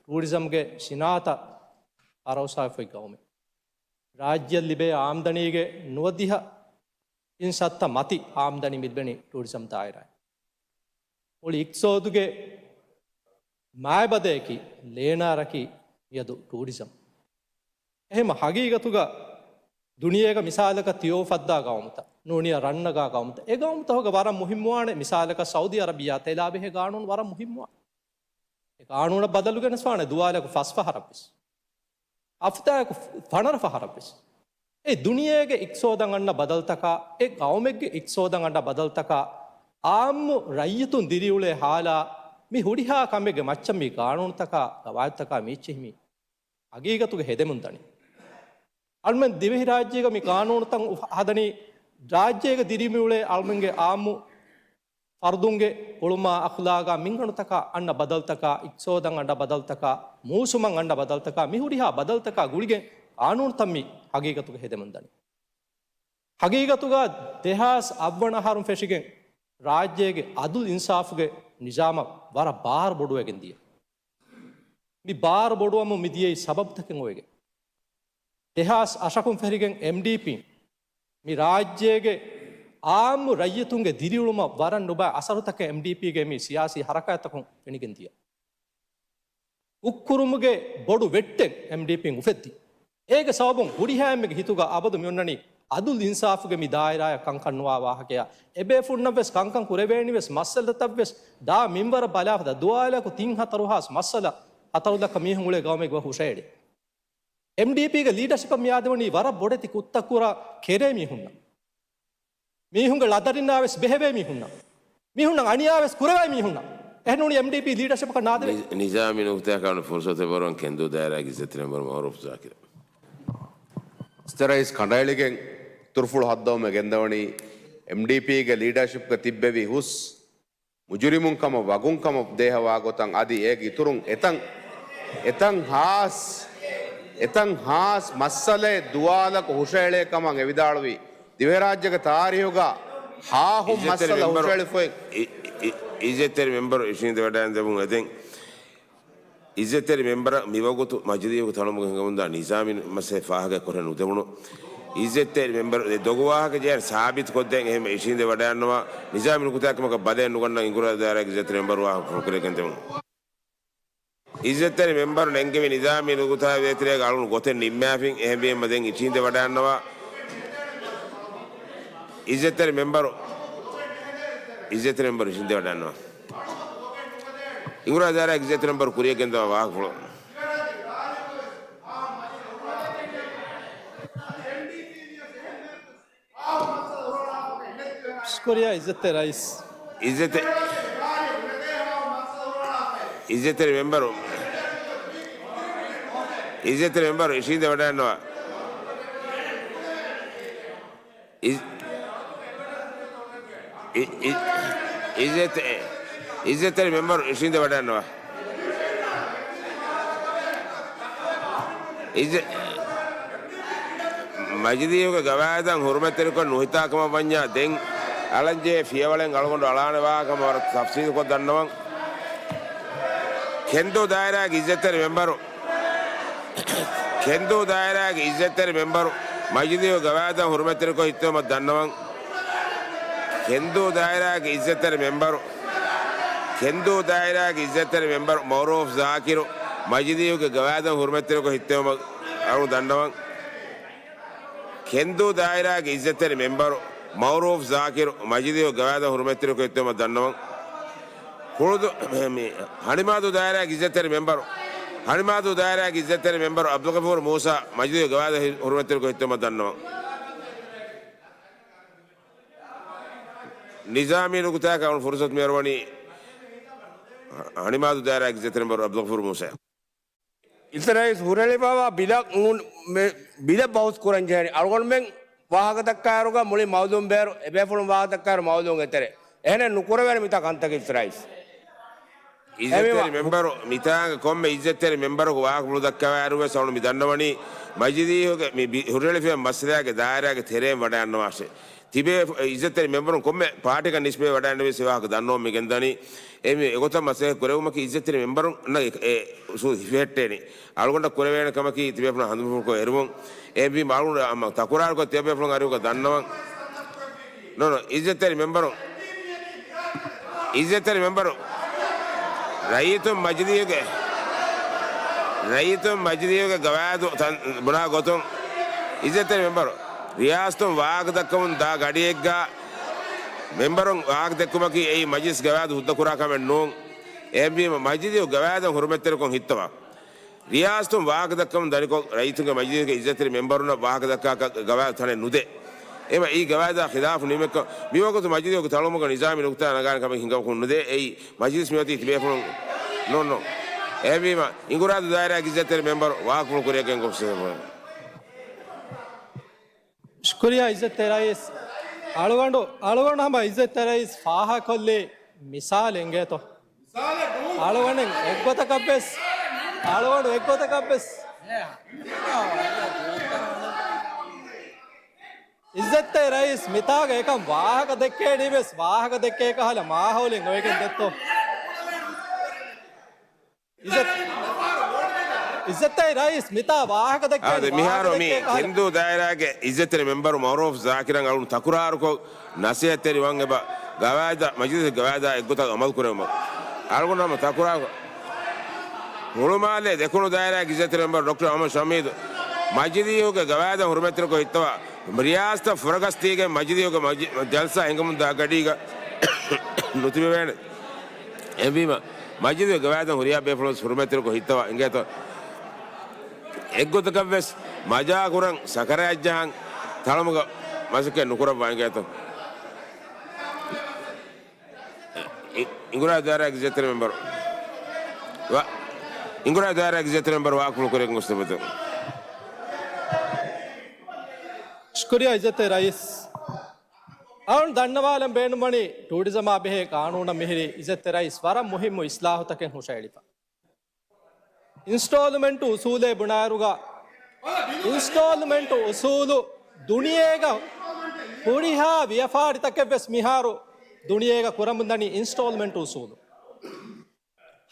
ޓޫރިޒަމްގެ ސިނާއަތަށް ބަރޯސާވެފައި ގައުމެއް. ރާއްޖެއަށް ލިބޭ އާމްދަނީގެ ނުވަދިހަ އިން ސައްތަ މަތި އާމްދަނީ މިލިބެނީ ޓޫރިޒަމް ދާއިރާއިން. މުޅި އިޤްތިޞާދުގެ މާތްބަދަޔަކީ ލޭނާރަކީ މިއަދު ޓޫރިޒަމް. އެހެންމަ ހަގީގަތުގަ ދުނިޔޭގަ މިސާލަކަށް ތިޔޯ ފައްދާ ގައުމުތައް، ނޫނީ ރަންނަގާ ގައުމުތައް، އެ ގައުމުތަކުގަ ވަރަށް މުހިއްމުވާނެ. މިސާލަކަށް ސައުދީ އަރަބިއްޔާ ތެލާ ބެހޭ ގާނޫނު ވަރަށް މުހިއްމުވާނެ. އެ ގާނޫނަށް ބަދަލު ގެނެސްފާނެ ދުވާލަކު ފަސް ފަހަރަށްވެސް. ހަފްތާއަކު ފަނަރަ ފަހަރަށްވެސް. އެ ދުނިޔޭގެ އިޤްތިޞާދަށް އަންނަ ބަދަލުތަކާ، އެ ގައުމެއްގެ އިޤްތިޞާދަށް އަންނަ ބަދަލުތަކާ، އާއްމު ރައްޔިތުން ދިރިއުޅޭ ހާލާ، މި ހުރިހާ ކަމެއްގެ މައްޗަށް މި ގާނޫނުތަކާ، ގަވާއިދުތަކާ މީއްޗެހި މި ހަގީގަތުގަ ހެދެމުން ދަނީ. އަޅުމެން ދިވެހިރާއްޖޭގަ މި ގާނޫނުތައް އުފ-، ހަދަނީ، ރާއްޖޭގަ ދިރިއުޅޭ އަޅުމެންގެ އާއްމު ފަރުދުންގެ އުޅުމާ އަޚްލާގާ މިންގަނޑުތަކާ އަންނަ ބަދަލުތަކާ، އިޤްތިޞާދަށް އަންނަ ބަދަލުތަކާ، މޫސުމަށް އަންނަ ބަދަލުތަކާ، މި ހުރިހާ ބަދަލުތަކާ ގުޅިގެން ގާނޫނުތައް މި ހަގީގަތުގަ ހެދެމުން ދަނީ. ހަގީގަތުގަ ދެހާސް އަށްވަނަ އަހަރުން ފެށިގެން ރާއްޖޭގެ އަދުލް އިންސާފުގެ ނިޒާމަށް ވަރަށް ބާރު ބޮޑުވެގެން ދިޔަ. މި ބާރު ބޮޑުވަމުން މި ދިޔައީ ސަބަބުތަކެއް އޮވެގެން. ދެހާސް އަށަކުން ފެށިގެން އެމްޑީޕީން މި ރާއްޖޭގެ އާއްމު ރައްޔިތުންގެ ދިރިއުޅުމަށް ވަރަށް ނުބައި އަސަރުތަކެއް އެމްޑީޕީގެ މި ސިޔާސީ ހަރަކާތްތަކުން ފެނިގެން ދިޔަ. ކުށްކުރުމުގެ ބޮޑު ވެއްޓެއް އެމްޑީޕީން އުފެއްދި. އޭގެ ސަބަބުން ހުރިހާ އެންމެގެ ހިތުގަ އަބަދު މިއޮންނަނީ އަދުލް އިންސާފުގެ މި ދާއިރާއަށް ކަންކަން ނުވާ ވާހަކަޔާ. އެބޭފުޅުންނަށްވެސް ކަންކަން ކުރެވޭނީވެސް މައްސަލަތައްވެސް ދާ މިންވަރަށް ބަލާފަ ދުވާލަކު ތިން ހަތަރު ހާސް މައްސަލަ ހަތަރު ލައްކަ މީހުން އުޅޭ ގައުމެއްގަ ހުށައެޅޭ. އެމްޑީޕީގެ ލީޑަޝިޕަށް މި އާދެވަނީ ވަރަށް ބޮޑެތި ކުށްތައް ކުރާ ކެރޭ މީހުންނަށް. މީހުންގެ ޅަދަރިންނާވެސް ބެހެވޭ މީހުންނަށް. މީހުންނަށް އަނިޔާވެސް ކުރެވޭ މީހުންނަށް. އެހެންނޫނީ އެމްޑީޕީ ލީޑަޝިޕަކަށް ނާދެވޭ. ނި-، ނިޒާމީ ނުކުތާއަކަށް ފުރުސަތު އެބަރުވަން ކެންދޫ ދާއިރާގެ އިއްޒަތްތެރި މެމްބަރު މައުރޫފް ޒާކިރަށް. އިއްޒަތްތެރި ރައީސް ކަނޑައެޅިގެން އިތުރުފުޅު ހައްދަވުމެއް ގެންދަވަނީ އެމްޑީޕީގެ ލީޑަޝިޕްގަ ތިއްބެވި ހުސް މުޖުރިމުން ކަމަށް، ވަގުން ކަމަށް ދޭހަވާ ގޮތަށް އަދި އޭގެ އިތުރުން އެތަން، އެތަން ހާސް، އެތަން ހާސް މައްސަލައެއް ދުވާލަކު ހުށައެޅޭ ކަމަށް އެ ވިދާޅުވީ. ދިވެހިރާއްޖޭގެ ތާރީހުގަ ހާހުން އިއްޒަތްތެރި މައްސަލަ މެމްބަރު، ހުށައެޅިފައި. އި-، އި-، އިއްޒަތްތެރި މެމްބަރު އިށީނދެވަޑައިގެން ދެމުން އެދެން. އިއްޒަތްތެރި މެމްބަރަށް މިވަގުތު މަޖިލީހުގެ ތަޅުމުގަ ހިނގަމުންދާ ނިޒާމީ މައްސަލަ ފާހަގަ ކުރެ ނުދެވުނު. އިއްޒަތްތެރި މެމްބަރު އެ ދޮގު ވާހަކަ ޖެހޭ ސާބިތު ކޮށްދޭން އެހެން އިށީނދެ ވަޑައިގަންނަވާ. ނިޒާމީ ނުކުތާއެއް ކަމަކަށް ބަލައެއް ނުގަންނަ އިނގުރާ ދާއިރާގެ އިއްޒަތްތެރި މެމްބަރު ވާހަކަ ފުރުކުރެގެން ދެވުނު. އިއްޒަތްތެރި މެމްބަރު ނެންގެވި ނިޒާމީ ނުކުތާ ވޭތުރޭގަ އަޅުގަނޑު ގޮތެއް ނިންމާފިން. އެހެންވީމަ ދެން އިށީނދެ ވަޑައިގަންނަވާ. އިއްޒަތްތެރި މެމްބަރު، އިއްޒަތްތެރި މެމްބަރު އިށީނދެ ވަޑައިގަންނަވާ. އިނގުރާ ދާއިރާގެ އިއްޒަތްތެރި މެމްބަރު ކުރިޔަށް ގެންދަވާ ވާހަކަފުޅު. ޝުކުރިއްޔާ އިއްޒަތްތެރި ރައީސް. އިއްޒަތް، އިއްޒަތްތެރި މެމްބަރު، އިއްޒަތްތެރި މެމްބަރު އިށީނދެ ވަޑައިގަންނަވާ. އިއްޒަ-، އި-، އި-، އިއްޒަތް-، އިއްޒަތްތެރި މެމްބަރު އިށީނދެ ވަޑައިގަންނަވާ. އިއްޒަ-، މަޖިލީހުގެ ގަވާއިދަށް ހުރުމަތްތެރިކޮށް ނުހިތާ ކަމަށް ވަންޏާ، ދެން އަޅަންޖެހޭ ފިޔަވަޅެއް އަޅުގަނޑު އަޅާނެ ވާހަކަ ވަރަށް ތަފްސީލުކޮށް ދަންނަވަން. ކެންދޫ ދާއިރާގެ އިއްޒަތްތެރި މެމްބަރު، ކެންދޫ ދާއިރާގެ އިއްޒަތްތެރި މެމްބަރު މަޖިލީހުގެ ގަވާއިދަށް ހުރުމަތްތެރިކޮށް ހިއްތެވުމަށް ދަންނަވަން. ކެންދޫ ދާއިރާގެ އިއްޒަތްތެރި މެމްބަރު، ކެންދޫ ދާއިރާގެ އިއްޒަތްތެރި މެމްބަރު މައުރޫފް ޒާކިރު މަޖިލީހުގެ ގަވާއިދަށް ހުރުމަތްތެރިކޮށް ހިއްތެވުމަށް އަޅު ދަންނަވަން. ކެންދޫ ދާއިރާގެ އިއްޒަތްތެރި މެމްބަރު މައުރޫފް ޒާކިރު މަޖިލީހުގެ ގަވާއިދަށް ހުރުމަތްތެރިކޮށް ހިއްތެވުމަށް ދަންނަވަން. ހުޅުދު-، މި، ހަނިމާދޫ ދާއިރާގެ އިއްޒަތްތެރި މެމްބަރު، ހަނިމާދޫ ދާއިރާގެ އިއްޒަތްތެރި މެމްބަރު ޢަބްދުލްޣަފޫރު މޫސާ މަޖިލީހުގެ ގަވާއިދަށް ހި-، ހުރުމަތްތެރިކޮށް ހިއްތެވުމަށް ދަންނަވަން. ނިޒާމީ ނުކުތާއަކަށް އަޅުގަނޑު ފުރުސަތު މިއަރުވަނީ ހަނިމާދޫ ދާއިރާގެ އިއްޒަތްތެރި މެމްބަރު ޢަބްދުލްޣަފޫރު މޫސާ. އިއްޒަތްތެރި ރައީސް ހުރެލިފައިވާ ބިލަށް ނޫން މެ-، ބިލެއް ބަހުސް ކުރަން ޖެހޭނީ. އަޅުގަނޑުމެން ވާހަކަ ދައްކާއިރުގަ މުޅި މައުލޫމް ބޭރު، އެބޭފުޅުން ވާހަކަ ދައްކާއިރު މައުލޫމް އެތެރެ. އެހެނެއް ނުކުރެވޭނެ މިތާ ކަންތަކެއް އިއްޒަތްތެރި ރައީސް. އިއްޒަތްތެރި އެހެންވީމަ މެމްބަރު މިތާނގަ ކޮންމެ އިއްޒަތްތެރި މެމްބަރަކު ވާހަކަފުޅު ދައްކަވާއިރު ވެސް އަޅުން މި ދަންނަވަނީ މަޖިލީހުގެ މި ބި-، ހުރެލިފައި މައްސަލާގެ ދާއިރާގެ ތެރެއިން ވަޑައިގަންނަވާށޭ. ތިބޭ ފު-، އިއްޒަތްތެރި މެމްބަރުން ކޮންމެ ޕާޓީގަ ނިސްބަތް ވަޑައިގަންނަވި ސިވާހަކަ ދަންނަވަން މި ގެންދަނީ. އެ މި އެގޮތަށް މަސައްކަތް ކުރެވުމަކީ އިއްޒަތްތެރި މެމްބަރުންނަށް އެ، އެ އުސޫލު ހިފެހެއްޓޭނެ. އަޅުގަނޑަށް ކުރެވޭނެ ކަމަކީ ތިބޭފުޅުން ހަނދުމަފުޅުކޮށް އެރުވުން. އެ މި އަޅުގަނޑު އަމަ ތަކުރާރުކޮށް ތިބޭފުޅުން އަރިހުގަ ދަންނަވަން. ނޯ، ނޯ، އިއްޒަތްތެރި މެމްބަރު، އިއްޒަތްތެރި މެމްބަރު، ރައްޔިތުން މަޖިލީހުގެ، ރައްޔިތުން މަޖިލީހުގެ ގަވާއިދު ތަން-، ބުނާ ގޮތުން، އިއްޒަތްތެރި މެމްބަރު، ރިޔާސަތުން ވާހަކަ ދައްކަމުން ދާ ގަޑިއެއްގަ މެމްބަރުން ވާހަކަ ދެއްކުމަކީ އެއީ މަޖިލިސް ގަވާއިދު ހުއްދަކުރާ ކަމެއް ނޫން. އެހެންވީމަ، މަޖިލީހު ގަވާއިދަށް ހުރުމަތްތެރިކޮށް ހިއްތަވާ. ރިޔާސަތުން ވާހަކަދައްކަމުން ދަނިކޮށް، ރައްޔިތުންގެ މަޖިލީހުގެ އިއްޒަތްތެރި މެމްބަރުންނަށް ވާހަކަދައްކާކަށް ގަވާއިދު ތަނެއް ނުދޭ. އެމަ އެއީ ގަވާއިދާ ޚިލާފު ނިމެއްކަން، މިވަގުތު މަޖިލީހުގެ ތަޅުމުގަ ނިޒާމީ ނުކުތާ ނަގާނެ ކަމެއް ހިނގަމަކުން ނުދޭ. އެއީ މަޖިލިސް މިއޮތީ ތިބޭފުޅުން ނޯން ނޯ. އެހެންވީމަ، އިނގުރާދޫ ދާއިރާގެ އިއްޒަތްތެރި މެމްބަރު ވާހަކަފުޅު ކުރިއަށް ގެންގޮސް. ޝުކުރިއްޔާ އިއްޒަތްތެރި ރައީސް. އަޅުގަނޑު، އަޅުގަނޑު ހަމަ އިއްޒަތްތެރި ރައީސް ފާހަގަކޮށްލި މިސާލެއް އިނގޭތޯ؟ އަޅުގަނޑު އެއްގޮތަކަށްވެސް، އަޅުގަނޑު އެއްގޮތަކަށްވެސް އިއްޒަތްތެރި ރައީސް މިތާގަ އެކަން ވާހަކަ ދެއްކޭނީވެސް، ވާހަކަ ދެއްކޭ ކަހަލަ މާހައުލެއް އޮވެގެން ދެއްތޯ؟ އިއްޒަތް، އިއްޒަތްތެރި ރައީސް މިތާ ވާހަކަ ދެއްކޭ އާދެ، މިހާރު ވާހަކަ މި ދެއްކޭ ކަހަލަ. ކެންދޫ ދާއިރާގެ އިއްޒަތްތެރި މެމްބަރު މައުރޫފް ޒާކިރަށް އަޅުން ތަކުރާރުކޮށް، ނަސޭހަތްތެރިވަން އެބަ ގަވާއިދާ، މަޖިލީހުގެ ގަވާއިދާ އެއްގޮތަށް އަމަލު ކުރެވުމަށް. އަޅުގަނޑު ހަމަ ތަކުރާރު. ހުޅުމާލޭ ދެކުނު ދާއިރާގެ އިއްޒަތްތެރި މެމްބަރު ޑޮކްޓަރ އަހްމަދު ޝަމީދު މަޖިލީހުގެ ގަވާއިދަށް ހުރުމަތްތެރިކޮށް ހިއްތަވާ، ރިޔާސަތަށް ފުރަގަސްދީގެން މަޖިލީހުގެ މަޖި-، ޖަލްސާ ހިނގަމުންދާ ގަޑީގަ ނުތިބެވޭނެ. އެހެންވީމަ، މަޖިލީހުގެ ގަވާއިދަށް ހުރިހާ ބޭފުޅުން ހުރުމަތްތެރިކޮށް ހިއްތަވާ އިނގޭތޯ. އެއްގޮތަކަށްވެސް މަޖާކުރަން، ސަކަރާތްޖަހަން، ތަޅުމުގަ މަސައްކަތް ނުކުރައްވާ އިނގޭތޯ. އި-، އިނގުރާ ދާއިރާގެ އިއްޒަތްތެރި މެމްބަރު. ވަ-، އިނގުރާ ދާއިރާގެ އިއްޒަތްތެރި މެމްބަރު ވާހަކަފުޅު ކުރިއަށް ގޮސްދެއްވަތަ. ޝުކުރިއްޔާ އިއްޒަތްތެރި ރައީސް. އަޅުން ދަންނަވާލަން ބޭނުންވަނީ ޓޫރިޒަމާ ބެހޭ ޤާނޫނަށް މިހިރީ އިއްޒަތްތެރި ރައީސް ވަރަށް މުހިއްމު އިސްލާހުތަކެއް ހުށައެޅިފަ. އިންސްޓޯލްމަންޓު އުސޫލޭ ބުނާއިރުގަ، އިންސްޓޯލްމަންޓު އުސޫލު ދުނިޔޭގަ ހުރިހާ ވިޔަފާރިތަކެއްވެސް މިހާރު ދުނިޔޭގަ ކުރަމުންދަނީ އިންސްޓޯލްމަންޓު އުސޫލު.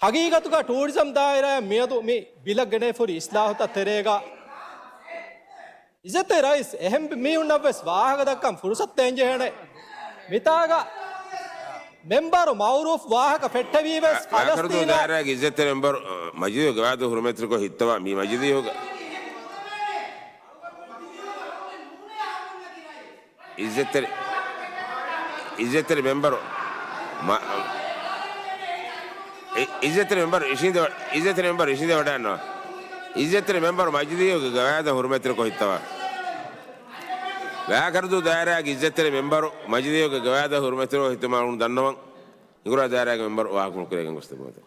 ހަގީގަތުގަ ޓޫރިޒަމް ދާއިރާއަށް މިއަދު މި ބިލަށް ގެނެފުރި އިސްލާހުތައް ތެރޭގަ، އިއްޒަތްތެރި ރައީސް އެހެން މީހުންނަށްވެސް ވާހަކަ ދައްކަން ފުރުސަތު ދޭންޖެހޭނެ. މިތާގަ މެމްބަރު މައުރޫފް ވާހަކަ ފެއްޓެވީވެސް ވާކަރުދޫ ފަލަސްތީނާ ދާއިރާގެ އިއްޒަތްތެރި މެމްބަރު، އަ، މަޖިލީހުގެ ގަވާއިދު ހުރުމަތްތެރިކޮށް ހިއްތަވާ މި މަޖިލީހުގެ އިއްޒަތްތެރި، އިއްޒަތްތެރި މެމްބަރު، މަ-، އި-، އިއްޒަތްތެރި މެމްބަރު އިށީނދެ-، އިއްޒަތްތެރި މެމްބަރު އިށީނދެ ވަޑައިގަންނަވާ. އިއްޒަތްތެރި މެމްބަރު މަޖިލީހުގެ ގަވާއިދަށް ހުރުމަތްތެރިކޮށް ހިއްތަވާ. ވާކަރުދޫ ދާއިރާގެ އިއްޒަތްތެރި މެމްބަރު މަޖިލީހުގެ ގަވާއިދަށް ހުރުމަތްތެރިކޮށް ހިއްތުމަށް އަޅުގަނޑު ދަންނަވަން. ހިނގުރާ ދާއިރާގެ މެމްބަރު ވާހަކަފުޅު ކުރިއަށް ގެންގޮސްދެއްވުމަށް.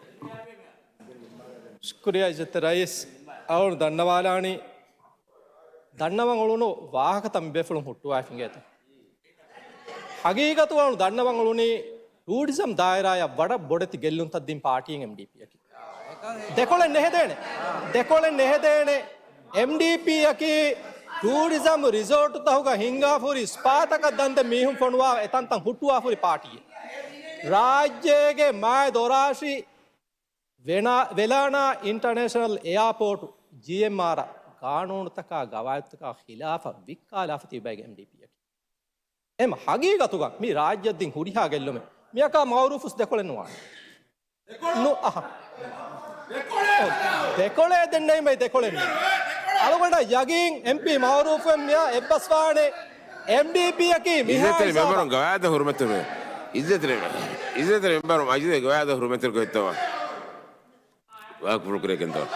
ޝުކުރިއްޔާ އިއްޒަތްތެރި ރައީސް. އަޅުގަނޑު ދަންނަވާލާނީ، ދަންނަވަން އުޅުނު ވާހަކަތައް މި ބޭފުޅުން ހުއްޓުވާފަ އިނގޭތަ؟ ހަގީގަތު އަޅުގަނޑު ދަންނަވަން އުޅުނީ ޓޫރިޒަމް ދާއިރާއަށް ވަރަށް ބޮޑެތި ގެއްލުންތައް ދިން ޕާޓީއެއް އެމްޑީޕީއަކީ. ދެކޮޅެއް ނެހެދޭނެ. ދެކޮޅެއް ނެހެދޭނެ. އެމްޑީޕީއަކީ ޓޫރިޒަމް ރިސޯޓުތަކުގަ ހިންގާފަ ހުރި ސްޕާތަކަށް ދަންދެން މީހުން ފޮނުވާ އެތަންތަން ހުއްޓުވާފަ ހުރި ޕާޓީއެއް. ރާއްޖޭގެ މާތް ދޮރާށި ވެނާ-، ވެލާނާ އިންޓަރނޭޝަނަލް އެއާޕޯޓު، ޖީއެމްއާރ، ގާނޫނުތަކާ ގަވާއިދުތަކާ ޚިލާފަށް ވިއްކާލާފަ ތިބި ބައެއް އެމްޑީޕީއަކީ. އެހެން ހަގީގަތުގަ މި ރާއްޖެއަށް ދިން ހުރިހާ ގެއްލުމެއް. މިއަކާ މައުރޫފުސް ދެކޮޅެއް ނުވާނެ. ނު، އަހަ. ދެކޮޅެއް ދެންނެވި މައި ދެކޮޅެއް ނޫން. އަޅުގަނޑަށް ޔަގީން އެމްޕީ މައުރޫފު މިއާ އެއްބަސްވާނެ އެމްޑީޕީއަކީ މިހާ އިއްޒަތްތެރި ހިސާބަށް. މެމްބަރުން ގަވާއިދަށް ހުރުމަތުން އިއްޒަތްތެރި، އިއްޒަތްތެރި މެމްބަރު މަޖިލީހުގެ ގަވާއިދަށް ހުރުމަތެރިކޮށް ހިއްތަވާ. ވާހަކަފުޅު ކުރިއަށް ގެންދަވާ.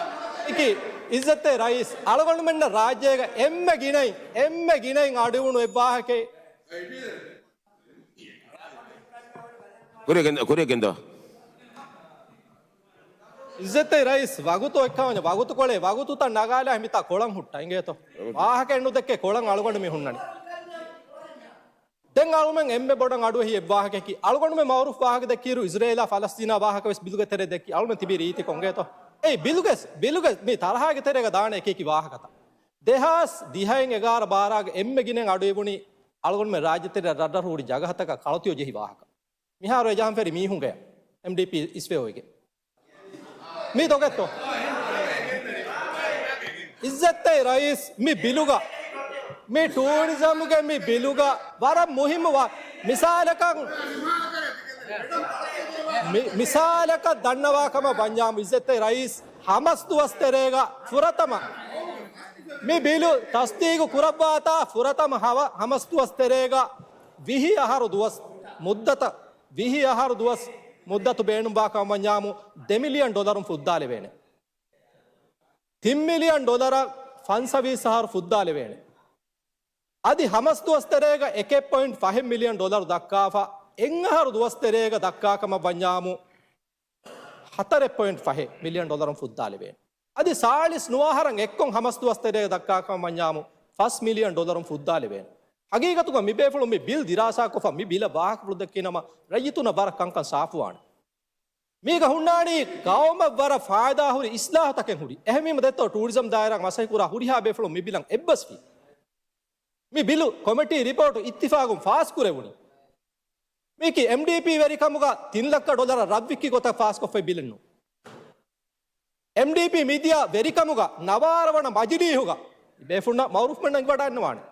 އިކި، އިއްޒަތްތެރި ރައީސް، އަޅުގަނޑުމެންނަށް ރާއްޖޭގަ އެންމެ ގިނައިން، އެންމެ ގިނައިން އަޑުއިވުނު އެއްވާހަކައެއް. ކުރިއަށް ގެންދަ-، ކުރިއަށް ގެންދަވާ. އިއްޒަތްތެރި ރައީސް، ވަގުތު އޮތްކަމަށް ވަގުތުކޮޅޭ، ވަގުތުތައް ނަގާލާ މިތާ ކޮޅަން ހުއްޓާ އިނގޭތޯ. ވާހަކައެއް ނުދެއްކޭ ކޮޅަން އަޅުގަނޑު މި ހުންނަނީ. ދެން އަޅުމެން އެންމެ ބޮޑަށް އަޑުއެހި އެއްވާހަކައަކީ، އަޅުގަނޑުމެން މައުރޫފް ވާހަކަ ދެއްކިއިރު، އިޒްރޭލާ ފަލަސްތީނާ ވާހަކަ ވެސް ބިލުގެ ތެރޭ ދެއްކި އަޅުމެން ތިބި ރީތި ކޮންގޭތޯ؟ އެއީ ބިލުގެސް، ބިލުގެ މި ތަރަހާގެ ތެރޭގަ ދާނެ އެކި އެކި ވާހަކަތައް. ދެހާސް ދިހައިން އެގާރަ ބާރާގަ އެންމެ ގިނައިން އަޑު އިވުނީ އަޅުގަނޑުމެން ރާއްޖެތެރެ ރަށްރަށު ހުރި ޖަގަހަތަކަށް ކަޅުތިޔޮ ޖެހި ވާހަކަ. މިހާރު އެ ޖަހަން ފެރި މީހުންގެ އެމްޑީޕީ އިސްވެ އޮވެގެން. މީ ދޮގެއްތޯ؟ އިއްޒަތްތެރި ރައީސް، މި ބިލުގަ، މި ޓޫރިޒަމްގެ މި ބިލުގަ ވަރަށް މުހިއްމު ވާ-، މިސާލަކަށް، މި-، މިސާލަކަށް ދަންނަވާ ކަމަށް ވަންޏާމު، އިއްޒަތްތެރި ރައީސް، ހަމަސް ދުވަސް ތެރޭގަ ފުރަތަމަ މި ބިލު ތަސްދީގު ކުރައްވާތާ ފުރަތަމަ ހަވަ-، ހަމަސް ދުވަސް ތެރޭގަ ވިހި އަހަރު ދުވަސް މުއްދަތަށް ވިހި އަހަރު ދުވަސް މުއްދަތު ބޭނުންވާ ކަމަށް ވަންޏާމު، ދެ މިލިއަން ޑޮލަރުން ފުއްދާލެވޭނެ. ތިން މިލިއަން ޑޮލަރަށް ފަންސަވީސް އަހަރު ފުއްދާލެވޭނެ. އަދި ހަމަސް ދުވަސް ތެރޭގަ އެކެއް ޕޮއިންޓް ފަހެއް މިލިއަން ޑޮލަރު ދައްކާފަ، އެއް އަހަރު ދުވަސް ތެރޭގަ ދައްކާ ކަމަށް ވަންޏާމު، ހަތަރެއް ޕޮއިންޓް ފަހެއް މިލިއަން ޑޮލަރުން ފުއްދާލެވޭނެ. އަދި ސާޅީސް ނުވަ އަހަރަށް އެއްކޮށް ހަމަސް ދުވަސް ތެރޭގަ ދައްކާ ކަމަށް ވަންޏާމު، ފަސް މިލިއަން ޑޮލަރުން ފުއްދާލެވޭނެ. ހަގީގަތުގަ މި ބޭފުޅުން މި ބިލް ދިރާސާކޮށްފަ، މި ބިލަށް ވާހަކަފުޅު ދެއްކި ނަމަ، ރައްޔިތުންނަށް ވަރަށް ކަންކަން ސާފުވާނެ. މީގަ ހުންނާނީ ގައުމަށް ވަރަށް ފާއިދާ ހުރި އިސްލާހުތަކެއް ހުރި. އެހެންވީމަ ދެއްތޯ ޓޫރިޒަމް ދާއިރާގެ މަސައްކަތްކުރާ ހުރިހާ ބޭފުޅުން މި ބިލަށް އެއްބަސްވީ. މި ބިލު ކޮމިޓީ ރިޕޯޓު އިއްތިފާގުން ފާސްކުރެވުނީ. މީކީ އެމްޑީޕީ ވެރިކަމުގަ ތިން ލައްކަ ޑޮލަރަށް ރަށް ވިއްކި ގޮތަށް ފާސްކޮށްފައި ބިލެއް ނޫން. އެމްޑީޕީ މިދިޔަ ވެރިކަމުގަ ނަވާރަ ވަނަ މަޖިލީހުގަ ބޭފުޅުންނަށް މައުރޫފްމެންނަށް އެނގިވަޑައިގަންނަވާނެ.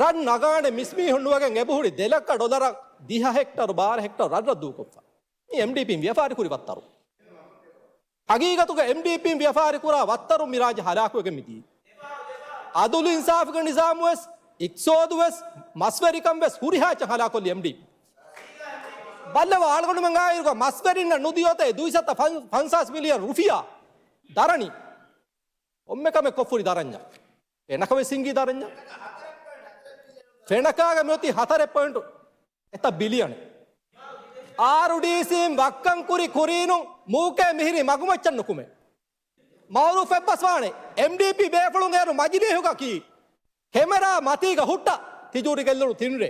ރަށް ނަގާނެ މިސްމީހުން ނުވެގެން އެބަހުރި ދެ ލައްކަ ޑޮލަރަށް ދިހަ ހެކްޓަރު ބާރަ ހެކްޓަރު ރަށްރަށް ދޫކޮށްފަ. މީ އެމްޑީޕީން ވިޔަފާރިކުރި ވައްތަރު. ހަގީގަތުގަ އެމްޑީޕީން ވިޔަފާރިކުރާ ވައްތަރު މި ރާއްޖެ ހަލާކުވެގެން މިދީ. އަދުލު އިންސާފުގެ ނިޒާމުވެސް، އިޤްތިޞާދުވެސް، މަސްވެރިކަންވެސް ހުރިހާ އެއްޗެއް ހަލާކޮށްލި އެމްޑީޕީ. ބައްލަވާ އަޅުގަނޑުމެން އާއިރުގަ މަސްވެރިންނަށް ނުދިޔަ އޮތޭ ދުއިސައްތަ ފަންސާސް މިލިއަން ރުފިޔާ ދަރަނި. ކޮންމެ ކަމެއް ކޮށްފަ ހުރި ދަރަންޏާ. ފެނަކަށް ވެސް ހިނގި ދަރަންޏާ. ފެނަކާގަ މިއޮތީ ހަތަރެއް ޕޮއިންޓު އެތައް ބިލިއަނެއް. އާރުޑީސީން ވައްކަން ކުރި ކުރީނު މޫކޭ މިހިރީ މަގުމައްޗަށް ނުކުމޭ. މައުރޫފް އެއްބަސްވާނެ. އެމްޑީޕީ ބޭފުޅުން އޭރު މަޖިލީހުގަ ކީ. ކެމެރާ މަތީގަ ހުއްޓަ ތިޖޫރި ގެއްލުނު ތިންރޭ.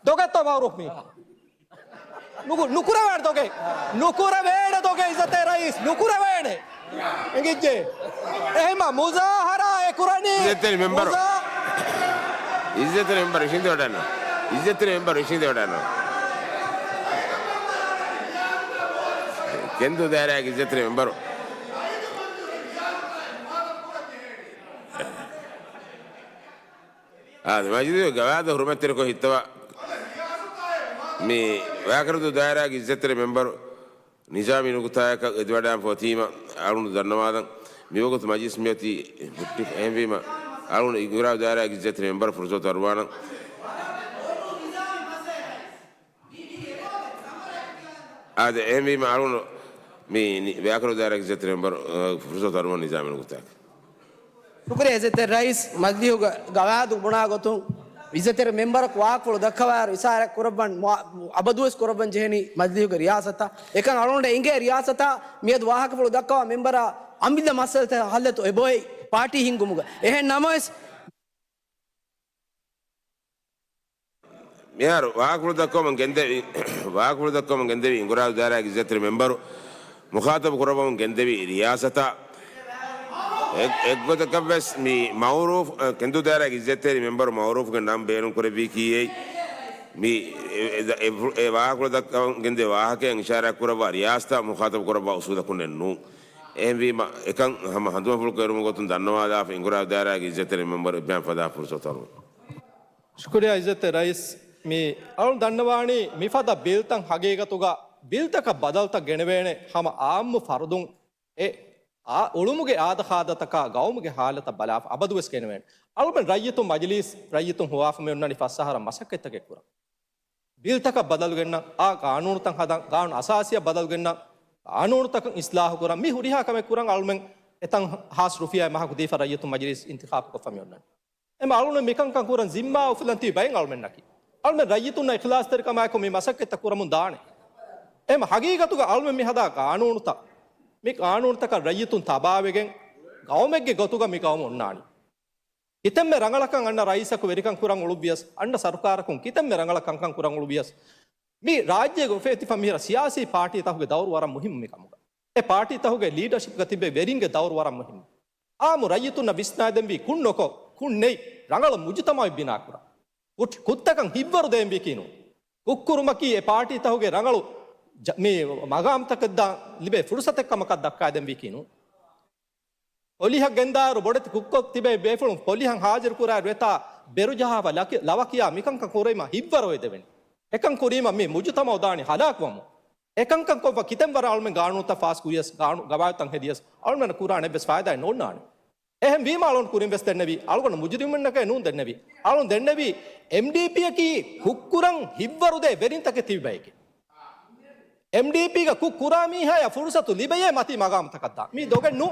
ދޮގެއްތޯ މައުރޫފް މީ؟ ނުކު-، ނުކުރެވޭނެ ދޮގެއް. ނުކުރެވޭނެ ދޮގެއް އިއްޒަތްތެރި ރައީސް. ނުކުރެވޭނެ. އެނގިއްޖެ. އެހެންމަ މުޒާހަރާ އެ ކުރަނީ. އިއްޒަތްތެރި މެމްބަރު. މުޒާ- އިއްޒަތްތެރި މެމްބަރު އިށީނދެވަޑައިގަންނަވާ. އިއްޒަތްތެރި މެމްބަރު އިށީނދެވަޑައިގަންނަވާ. ކެންދޫ ދާއިރާގެ އިއްޒަތްތެރި މެމްބަރު. އާދެ، މަޖިލީހުގެ ގަވާއިދަށް ހުރުމަތްތެރިކޮށް ހިއްތަވާ މި ވާކަރުދޫ ދާއިރާގެ އިއްޒަތްތެރި މެމްބަރު ނިޒާމީ ނުކުތާއަކަށް އެދިވަޑައިން ފޯތީމަ އަޅުން ދަންނަވާލަން. މިވަގުތު މަޖިލިސް މިއޮތީ ހުއްޓިފަ. އެހެންވީމަ އަޅުން އިނގުރާބު ދާއިރާގެ އިއްޒަތްތެރި މެމްބަރަށް ފުރުސަތު އަރުވާނަން. އާދެ، އެހެންވީމަ އަޅުން މި ނި-، ވާކަރުދޫ ދާއިރާގެ އިއްޒަތްތެރި މެމްބަރު، އަ، ފުރުސަތު އަރުވާން ނިޒާމީ ނުކުތާއަކަށް. ޝުކުރިއްޔާ އިއްޒަތްތެރި ރައީސް. މަޖިލީހުގެ ގަވާއިދު ބުނާ ގޮތުން އިއްޒަތްތެރި މެމްބަރަކު ވާހަކަފުޅު ދައްކަވާއިރު އިޝާރާތް ކުރައްވަން މު-، އަބަދުވެސް ކުރައްވަން ޖެހެނީ މަޖިލީހުގެ ރިޔާސަތަށް. އެކަން އަޅުގަނޑަށް އެނގޭ ރިޔާސަތާ މިއަދު ވާހަކަފުޅު ދައްކަވާ މެމްބަރާ އަމިއްލަ މައްސަލަތައް ހައްލަތު އެބޮއެ ޕާޓީ ހިންގުމުގަ. އެހެން ނަމަވެސް، މިހާރު ވާހަކަފުޅު ދައްކަވަމުން ގެންދެވި، ވާހަކަފުޅު ދައްކަވަމުން ގެންދެވި އިނގުރާބު ދާއިރާގެ އިއްޒަތްތެރި މެމްބަރު، މުޚާތަބު ކުރައްވަމުން ގެންދެވި ރިޔާސަތާ އެ-، އެއްގޮތަކަށްވެސް މި މައުރޫފް، އަ، ކެނދޫ ދާއިރާގެ އިއްޒަތްތެރި މެމްބަރު މައުރޫފްގެ ނަން ބޭނުން ކުރެއްވީކީއެއް މި އެ-، އެ-، އެ-، އެ ވާހަކަފުޅު ދައްކަވަމުން ގެންދެވި ވާހަކައިން އިޝާރާތް ކުރައްވާ ރިޔާސަތާ މުޚާތަބު ކުރައްވާ އުސޫލަކުންނެއް ނޫން. އެހެންވީމަ އެކަން ހަމަ ހަނދުމަފުޅު ކުރެވުމުގެ ގޮތުން ދަންނަވާލާފަ އިނގުރާބު ދާއިރާގެ އިއްޒަތްތެރި މެމްބަރު އިބްރާހިމް ފަދާ ފުރުސަތު އަރުވަން. ޝުކުރިއްޔާ އިއްޒަތްތެރި ރައީސް. މި އަޅުން ދަންނަވާނީ މިފަދަ ބިލްތައް ހަގީގަތުގަ ބިލްތަކަށް ބަދަލުތައް ގެނެވޭނެ ހަމަ އާއްމު ފަރުދުން އެ އާ އުޅުމުގެ އާދަ ހާދަތަކާ ގައުމުގެ ހާލަތަށް ބަލާފަ އަބަދުވެސް ގެނެވޭނެ. އަޅުމެން ރައްޔިތުން މަޖިލީސް ރައްޔިތުން ހޮވާފަ މި އޮންނަނީ ފަސް އަހަރަށް މަސައްކަތްތަކެއް ކުރަން. ބިލްތަކަށް ބަދަލުގެންނަން، އާ ގާނޫނުތައް ހަދަން، ގާނޫނު އަސާސީއަށް ބަދަލުގެންނަން، ގާނޫނުތަކަށް އިސްލާހު ކުރަން، މި ހުރިހާ ކަމެއް ކުރަން އަޅުމެން އެތަން ހާސް ރުފިޔާ މަހަކު ދީފަ ރައްޔިތުން މަޖިލީސް އިންތިޚާބު ކޮށްފަ މި އޮންނަނީ. އެމަ އަޅުމެން މިކަންކަން ކުރަން ޒިންމާ އުފުލަން ތިބި ބައެއް އަޅުމެންނަކީ. އަޅުމެން ރައްޔިތުންނަށް އިޚްލާސްތެރިކަމާއެކު މި މަސައްކަތްތައް ކުރަމުން ދާނެ. އެމަ ހަގީގަތުގަ އަޅުމެން މި ހަދާ ގާނޫނުތައް، މި ގާނޫނުތަކަށް ރައްޔިތުން ތަބާވެގެން ގައުމެއްގެ ގޮތުގަ މި ގައުމު އޮންނާނީ. ކިތަންމެ ރަނގަޅަކަށް އަންނަ ރައީސަކު ވެރިކަން ކުރަން އުޅުއްވިޔަސް، އަންނަ ސަރުކާރަކުން ކިތަންމެ ރަނގަޅަށް ކަންކަން ކުރަން އުޅުއްވިޔަސް، މި ރާއްޖޭގަ އުފެއްދިފަ މިހިރަ ސިޔާސީ ޕާޓީތަކުގެ ދައުރު ވަރަށް މުހިއްމު މިކަމުގަ. އެ ޕާޓީތަކުގެ ލީޑަޝިޕްގަ ތިބޭ ވެރިންގެ ދައުރު ވަރަށް މުހިއްމު. އާއްމު ރައްޔިތުންނަށް ވިސްނާދެންވީ ކުށް ނޮކޮށް، ކުށް ނެތް، ރަނގަޅަށް މުޖުތަމަޢެއް ބިނާކުރަން. ކު-، ކުށްތަކަށް ހިތްވަރު ދޭންވީކީ ނޫން. ކުށްކުރުމަކީ އެ ޕާޓީތަކުގެ ރަނގަޅު ޖަ-، މި މަގާމްތަކަށް ދާ ލިބޭ ފުރުސަތެއް ކަމަކަށް ދައްކާދެންވީކީ ނޫން. ޕޮލިހަށް ގެންދާއިރު ބޮޑެތި ކުށްކޮށް ތިބޭ ބޭފުޅުން ޕޮލިހަށް ހާޒިރު ކުރާއިރު އެތާ ބެރުޖަހާފަ ލަކި-، ލަވަ ކިޔާ މިކަންކަން ކުރީމަ ހިތްވަރު އެދެވެނީ. އެކަން ކުރީމަ މި މުޖުތަމަޢު ދާނީ ހަލާކުވަމުން. އެކަންކަން ކޮށްފަ ކިތަން ވަރަށް އަޅުމެން ގާނޫނުތައް ފާސް ކުރިޔަސް، ގާނޫ-، ގަވާއިދުތައް ހެދިޔަސް އަޅުމެންނަށް ކުރާނެ އެއްވެސް ފައިދާއެއް ނޯންނާނެ. އެހެން ވީމަ އަޅުގަނޑު މުޖުރިމުންނަކަށް ނޫން ދެންނެވީ. އަޅުން ދެންނެވީ އެމްޑީޕީއަކީ ކުށްކުރަން ހިތްވަރުދޭ ވެރިންތަކެއް ތިބި ބައެކޭ. އެމްޑީޕީގަ ކުށް ކުރާ މީހާޔަށް ފުރުސަތު ލިބެޔޭ މަތީ މަގާމުތަކަށް ދާ. މީ ދޮގެއް ނޫ.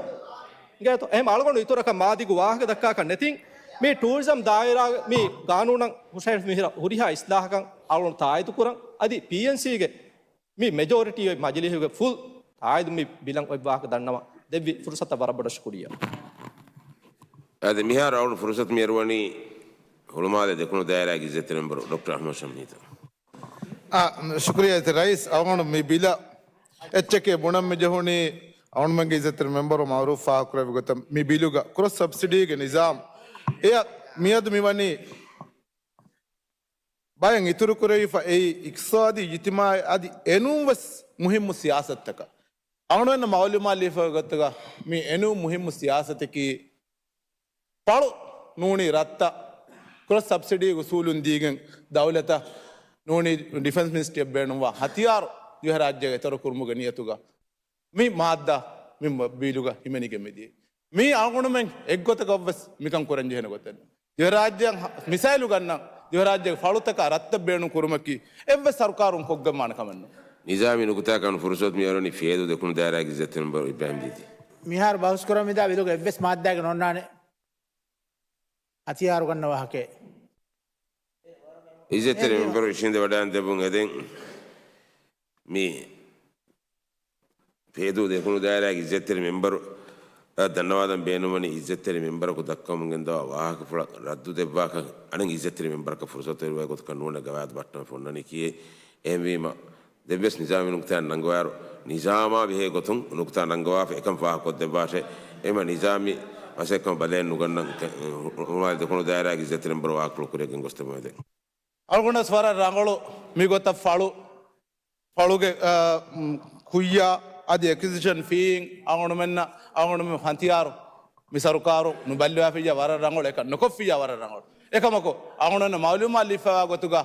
އިނގޭތޯ؟ އެހެން އަޅުގަނޑު އިތުރަކަށް މާދިގު ވާހަކަ ދައްކާކަށް ނެތިން. މީ ޓޫރިޒަމް ދާއިރާ މީ ގާނޫނަށް ހުށަހެޅި މިހިރަ ހުރިހާ އިސްލާހަކަށް އަޅުގަނޑު ތާއީދު ކުރަން. އަދި ޕީއެންސީގެ މި މެޖޯރިޓީ އޮތް މަޖިލީހުގެ ފުލް ތާއީދު މި ބިލަށް އޮތް ވާހަކަ ދަންނަވަން ދެއްވި ފުރުސަތަށް ވަރަށް ބޮޑަށް ޝުކުރިއްޔާ. އަދި މިހާރު އަޅުން ފުރުސަތު މިއަރުވަނީ ހުޅުމާލެ ދެކުނު ދާއިރާގެ އިއްޒަތްތެރި މެމްބަރު ޑޮކްޓަރ އަޙްމަދު ޝަމްހީތަށް. އާ، ޝުކުރިއްޔާ އިއްޒަތްތެރި ރައީސް. އަޅުގަނޑު މި ބިލަށް އެއްޗެކޭ ބުނަން މި ޖެހުނީ އަޅުގަނޑުމެންގެ އިއްޒަތްތެރި މެމްބަރު މައުރޫފް ފާހަގަކުރެއްވި ގޮތަށް މި ބިލުގަ ކްރޮސް ސަބްސިޑީގެ ނިޒާމް އެއަށް މިއަދު މިވަނީ ބައެއް އިތުރުކުރެވިފަ އެއީ އިޤްތިޞާދީ އިޖްތިމާޢީ އަދި އެނޫން ވެސް މުހިއްމު ސިޔާސަތުތަކަށް. އަޅުގަނޑުމެންނަށް މަޢުލޫމާތު ލިބިފައި ގޮތުގަ މި އެނޫން މުހިއްމު ސިޔާސަތަކީ ފަޅު ނޫނީ ރަށްތައް ކްރޮސް ސަބްސިޑީ އުސޫލުން ދީގެން ދައުލަތަށް ނޫނީ ޑިފެންސް މިނިސްޓްރީއަށް ބޭނުންވާ ހަތިޔާރު ދިވެހިރާއްޖޭގަ އެތަރު ކުރުމުގެ ނިޔަތުގަ މި މާއްދާ މި ބިލުގަ ހިމެނިގެން މިދިޔައީ. މީ އަޅުގަނޑުމެން އެއްގޮތަކަށްވެސް މިކަން ކުރަންޖެހޭނެ ގޮތެއް ނޫން. ދިވެހިރާއްޖެއަށް މިސާލު ގަންނަން، ދިވެހިރާއްޖޭގެ ފަޅުތަކާ ރަށްތައް ބޭނުން ކުރުމަކީ އެއްވެސް ސަރުކާރުން ކޮށްގެންވާނެ ކަމެއް ނޫން. ނިޒާމީ ނުކުތާ ކަން ފުރުސަތު މިއަރުވަނީ ފޭދޫ ދެކުނު ދާއިރާގެ އިއްޒަތްތެރި މެމްބަރު އިބްރާހިމް ދީދީ. މިހާރު ބަހުސް ކުރަމުން މިދާ ބިލުގަ އެއްވެސް މާއްދާއެއްގަ ނޯންނާނެ ހަތިޔާރު ގަންނަ ވާހަކައެއް. އިއްޒަތްތެރި މެމްބަރު އިށީނދެވަޑައިގެން ދެއްވުން އެދެން މި ފޭދޫ ދެކުނު ދާއިރާގެ އިއްޒަތްތެރި މެމްބަރު އަށް ދަންނަވާލަން ބޭނުންވަނީ އިއްޒަތްތެރި މެމްބަރަކު ދައްކަމުން ގެންދަވާ ވާހަކަފުޅަށް ރައްދު ދެއްވާކަށް އަނެއް އިއްޒަތްތެރި މެމްބަރަކަށް ފުރުސަތު އެރުވާ ގޮތަކަށް ނޫނެއް ގަވާއިދު ބައްޓަމެ ފޮންނަނީކީ. އެހެންވީމަ ދެއްވެސް ނިޒާމީ ނުކުތާ ނަންގަވާއިރު، ނިޒާމާ ބެހޭ ގޮތުން ނުކުތާ ނަންގަވާފަ އެކަން ފާހަގަކޮށްދެއްވާށޭ. އެމަ ނިޒާމީ މަސައްކަތް ބަލައެއް ނުގަންނަން، ހުޅުމާލެ ދެކުނު ދާއިރާގެ އިއްޒަތްތެރި މެމްބަރު ވާހަކަފުޅު ކުރިއަށް ގެންގޮސްދެއްވަމެދެން. އަޅުގަނޑަސް ވަރަށް ރަނގަޅު މިގޮތަށް ފަޅު، ފަޅުގެ، އާ، މް، ކުއްޔާ އަދި އެކުއިޒިޝަން ފީއިން އަޅުގަނޑުމެންނަށް އަޅުގަނޑުމެން ހަތިޔާރު މި ސަރުކާރު ނުބައްލަވާފިއްޔާ ވަރަށް ރަނގަޅު، އެކަން ނުކޮށްފިއްޔާ ވަރަށް ރަނގަޅު. އެކަމަކު އަޅުގަނޑުމެންނަށް މައުލޫމާތު ލިބިފައިވާ ގޮތުގަ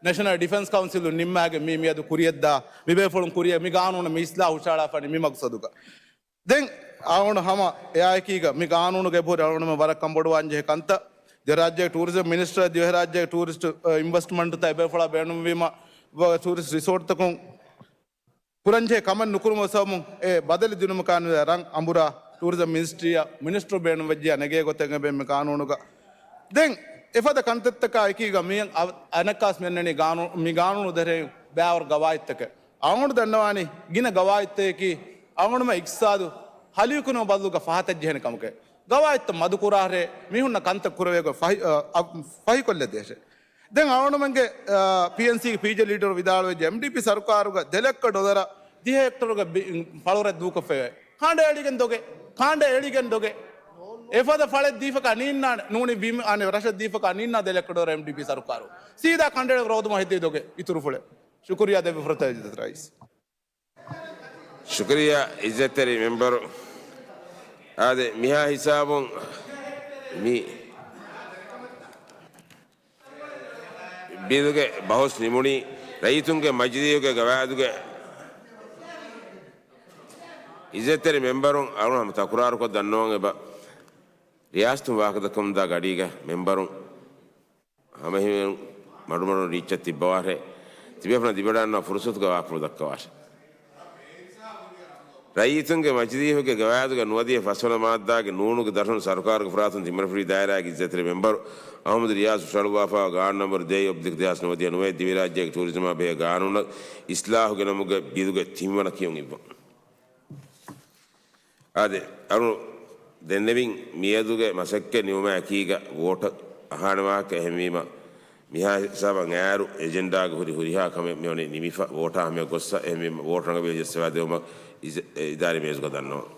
ނެޝަނަލް ޑިފެންސް ކައުންސިލުން ނިންމާގެން މި މިއަދު ކުރިޔަށްދާ މިބޭފުޅުން ކުރިޔަށް މި ގާނޫނަށް މި އިސްލާހު ހުށައަޅާފަނީ މި މަގްސަދުގަ. ދެން އަޅުގަނޑު ހަމަ އެއާއެކީގަ މި ގާނޫނުގެ އެބަހުރި އަޅުގަނޑުމެން ވަރަށް ކަންބޮޑުވާންޖެހޭ ކަންތައް. ދިވެހިރާއްޖޭގެ ޓޫރިޒަމް މިނިސްޓަރ ދިވެހިރާއްޖޭގެ ޓޫރިސްޓް، އަ، އިންވެސްޓްމަންޓްތައް އެބޭފުޅާ ބޭނުންވީމަ، ވަ-، ޓޫރިސްޓް ރިސޯޓްތަކުން ކުރަންޖެހޭ ކަމެއް ނުކުރުމުގެ ސަބަބުން އެ ބަދަލު ދިނުމަކާ ރަން އަނބުރާ ޓޫރިޒަމް މިނިސްޓްރީއަށް މިނިސްޓަރު ބޭނުންވެއްޖެޔާ ނެގޭ ގޮތެއް އެބަ މި ގާނޫނުގަ. ދެން އެފަދަ ކަންތައްތަކާ އެކީގަ މިއަށް އަ-، އަނެއްކާސް މިއަންނަނީ ގާނޫ-، މި ގާނޫނު ދެރައިން ބައިވަރު ގަވާއިދުތަކެއް. އަޅުގަނޑު ދަންނަވާނީ ގިނަ ގަވާއިދުތަކަކީ އަޅުގަނޑުމެން އިޤްތިޞާދު ހަލުވިކުރުމުގެ ބަދަލުގަ ފަހަތަށް ޖެހޭނެ ކަމަކަށް. ގަވާއިދުތައް މަދުކުރާށޭ، މީހުންނަށް ކަންތައް ކުރެވޭ ގޮތް ފަހި-، އަ، އަ، ފަހިކޮށްލަދޭށޭ. ދެން އަޅުގަނޑުމެންގެ، އާ، ޕީއެންސީގެ ޕީޖޭ ލީޑަރު ވިދާޅުވެއްޖެ، އެމްޑީޕީ ސަރުކާރުގަ ދެ ލައްކަ ޑޮލަރަށް ދިހަ ހެކްޓަރުގެ ބި-، ފަޅުރަށް ދޫކޮށްފައިވޭ. ކަނޑައެޅިގެން ދޮގެއް، ކަނޑައެޅިގެން ދޮގެއް. އެފަދަ ފަޅެއް ދީފަކާ ނީންނާނެ، ނޫނީ ބިމް އަނެއް ރަށަށް ދީފަކާ ނީންނާ ދެ ލައްކަ ޑޮލަރ އެމްޑީޕީ ސަރުކާރު. ސީދާ ކަނޑައެޅި ރޯދުމަށް ހެދޭ ދޮގެއް އިތުރުފުޅެއް. ޝުކުރިއްޔާ ދެއްވި ފުރަތަމަ އިއްޒަތް ރައީސް. ޝުކުރިއްޔާ އިއްޒަތްތެރި މެމްބަރު. އާދެ، މިހާ ހިސާބުން މި ބިލުގެ ބަހުސް ނިމުނީ. ރައްޔިތުންގެ މަޖިލީހުގެ ގަވާއިދުގެ އިއްޒަތްތެރި މެމްބަރުން އަޅުގަނޑު ހަމަ ތަކުރާރުކޮށް ދަންނަވަން އެބަ. ރިޔާސަތުން ވާހަކަދައްކަމުންދާ ގަޑީގަ މެމްބަރުން ހަމައެހެން މަޑުމަޑުން ރީއްޗަށް ތިއްބަވާށޭ. ތިބޭފުޅުން ދިބަޑާންނަ ފުރުސަތުގަ ވާހަކަފުޅު ދައްކަވާށޭ. ރައްޔިތުންގެ މަޖިލީހުގެ ގަވާއިދުގެ ނުވަދިހަ ފަސްވަނަ މާއްދާގެ ނޫނުގެ ދަށުން ސަރުކާރުގެ ފަރާތުން ތިންވަނަ ފިރި ދާއިރާގެ އިއްޒަތްތެރި މެމްބަރު އަޙްމަދު ރިޔާޒް ހުށަހަޅުއްވާފައިވާ ގާނޫނު ނަންބަރު ދޭއް އޮބްލިކް ދެހާސް ނުވަދިހަ ނުވައެއް ދިވެހިރާއްޖޭގެ ޓޫރިޒަމާ ބެހޭ ގާނޫނަށް އިސްލާހު ގެނަމުގެ ބިލުގެ ތިންވަނަ ކިޔުން އިއްވަން. އާދެ، އަޅު ދެންނެވިން މިއަދުގެ މަސައްކަތް ނިމުމާ އެކީގަ ވޯޓަށް އަހާނެ ވާހަކަ އެހެންވީމަ، މިހާ ހިސާބަށް އައިރު އެޖެންޑާގަ ހުރި ހުރިހާ ކަމެއް މިވަނީ ނިމިފަ، ވޯޓާ ހަމަޔަށް ގޮއްސަ، އެހެންވީމަ ވޯޓް ރަނގަބީލު ޖައްސަވާދެވުމަށް އިޖެ-، އެ އިދާރީ މޭޒުގަ ދަންނަވަން.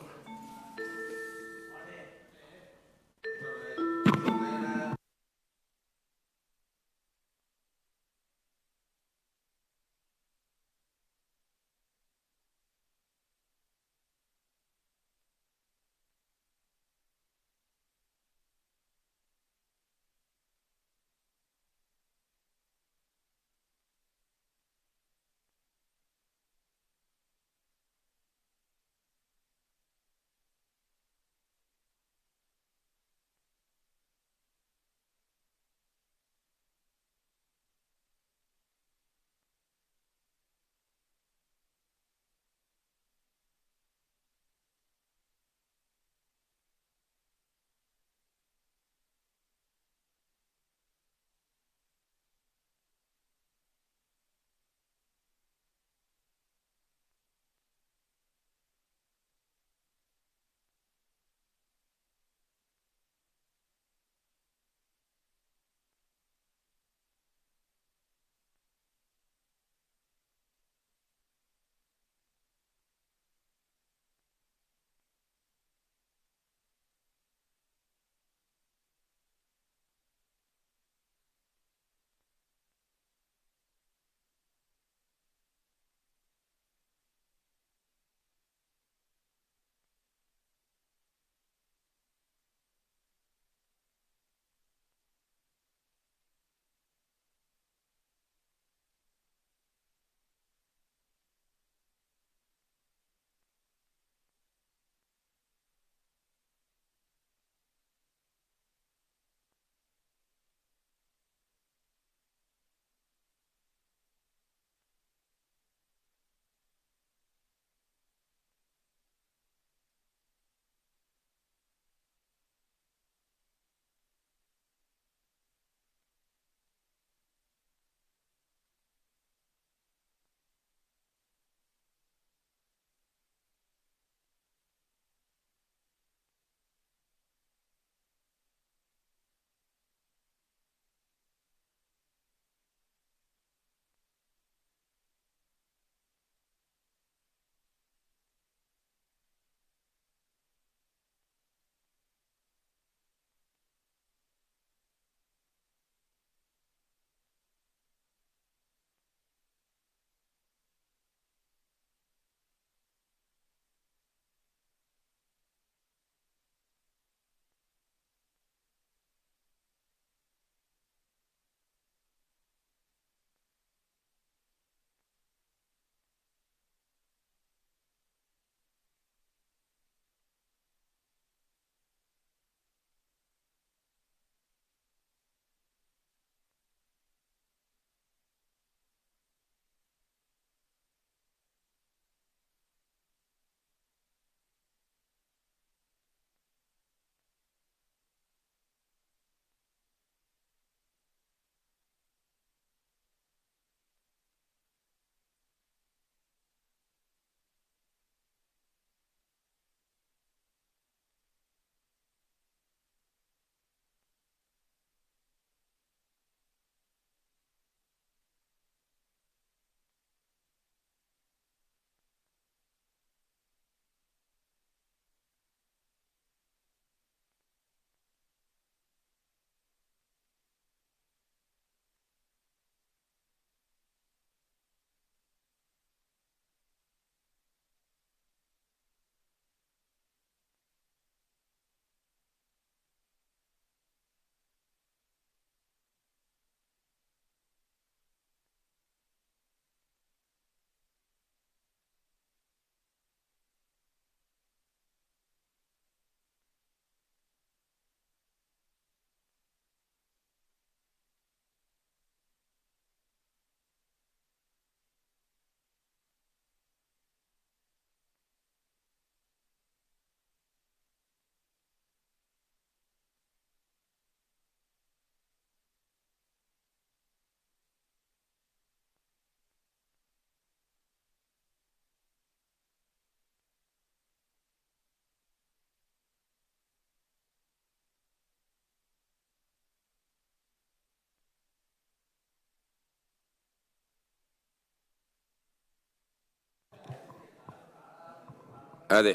އާދެ،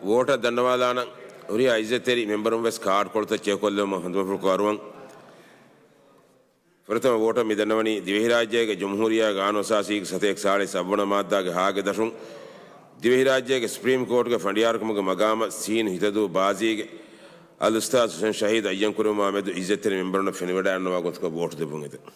ވޯޓަށް ދަންނަވާލާނަން. ހުރިހާ އިއްޒަތްތެރި މެމްބަރުން ވެސް ކާޑްކޮޅުތައް ޗެކްކޮށްލެވުމަށް ހަނދުމަފުޅު ކުރައްވަން. ފުރަތަމަ ވޯޓަށް މި ދަންނަވަނީ ދިވެހިރާއްޖޭގެ ޖުމްހޫރިއްޔާ ގާނޫނުއަސާސީގެ ސަތޭކަ ސާޅީސް އަށްވަނަ މާއްދާގެ ހާގެ ދަށުން ދިވެހިރާއްޖޭގެ ސުޕްރީމް ކޯޓުގެ ފަނޑިޔާރުކަމުގެ މަގާމަށް ސީން ހިތަދޫ ބާޒީގެ އަލްއުސްތާޛު ހުސެން ޝަހީދު އައްޔަންކުރެވުމާ މެދު އިއްޒަތްތެރި މެމްބަރުންނަށް ފެނިވަޑައިގަންނަވާ ގޮތަކަށް ވޯޓު ދެއްވުން އެދެން.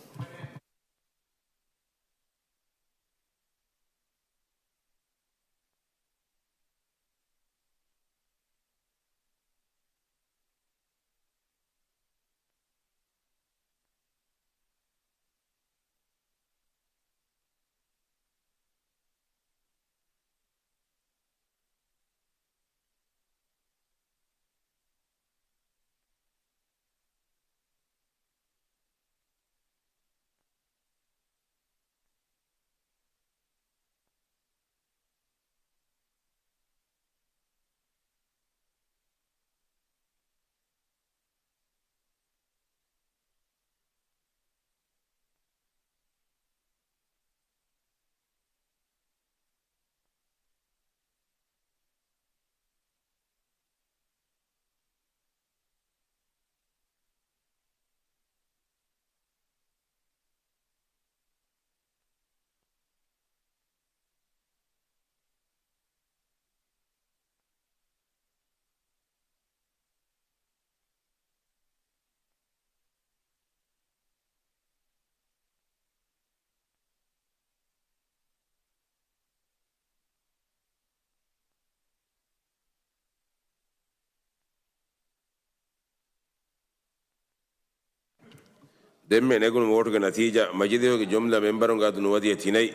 ދެންމެ ނެގުނު ވޯޓުގެ ނަތީޖާ، މަޖިލީހުގެ ޖުމްލަ މެމްބަރުންގެ އަދަދު ނުވަދިހަ ތިނެއް،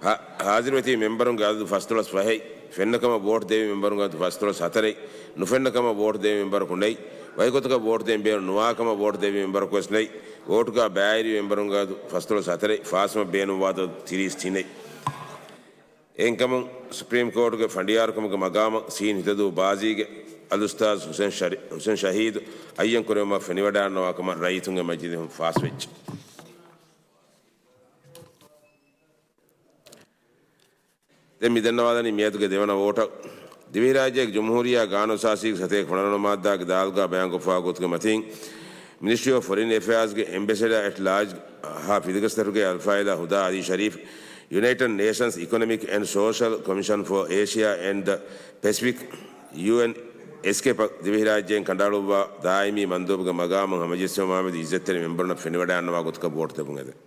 ހާ-، ހާޒިރުވެތިބި މެމްބަރުންގެ އަދަދު ފަސްދޮޅަސް ފަހެއް، ފެންނަކަމަށް ވޯޓު ދެވި މެމްބަރުންގެ އަދަދު ފަސްދޮޅަސް ހަތަރެއް، ނުފެންނަކަމަށް ވޯޓު ދެވި މެމްބަރަކު ނެތް، ވަކިގޮތަކަށް ވޯޓު ދޭން ބޭނުން ނުވާކަމަށް ވޯޓު ދެވި މެމްބަރަކު ވެސް ނެތް، ވޯޓުގަ ބައިވެރި މެމްބަރުންގެ އަދަދު ފަސްދޮޅަސް ހަތަރެއް، ފާސްވުމަށް ބޭނުންވާ އަދަދު ތިރީސް ތިނެއް. އެހެންކަމުން، ސުޕްރީމް ކޯޓުގެ ފަނޑިޔާރުކަމުގެ މަގާމަށް ސީން ހިތަދޫ ބާޒީގެ އަލްއުސްތާޛު ހުސެން ޝަރީ-، ހުސެން ޝަހީދު އައްޔަންކުރެވުމަށް ފެނިވަޑައިގަންނަވާ ކަމަށް ރައްޔިތުންގެ މަޖިލީހުން ފާސްވެއްޖެ. ދެން މި ދަންނަވާލަނީ މިއަދުގެ ދެވަނަ ވޯޓަށް. ދިވެހިރާއްޖޭގެ ޖުމްހޫރިއްޔާ ގާނޫނުއަސާސީގެ ސަތޭކަ ފަނަރަ ވަނަ މާއްދާގެ ދާލުގަ ބަޔާންކޮށްފައިވާ ގޮތުގެ މަތީން، މިނިސްޓްރީ އޮފް ފޮރިން އެފެއާޒްގެ އެމްބެސެޑާ އެޓް ލާޖް ހާ ފިލިގަސްދަރުގެ އަލްފާޟިލާ ހުދާ އަލީ ޝަރީފް، ޔުނައިޓެޑް ނޭޝަންސް އިކޮނޮމިކް އެންޑް ސޯޝަލް ކޮމިޝަން ފޯ އޭޝިއާ އެންޑް ދަ ޕެސިފިކް، ޔޫއެން އެސްކޭޕަށް ދިވެހިރާއްޖޭން ކަނޑައަޅުއްވާ ދާއިމީ މަންދޫބުގެ މަގާމަށް ހަމަޖެއްސެވުމާމެދު އިއްޒަތްތެރި މެމްބަރުންނަށް ފެނިވަޑައިގަންނަވާ ގޮތަކަށް ވޯޓު ދެއްވުން އެދެން.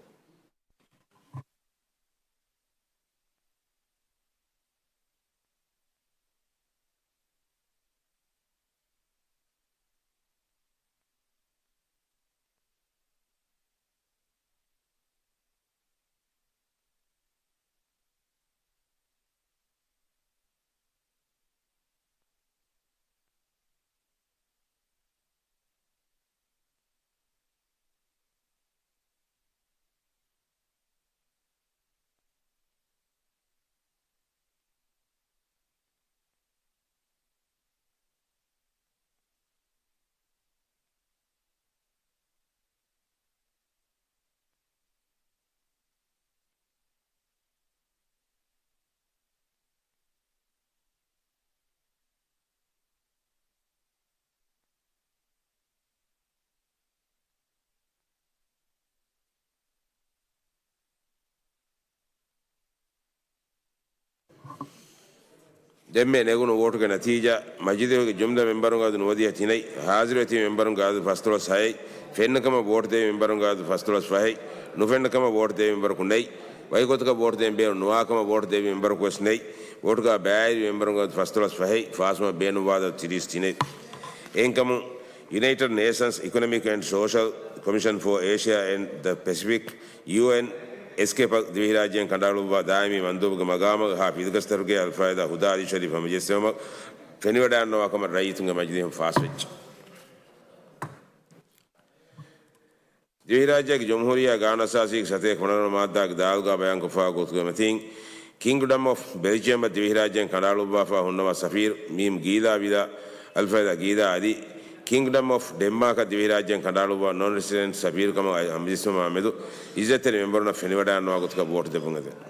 ދެންމެ ނެގުނު ވޯޓުގެ ނަތީޖާ، މަޖިލީހުގެ ޖުމްލަ މެމްބަރުންގެ އަދަދު ނުވަދިހަ ތިނެއް، ހާޒިރުވެތި މެމްބަރުންގެ އަދަދު ފަސްދޮޅަސް ހައެއް، ފެންނަކަމަށް ވޯޓު ދެވި މެމްބަރުންގެ އަދަދު ފަސްދޮޅަސް ފަހެއް، ނުފެންނަކަމަށް ވޯޓު ދެވި މެމްބަރަކު ނެތް، ވަކިގޮތަކަށް ވޯޓު ދޭން ބޭނުން ނުވާކަމަށް ވޯޓު ދެވި މެމްބަރަކު ވެސް ނެތް، ވޯޓުގަ ބައިވެރި މެމްބަރުންގެ އަދަދު ފަސްދޮޅަސް ފަހެއް، ފާސްވުމަށް ބޭނުންވާ އަދަދު ތިރީސް ތިނެއް. އެހެންކަމުން، ޔުނައިޓެޑް ނޭޝަންސް އިކޮނޮމިކް އެންޑް ސޯޝަލް ކޮމިޝަން ފޯ އޭޝިއާ އެންޑް ދަ ޕެސިފިކް، ޔޫއެން އެސްކޭޕަށް ދިވެހިރާއްޖޭން ކަނޑައަޅުއްވާ ދާއިމީ މަންދޫބުގެ މަގާމަށް ހާ ފިލިގަސްދަރުގެ އަލްފާޟިލާ ހުދާ އަލީ ޝަރީފް ހަމަޖެއްސެވުމަށް ފެނިވަޑައިގަންނަވާ ކަމަށް ރައްޔިތުންގެ މަޖިލީހުން ފާސްވެއްޖެ. ދިވެހިރާއްޖޭގެ ޖުމްހޫރިއްޔާ ގާނޫނުއަސާސީގެ ސަތޭކަ ފަނަރަ ވަނަ މާއްދާގެ ދާލުގަ ބަޔާންކޮށްފައިވާ ގޮތުގެ މަތީން، ކިންގްޑަމް އޮފް ބެލްޖިއަމަށް ދިވެހިރާއްޖޭން ކަނޑައަޅުއްވާފައި ހުންނަވާ ސަފީރު މީމް ގީލާ ވިލާ އަލްފާޟިލާ ގީލާ އަލީ، ކިންގްޑަމް އޮފް ޑެންމާކަށް ދިވެހިރާއްޖޭން ކަނޑައަޅުއްވާ ނޮން ރެސިޑެންޓް ސަފީރުކަމަށް އައި ހަމަޖެއްސުމާމެދު އިއްޒަތްތެރި މެމްބަރުންނަށް ފެނިވަޑައިގަންނަވާ ގޮތަކަށް ވޯޓު ދެއްވުން އެދެން.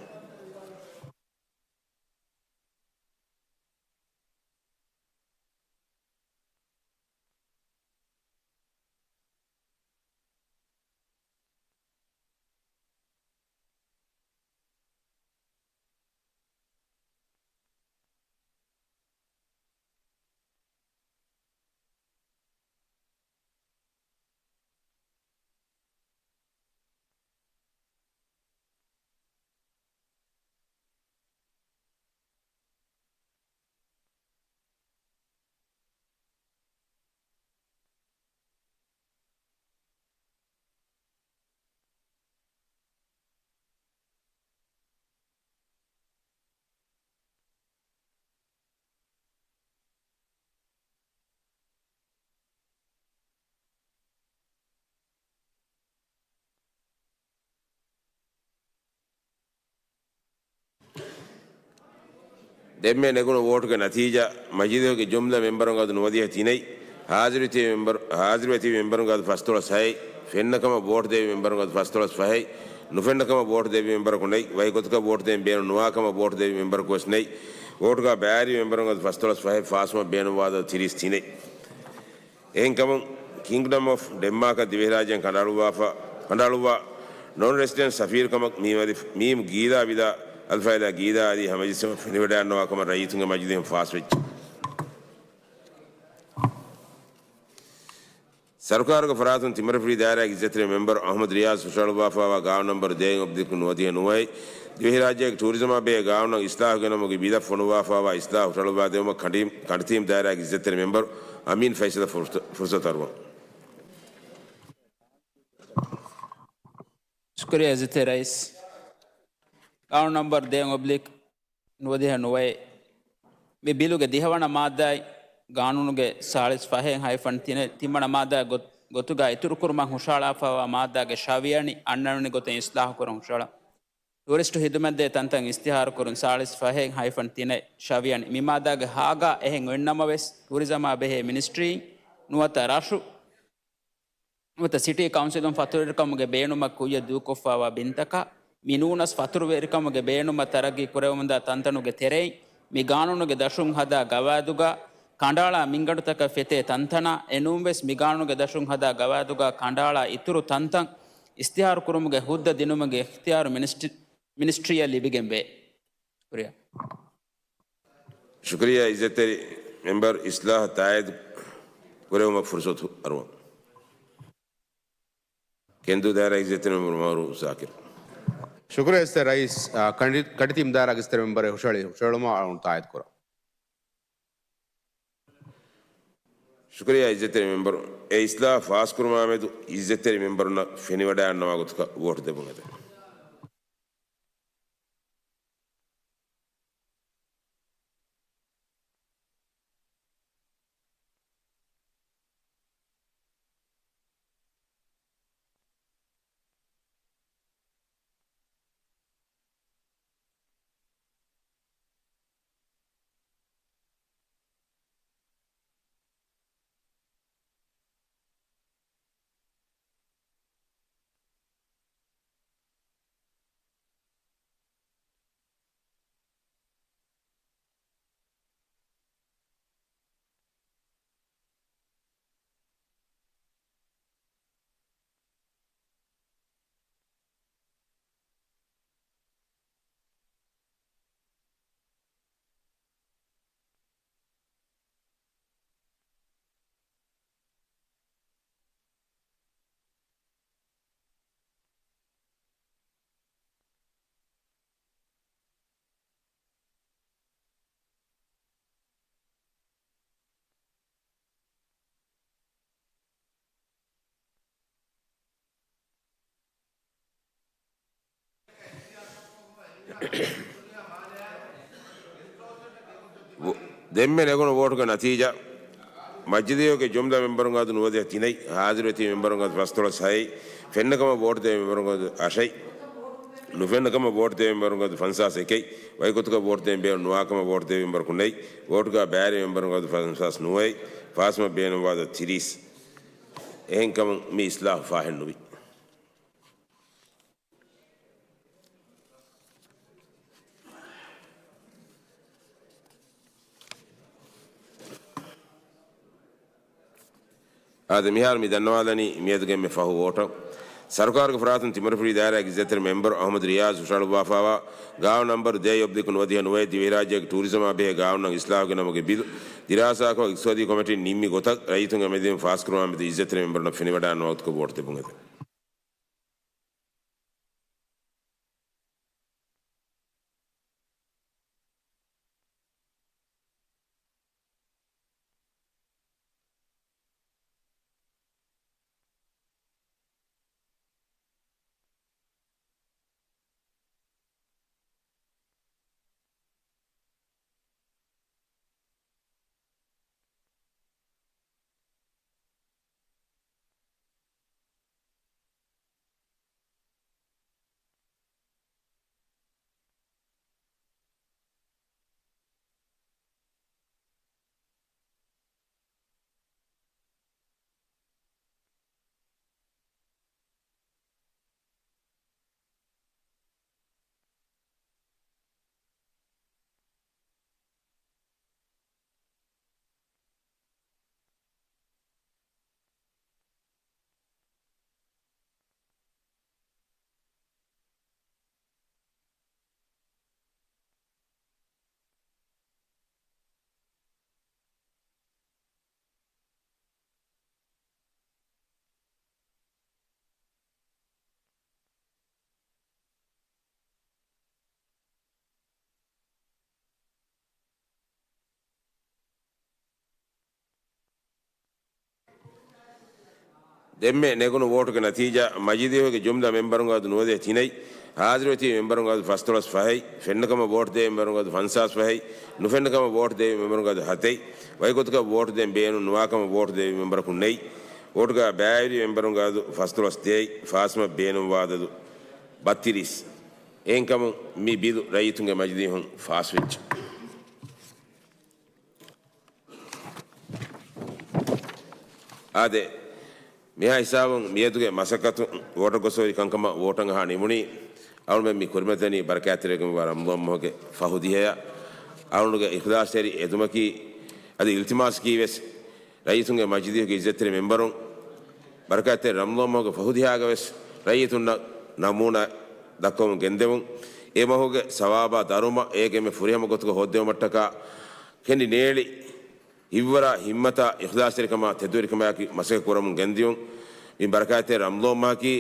ދެންމެ ނެގުނު ވޯޓުގެ ނަތީޖާ، މަޖިލީހުގެ ޖުމްލަ މެމްބަރުންގެ އަދު ނުވަދިހަ ތިނެއް، ހާޒިރުވެތި މެމްބަރު، ހާޒިރުވެތި މެމްބަރުންގެ އަދު ފަސްދޮޅަސް ހައެއް، ފެންނަ ކަމަށް ވޯޓު ދެއްވި މެމްބަރުންގެ އަދު ފަސްދޮޅަސް ފަހެއް، ނުފެންނަ ކަމަށް ވޯޓު ދެއްވި މެމްބަރަކު ނެތް، ވަކި ގޮތަކަށް ވޯޓު ދޭން ބޭނުން ނުވާ ކަމަށް ވޯޓު ދެއްވި މެމްބަރަކު ވެސް ނެތް، ވޯޓުގަ ބައިވެރި މެމްބަރުންގެ އަދު ފަސްދޮޅަސް ފަހެއް، ފާސްވުމަށް ބޭނުންވާ އަދަދު ތިރީސް ތިނެއް. އެހެންކަމުން، ކިންގްޑަމް އޮފް ޑެންމާކަށް ދިވެހިރާއްޖޭން ކަނޑައަޅުއްވާފަ، ކަނޑައަޅުއްވާ ނޮން ރެސިޑެންޓް ސަފީރުކަމަށް މީމު އަދި، މީމު ގީލާ ވިދާ އަލްފާއިލާ ގީލާ އަދި ހަމަޖެއްސުމަށް ފެނިވަޑައިގަންނަވާ ކަމަށް ރައްޔިތުންގެ މަޖިލީހުން ފާސްވެއްޖެ. ސަރުކާރުގެ ފަރާތުން ތިމަރިފުޅި ދާއިރާގެ އިއްޒަތްތެރި މެމްބަރު އަޙްމަދު ރިޔާޒް ހުށަހަޅުއްވާފައިވާ ގާނޫނު ނަންބަރު ދޭއް އޮބްލިކް ނުވަދިހަ ނުވައެއް، ދިވެހިރާއްޖޭގެ ޓޫރިޒަމާ ބެހޭ ގާނޫނަށް އިސްލާހު ގެނަމުގެ ބިލަށް ފޮނުވާފައިވާ އިސްލާހު ހުށަހަޅުއްވާދެއްވުމަށް ކަނޑި-، ކަނޑިތީމް ދާއިރާގެ އިއްޒަތްތެރި މެމްބަރު އަމީން ފައިސަލަށް ފުރުސަ-، ފުރުސަތު އަރުވަން. ޝުކުރިއްޔާ އިއްޒަތްތެރި ރައީސް. ގާނޫނު ނަންބަރު ދޭއް އޮބްލިކް ނުވަދިހަ ނުވައެއް، މި ބިލުގެ ދިހަވަނަ މާއްދާއި، ގާނޫނުގެ ސާޅީސް ފަހެއް ހައިފަން ތިނެއް، ތިންވަނަ މާއްދާ ގޮ-، ގޮތުގަ އިތުރުކުރުމަށް ހުށަހަޅާފައިވާ މާއްދާގެ ށ ވިޔަނި އަންނަވަނި ގޮތުން އިސްލާހުކުރަން ހުށަހަޅާ. ޓޫރިސްޓު ހިދުމަތްދޭ ތަންތަން އިސްތިހާރުކުރުން ސާޅީސް ފަހެއް ހައިފަން ތިނެއް، ށ ވިޔަނި. މި މާއްދާގެ ހާގާ އެހެން އޮތްނަމަވެސް، ޓޫރިޒަމާ ބެހޭ މިނިސްޓްރީން ނުވަތަ ރަށު ނުވަތަ ސިޓީ ކައުންސިލުން ފަތުރުވެރިކަމުގެ ބޭނުމަށް ކުއްޔަށް ދޫކޮށްފައިވާ ބިންތަކަށް، މި ނޫނަސް ފަތުރުވެރިކަމުގެ ބޭނުމަށް ތަރައްގީ ކުރެވެމުންދާ ތަންތަނުގެ ތެރެއިން، މި ގާނޫނުގެ ދަށުން ހަދާ ގަވާއިދުގަ ކަނޑައަޅާ މިންގަނޑުތަކަށް ފެތޭ ތަންތަނާ، އެނޫންވެސް މި ގާނޫނުގެ ދަށުން ހަދާ ގަވާއިދުގަ ކަނޑައަޅާ އިތުރު ތަންތަން އިސްތިހާރު ކުރުމުގެ ހުއްދަ ދިނުމުގެ އިޚްތިޔާރު މިނިސްޓް-، މިނިސްޓްރީއަށް ލިބިގެންވޭ. ޝުކުރިއްޔާ. ޝުކުރިއްޔާ އިއްޒަތްތެރި މެމްބަރު، އިސްލާހަށް ތާއީދު ކުރެވުމަށް ފުރުސަތު އަރުވަން. ކެންދޫ ދާއިރާގެ އިއްޒަތްތެރި މެމްބަރު މައުރޫފް ޒާކިރު. ޝުކުރިއްޔާ އިއްޒަތްތެރި ރައީސް، އާ، ކަނޑި-، ކަނޑިތީމް ދާއިރާގެ އިއްޒަތްތެރި މެމްބަރެއް ހުށަހެޅި-، ހުށަހެޅުމަށް އަޅުން ތާއީދު ކުރަން. ޝުކުރިއްޔާ އިއްޒަތްތެރި މެމްބަރު. އެ އިސްލާހު ފާސްކުރުމާމެދު އިއްޒަތްތެރި މެމްބަރުންނަށް ފެނިވަޑައިގަންނަވާ ގޮތަކަށް ވޯޓު ދެއްވުން އެދެން. ދެންމެ ނެގުނު ވޯޓުގެ ނަތީޖާ، މަޖިލީހުގެ ޖުމްލަ މެމްބަރުންގެ އަދު ނުވަދިހަ ތިނެއް، ހާޒިރުވެތި މެމްބަރުންގެ އަދު ފަސްދޮޅަސް ހައެއް، ފެންނަ ކަމަށް ވޯޓު ދެވި މެމްބަރުންގެ އަދު އަށެއް، ނުފެންނަ ކަމަށް ވޯޓު ދެވި މެމްބަރުންގެ އަދު ފަންސާސް އެކެއް، ވަކި ގޮތަކަށް ވޯޓު ދޭން ބޭނުން ނުވާ ކަމަށް ވޯޓު ދެވި މެމްބަރަކު ނެތް، ވޯޓުގަ ބައިވެރި މެމްބަރުންގެ އަދު ފަންސާސް ނުވައެއް، ފާސްވުމަށް ބޭނުންވާ އަދަދު ތިރީސް. އެހެންކަމުން މި އިސްލާހު ފާހެއް ނުވި. އާދެ، މިހާރު މި ދަންނަވާލަނީ މިއަދުގެ އެންމެ ފަހު ވޯޓަށް. ސަރުކާރުގެ ފަރާތުން ތިމަރިފުޅި ދާއިރާގެ އިއްޒަތްތެރި މެމްބަރު އަޙްމަދު ރިޔާޒް ހުށަހަޅުއްވާފައިވާ ގާނޫނު ނަންބަރު ދޭއް އޮބްލިކް ނުވަދިހަ ނުވައެއް، ދިވެހިރާއްޖޭގެ ޓޫރިޒަމާ ބެހޭ ގާނޫނަށް އިސްލާހު ގެނަމުގެ ބިލު ދިރާސާކޮށް، އިޤްތިޞާދީ ކޮމިޓީން ނިންމި ގޮތަށް ރައްޔިތުންގެ މެދުވެރިން ފާސްކުރުމާމެދު އިއްޒަތްތެރި މެމްބަރުންނަށް ފެނިވަޑައިގަންނަވާ ގޮތަކަށް ވޯޓު ދެއްވުން އެދެން. އެންމެ ނެގުނު ވޯޓުގެ ނަތީޖާ، މަޖިލީހުގެ ޖުމްލަ މެމްބަރުންގެ އަދަދު ނުވަދިހަ ތިނެއް، ހާޒިރުވެތި މެމްބަރުންގެ އަދަދު ފަސްދޮޅަސް ފަހެއް، ފެންނަކަމަށް ވޯޓު ދޭ މެމްބަރުންގެ އަދަދު ފަންސާސް ފަހެއް، ނުފެންނަކަމަށް ވޯޓު ދޭ މެމްބަރުންގެ އަދަދު ހަތެއް، ވަކިގޮތަކަށް ވޯޓު ދޭން ބޭނުން ނުވާކަމަށް ވޯޓު ދެވި މެމްބަރަކު ނެތް. ވޯޓުގަ ބައިވެރި މެމްބަރުންގެ އަދަދު ފަސްދޮޅަސް ދޭއް، ފާސްވުމަށް ބޭނުންވާ އަދަދު ބައްތިރީސް. އެހެންކަމުން މި ބިލު ރައްޔިތުންގެ މަޖިލީހުން ފާސްވެއްޖެ. އާދެ، މިހާ ހިސާބުން މިއަދުގެ މަސައްކަތު ވޯޓަށް ގޮސްފައި ކަންކަމަށް ވޯޓަށް އަހާ ނިމުނީ، އަޅުމެން މި ކުރިމަތިވަނީ ބަރަކާތްތެރިވެގެންވާ ރަމަޟާން މަހުގެ ފަހު ދިހަޔަށް. އަޅުގަނޑުގެ އިޚްލާޞްތެރި އެދުމަކީ، އަދި އިލްތިމާސަކީ ވެސް، ރައްޔިތުންގެ މަޖިލީހުގެ އިއްޒަތްތެރި މެމްބަރުން، ބަރަކާތްތެރި ރަމަޟާން މަހުގެ ފަހު ދިހައިގަ ވެސް ރައްޔިތުންނަށް ނަމޫނާ ދައްކަވަމުން ގެންދެވުން. އެ މަހުގެ ސަވާބާ ދަރުމަ އޭގެ އެންމެ ފުރިހަމަ ގޮތުގަ ހޯއްދެވުމަށްޓަކާ ކެނޑި ނޭޅި ހިތްވަރާ ހިއްމަތާ އިޚްލާޞްތެރިކަމާ ތެދުވެރިކަމާއެކީ މަސައްކަތް ކުރަމުން ގެންދިޔުން. މި ބަރަކާތްތެރި ރަމަޟާން މަހަކީ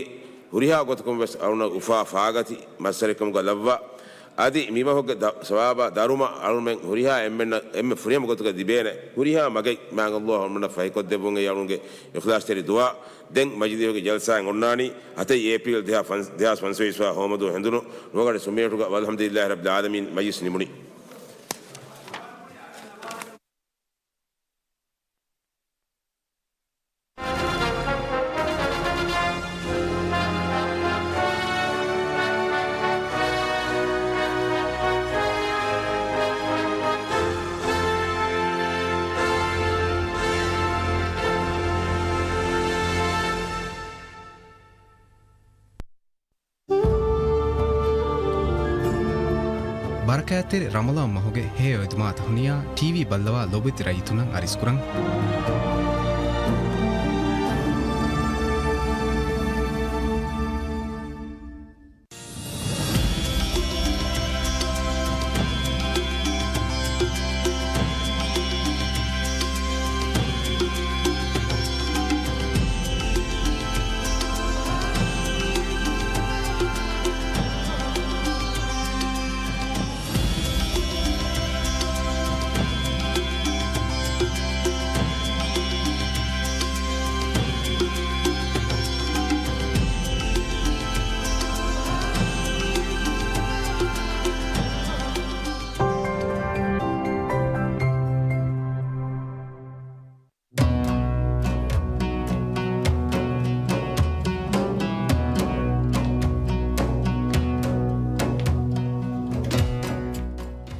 ހުރިހާ ގޮތަކުން ވެސް އަޅުނަށް އުފާ ފާގަތި މައްސަރެއް ކަމުގަ ލައްވާ، އަދި މި މަހުގެ ދަ-، ސަވާބާ ދަރުމަ އަޅުމެން ހުރިހާ އެންމެންނަށް އެންމެ ފުރިހަމަ ގޮތުގަ ލިބޭނެ ހުރިހާ މަގެއް މާތް ﷲ އަޅުމެންނަށް ފަހިކޮށްދެއްވުން އެއީ އަޅުންގެ އިޚްލާޞްތެރި ދުޢާ. ދެން މަޖިލީހުގެ ޖަލްސާއެއް އޮންނާނީ ހަތައް އޭޕްރީލް ދެހާސް ފަންސަ-، ދެހާސް ފަންސަވީސް ވާ ހޯމަދުވަހު ހެނދުނު ނުވަގަޑި ސުމޭޓުގަ. ވަލްޙަމްދުލިއްލާހި ރައްބިލް ޢާލަމީން. މަޖިލިސް ނިމުނީ. ބަރަކާތްތެރި ރަމަޟާން މަހުގެ ހެޔޮ އެދުމާ ތަހުނިޔާ ޓީވީ ބައްލަވާ ލޯބިވެތި ރައްޔިތުންނަށް އަރިސްކުރަން.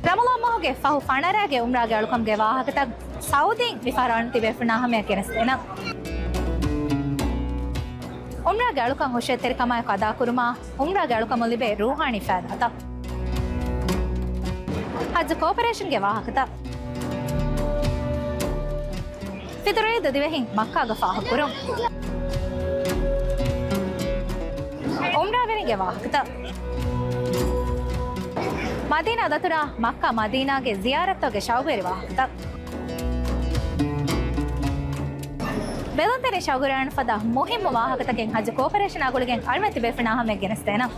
ރަމަޟާން މަހުގެ ފަހު ފަނަރަގެ އުމްރާގެ އަޅުކަމުގެ ވާހަކަތައް ސައުދީން މިފަހަރު އަޅުން ތިބޭފުޅުންނާ ހަމަޔަށް ގެނެސްދޭނަން. އުމްރާގެ އަޅުކަން ހުށައެއްތެރިކަމާއެކު އަދާކުރުމާ، އުމްރާގެ އަޅުކަމުން ލިބޭ ރޫޙާނީ ފައިދާތައް. ޙައްޖު ކޯޕަރޭޝަންގެ ވާހަކަތައް. ފިޠުރު ޢީދު ދިވެހިން މައްކާގަ ފާހަގަކުރުން. އުމްރާވެރިންގެ ވާހަކަތައް. މަދީނާ ދަތުރާ މައްކާ މަދީނާގެ ޒިޔާރަތްތަކުގެ ޝައުގުވެރި ވާހަކަތައް. ބެލުންތެރިން ޝައުގުވެރިވާން ފަދަ މުހިއްމު ވާހަކަތަކެއް ޙައްޖު ކޯޕަރޭޝަނާ ގުޅިގެން އަޅުމެން ތިބޭފުޅުންނާ ހަމަޔަށް ގެނެސްދޭނަން.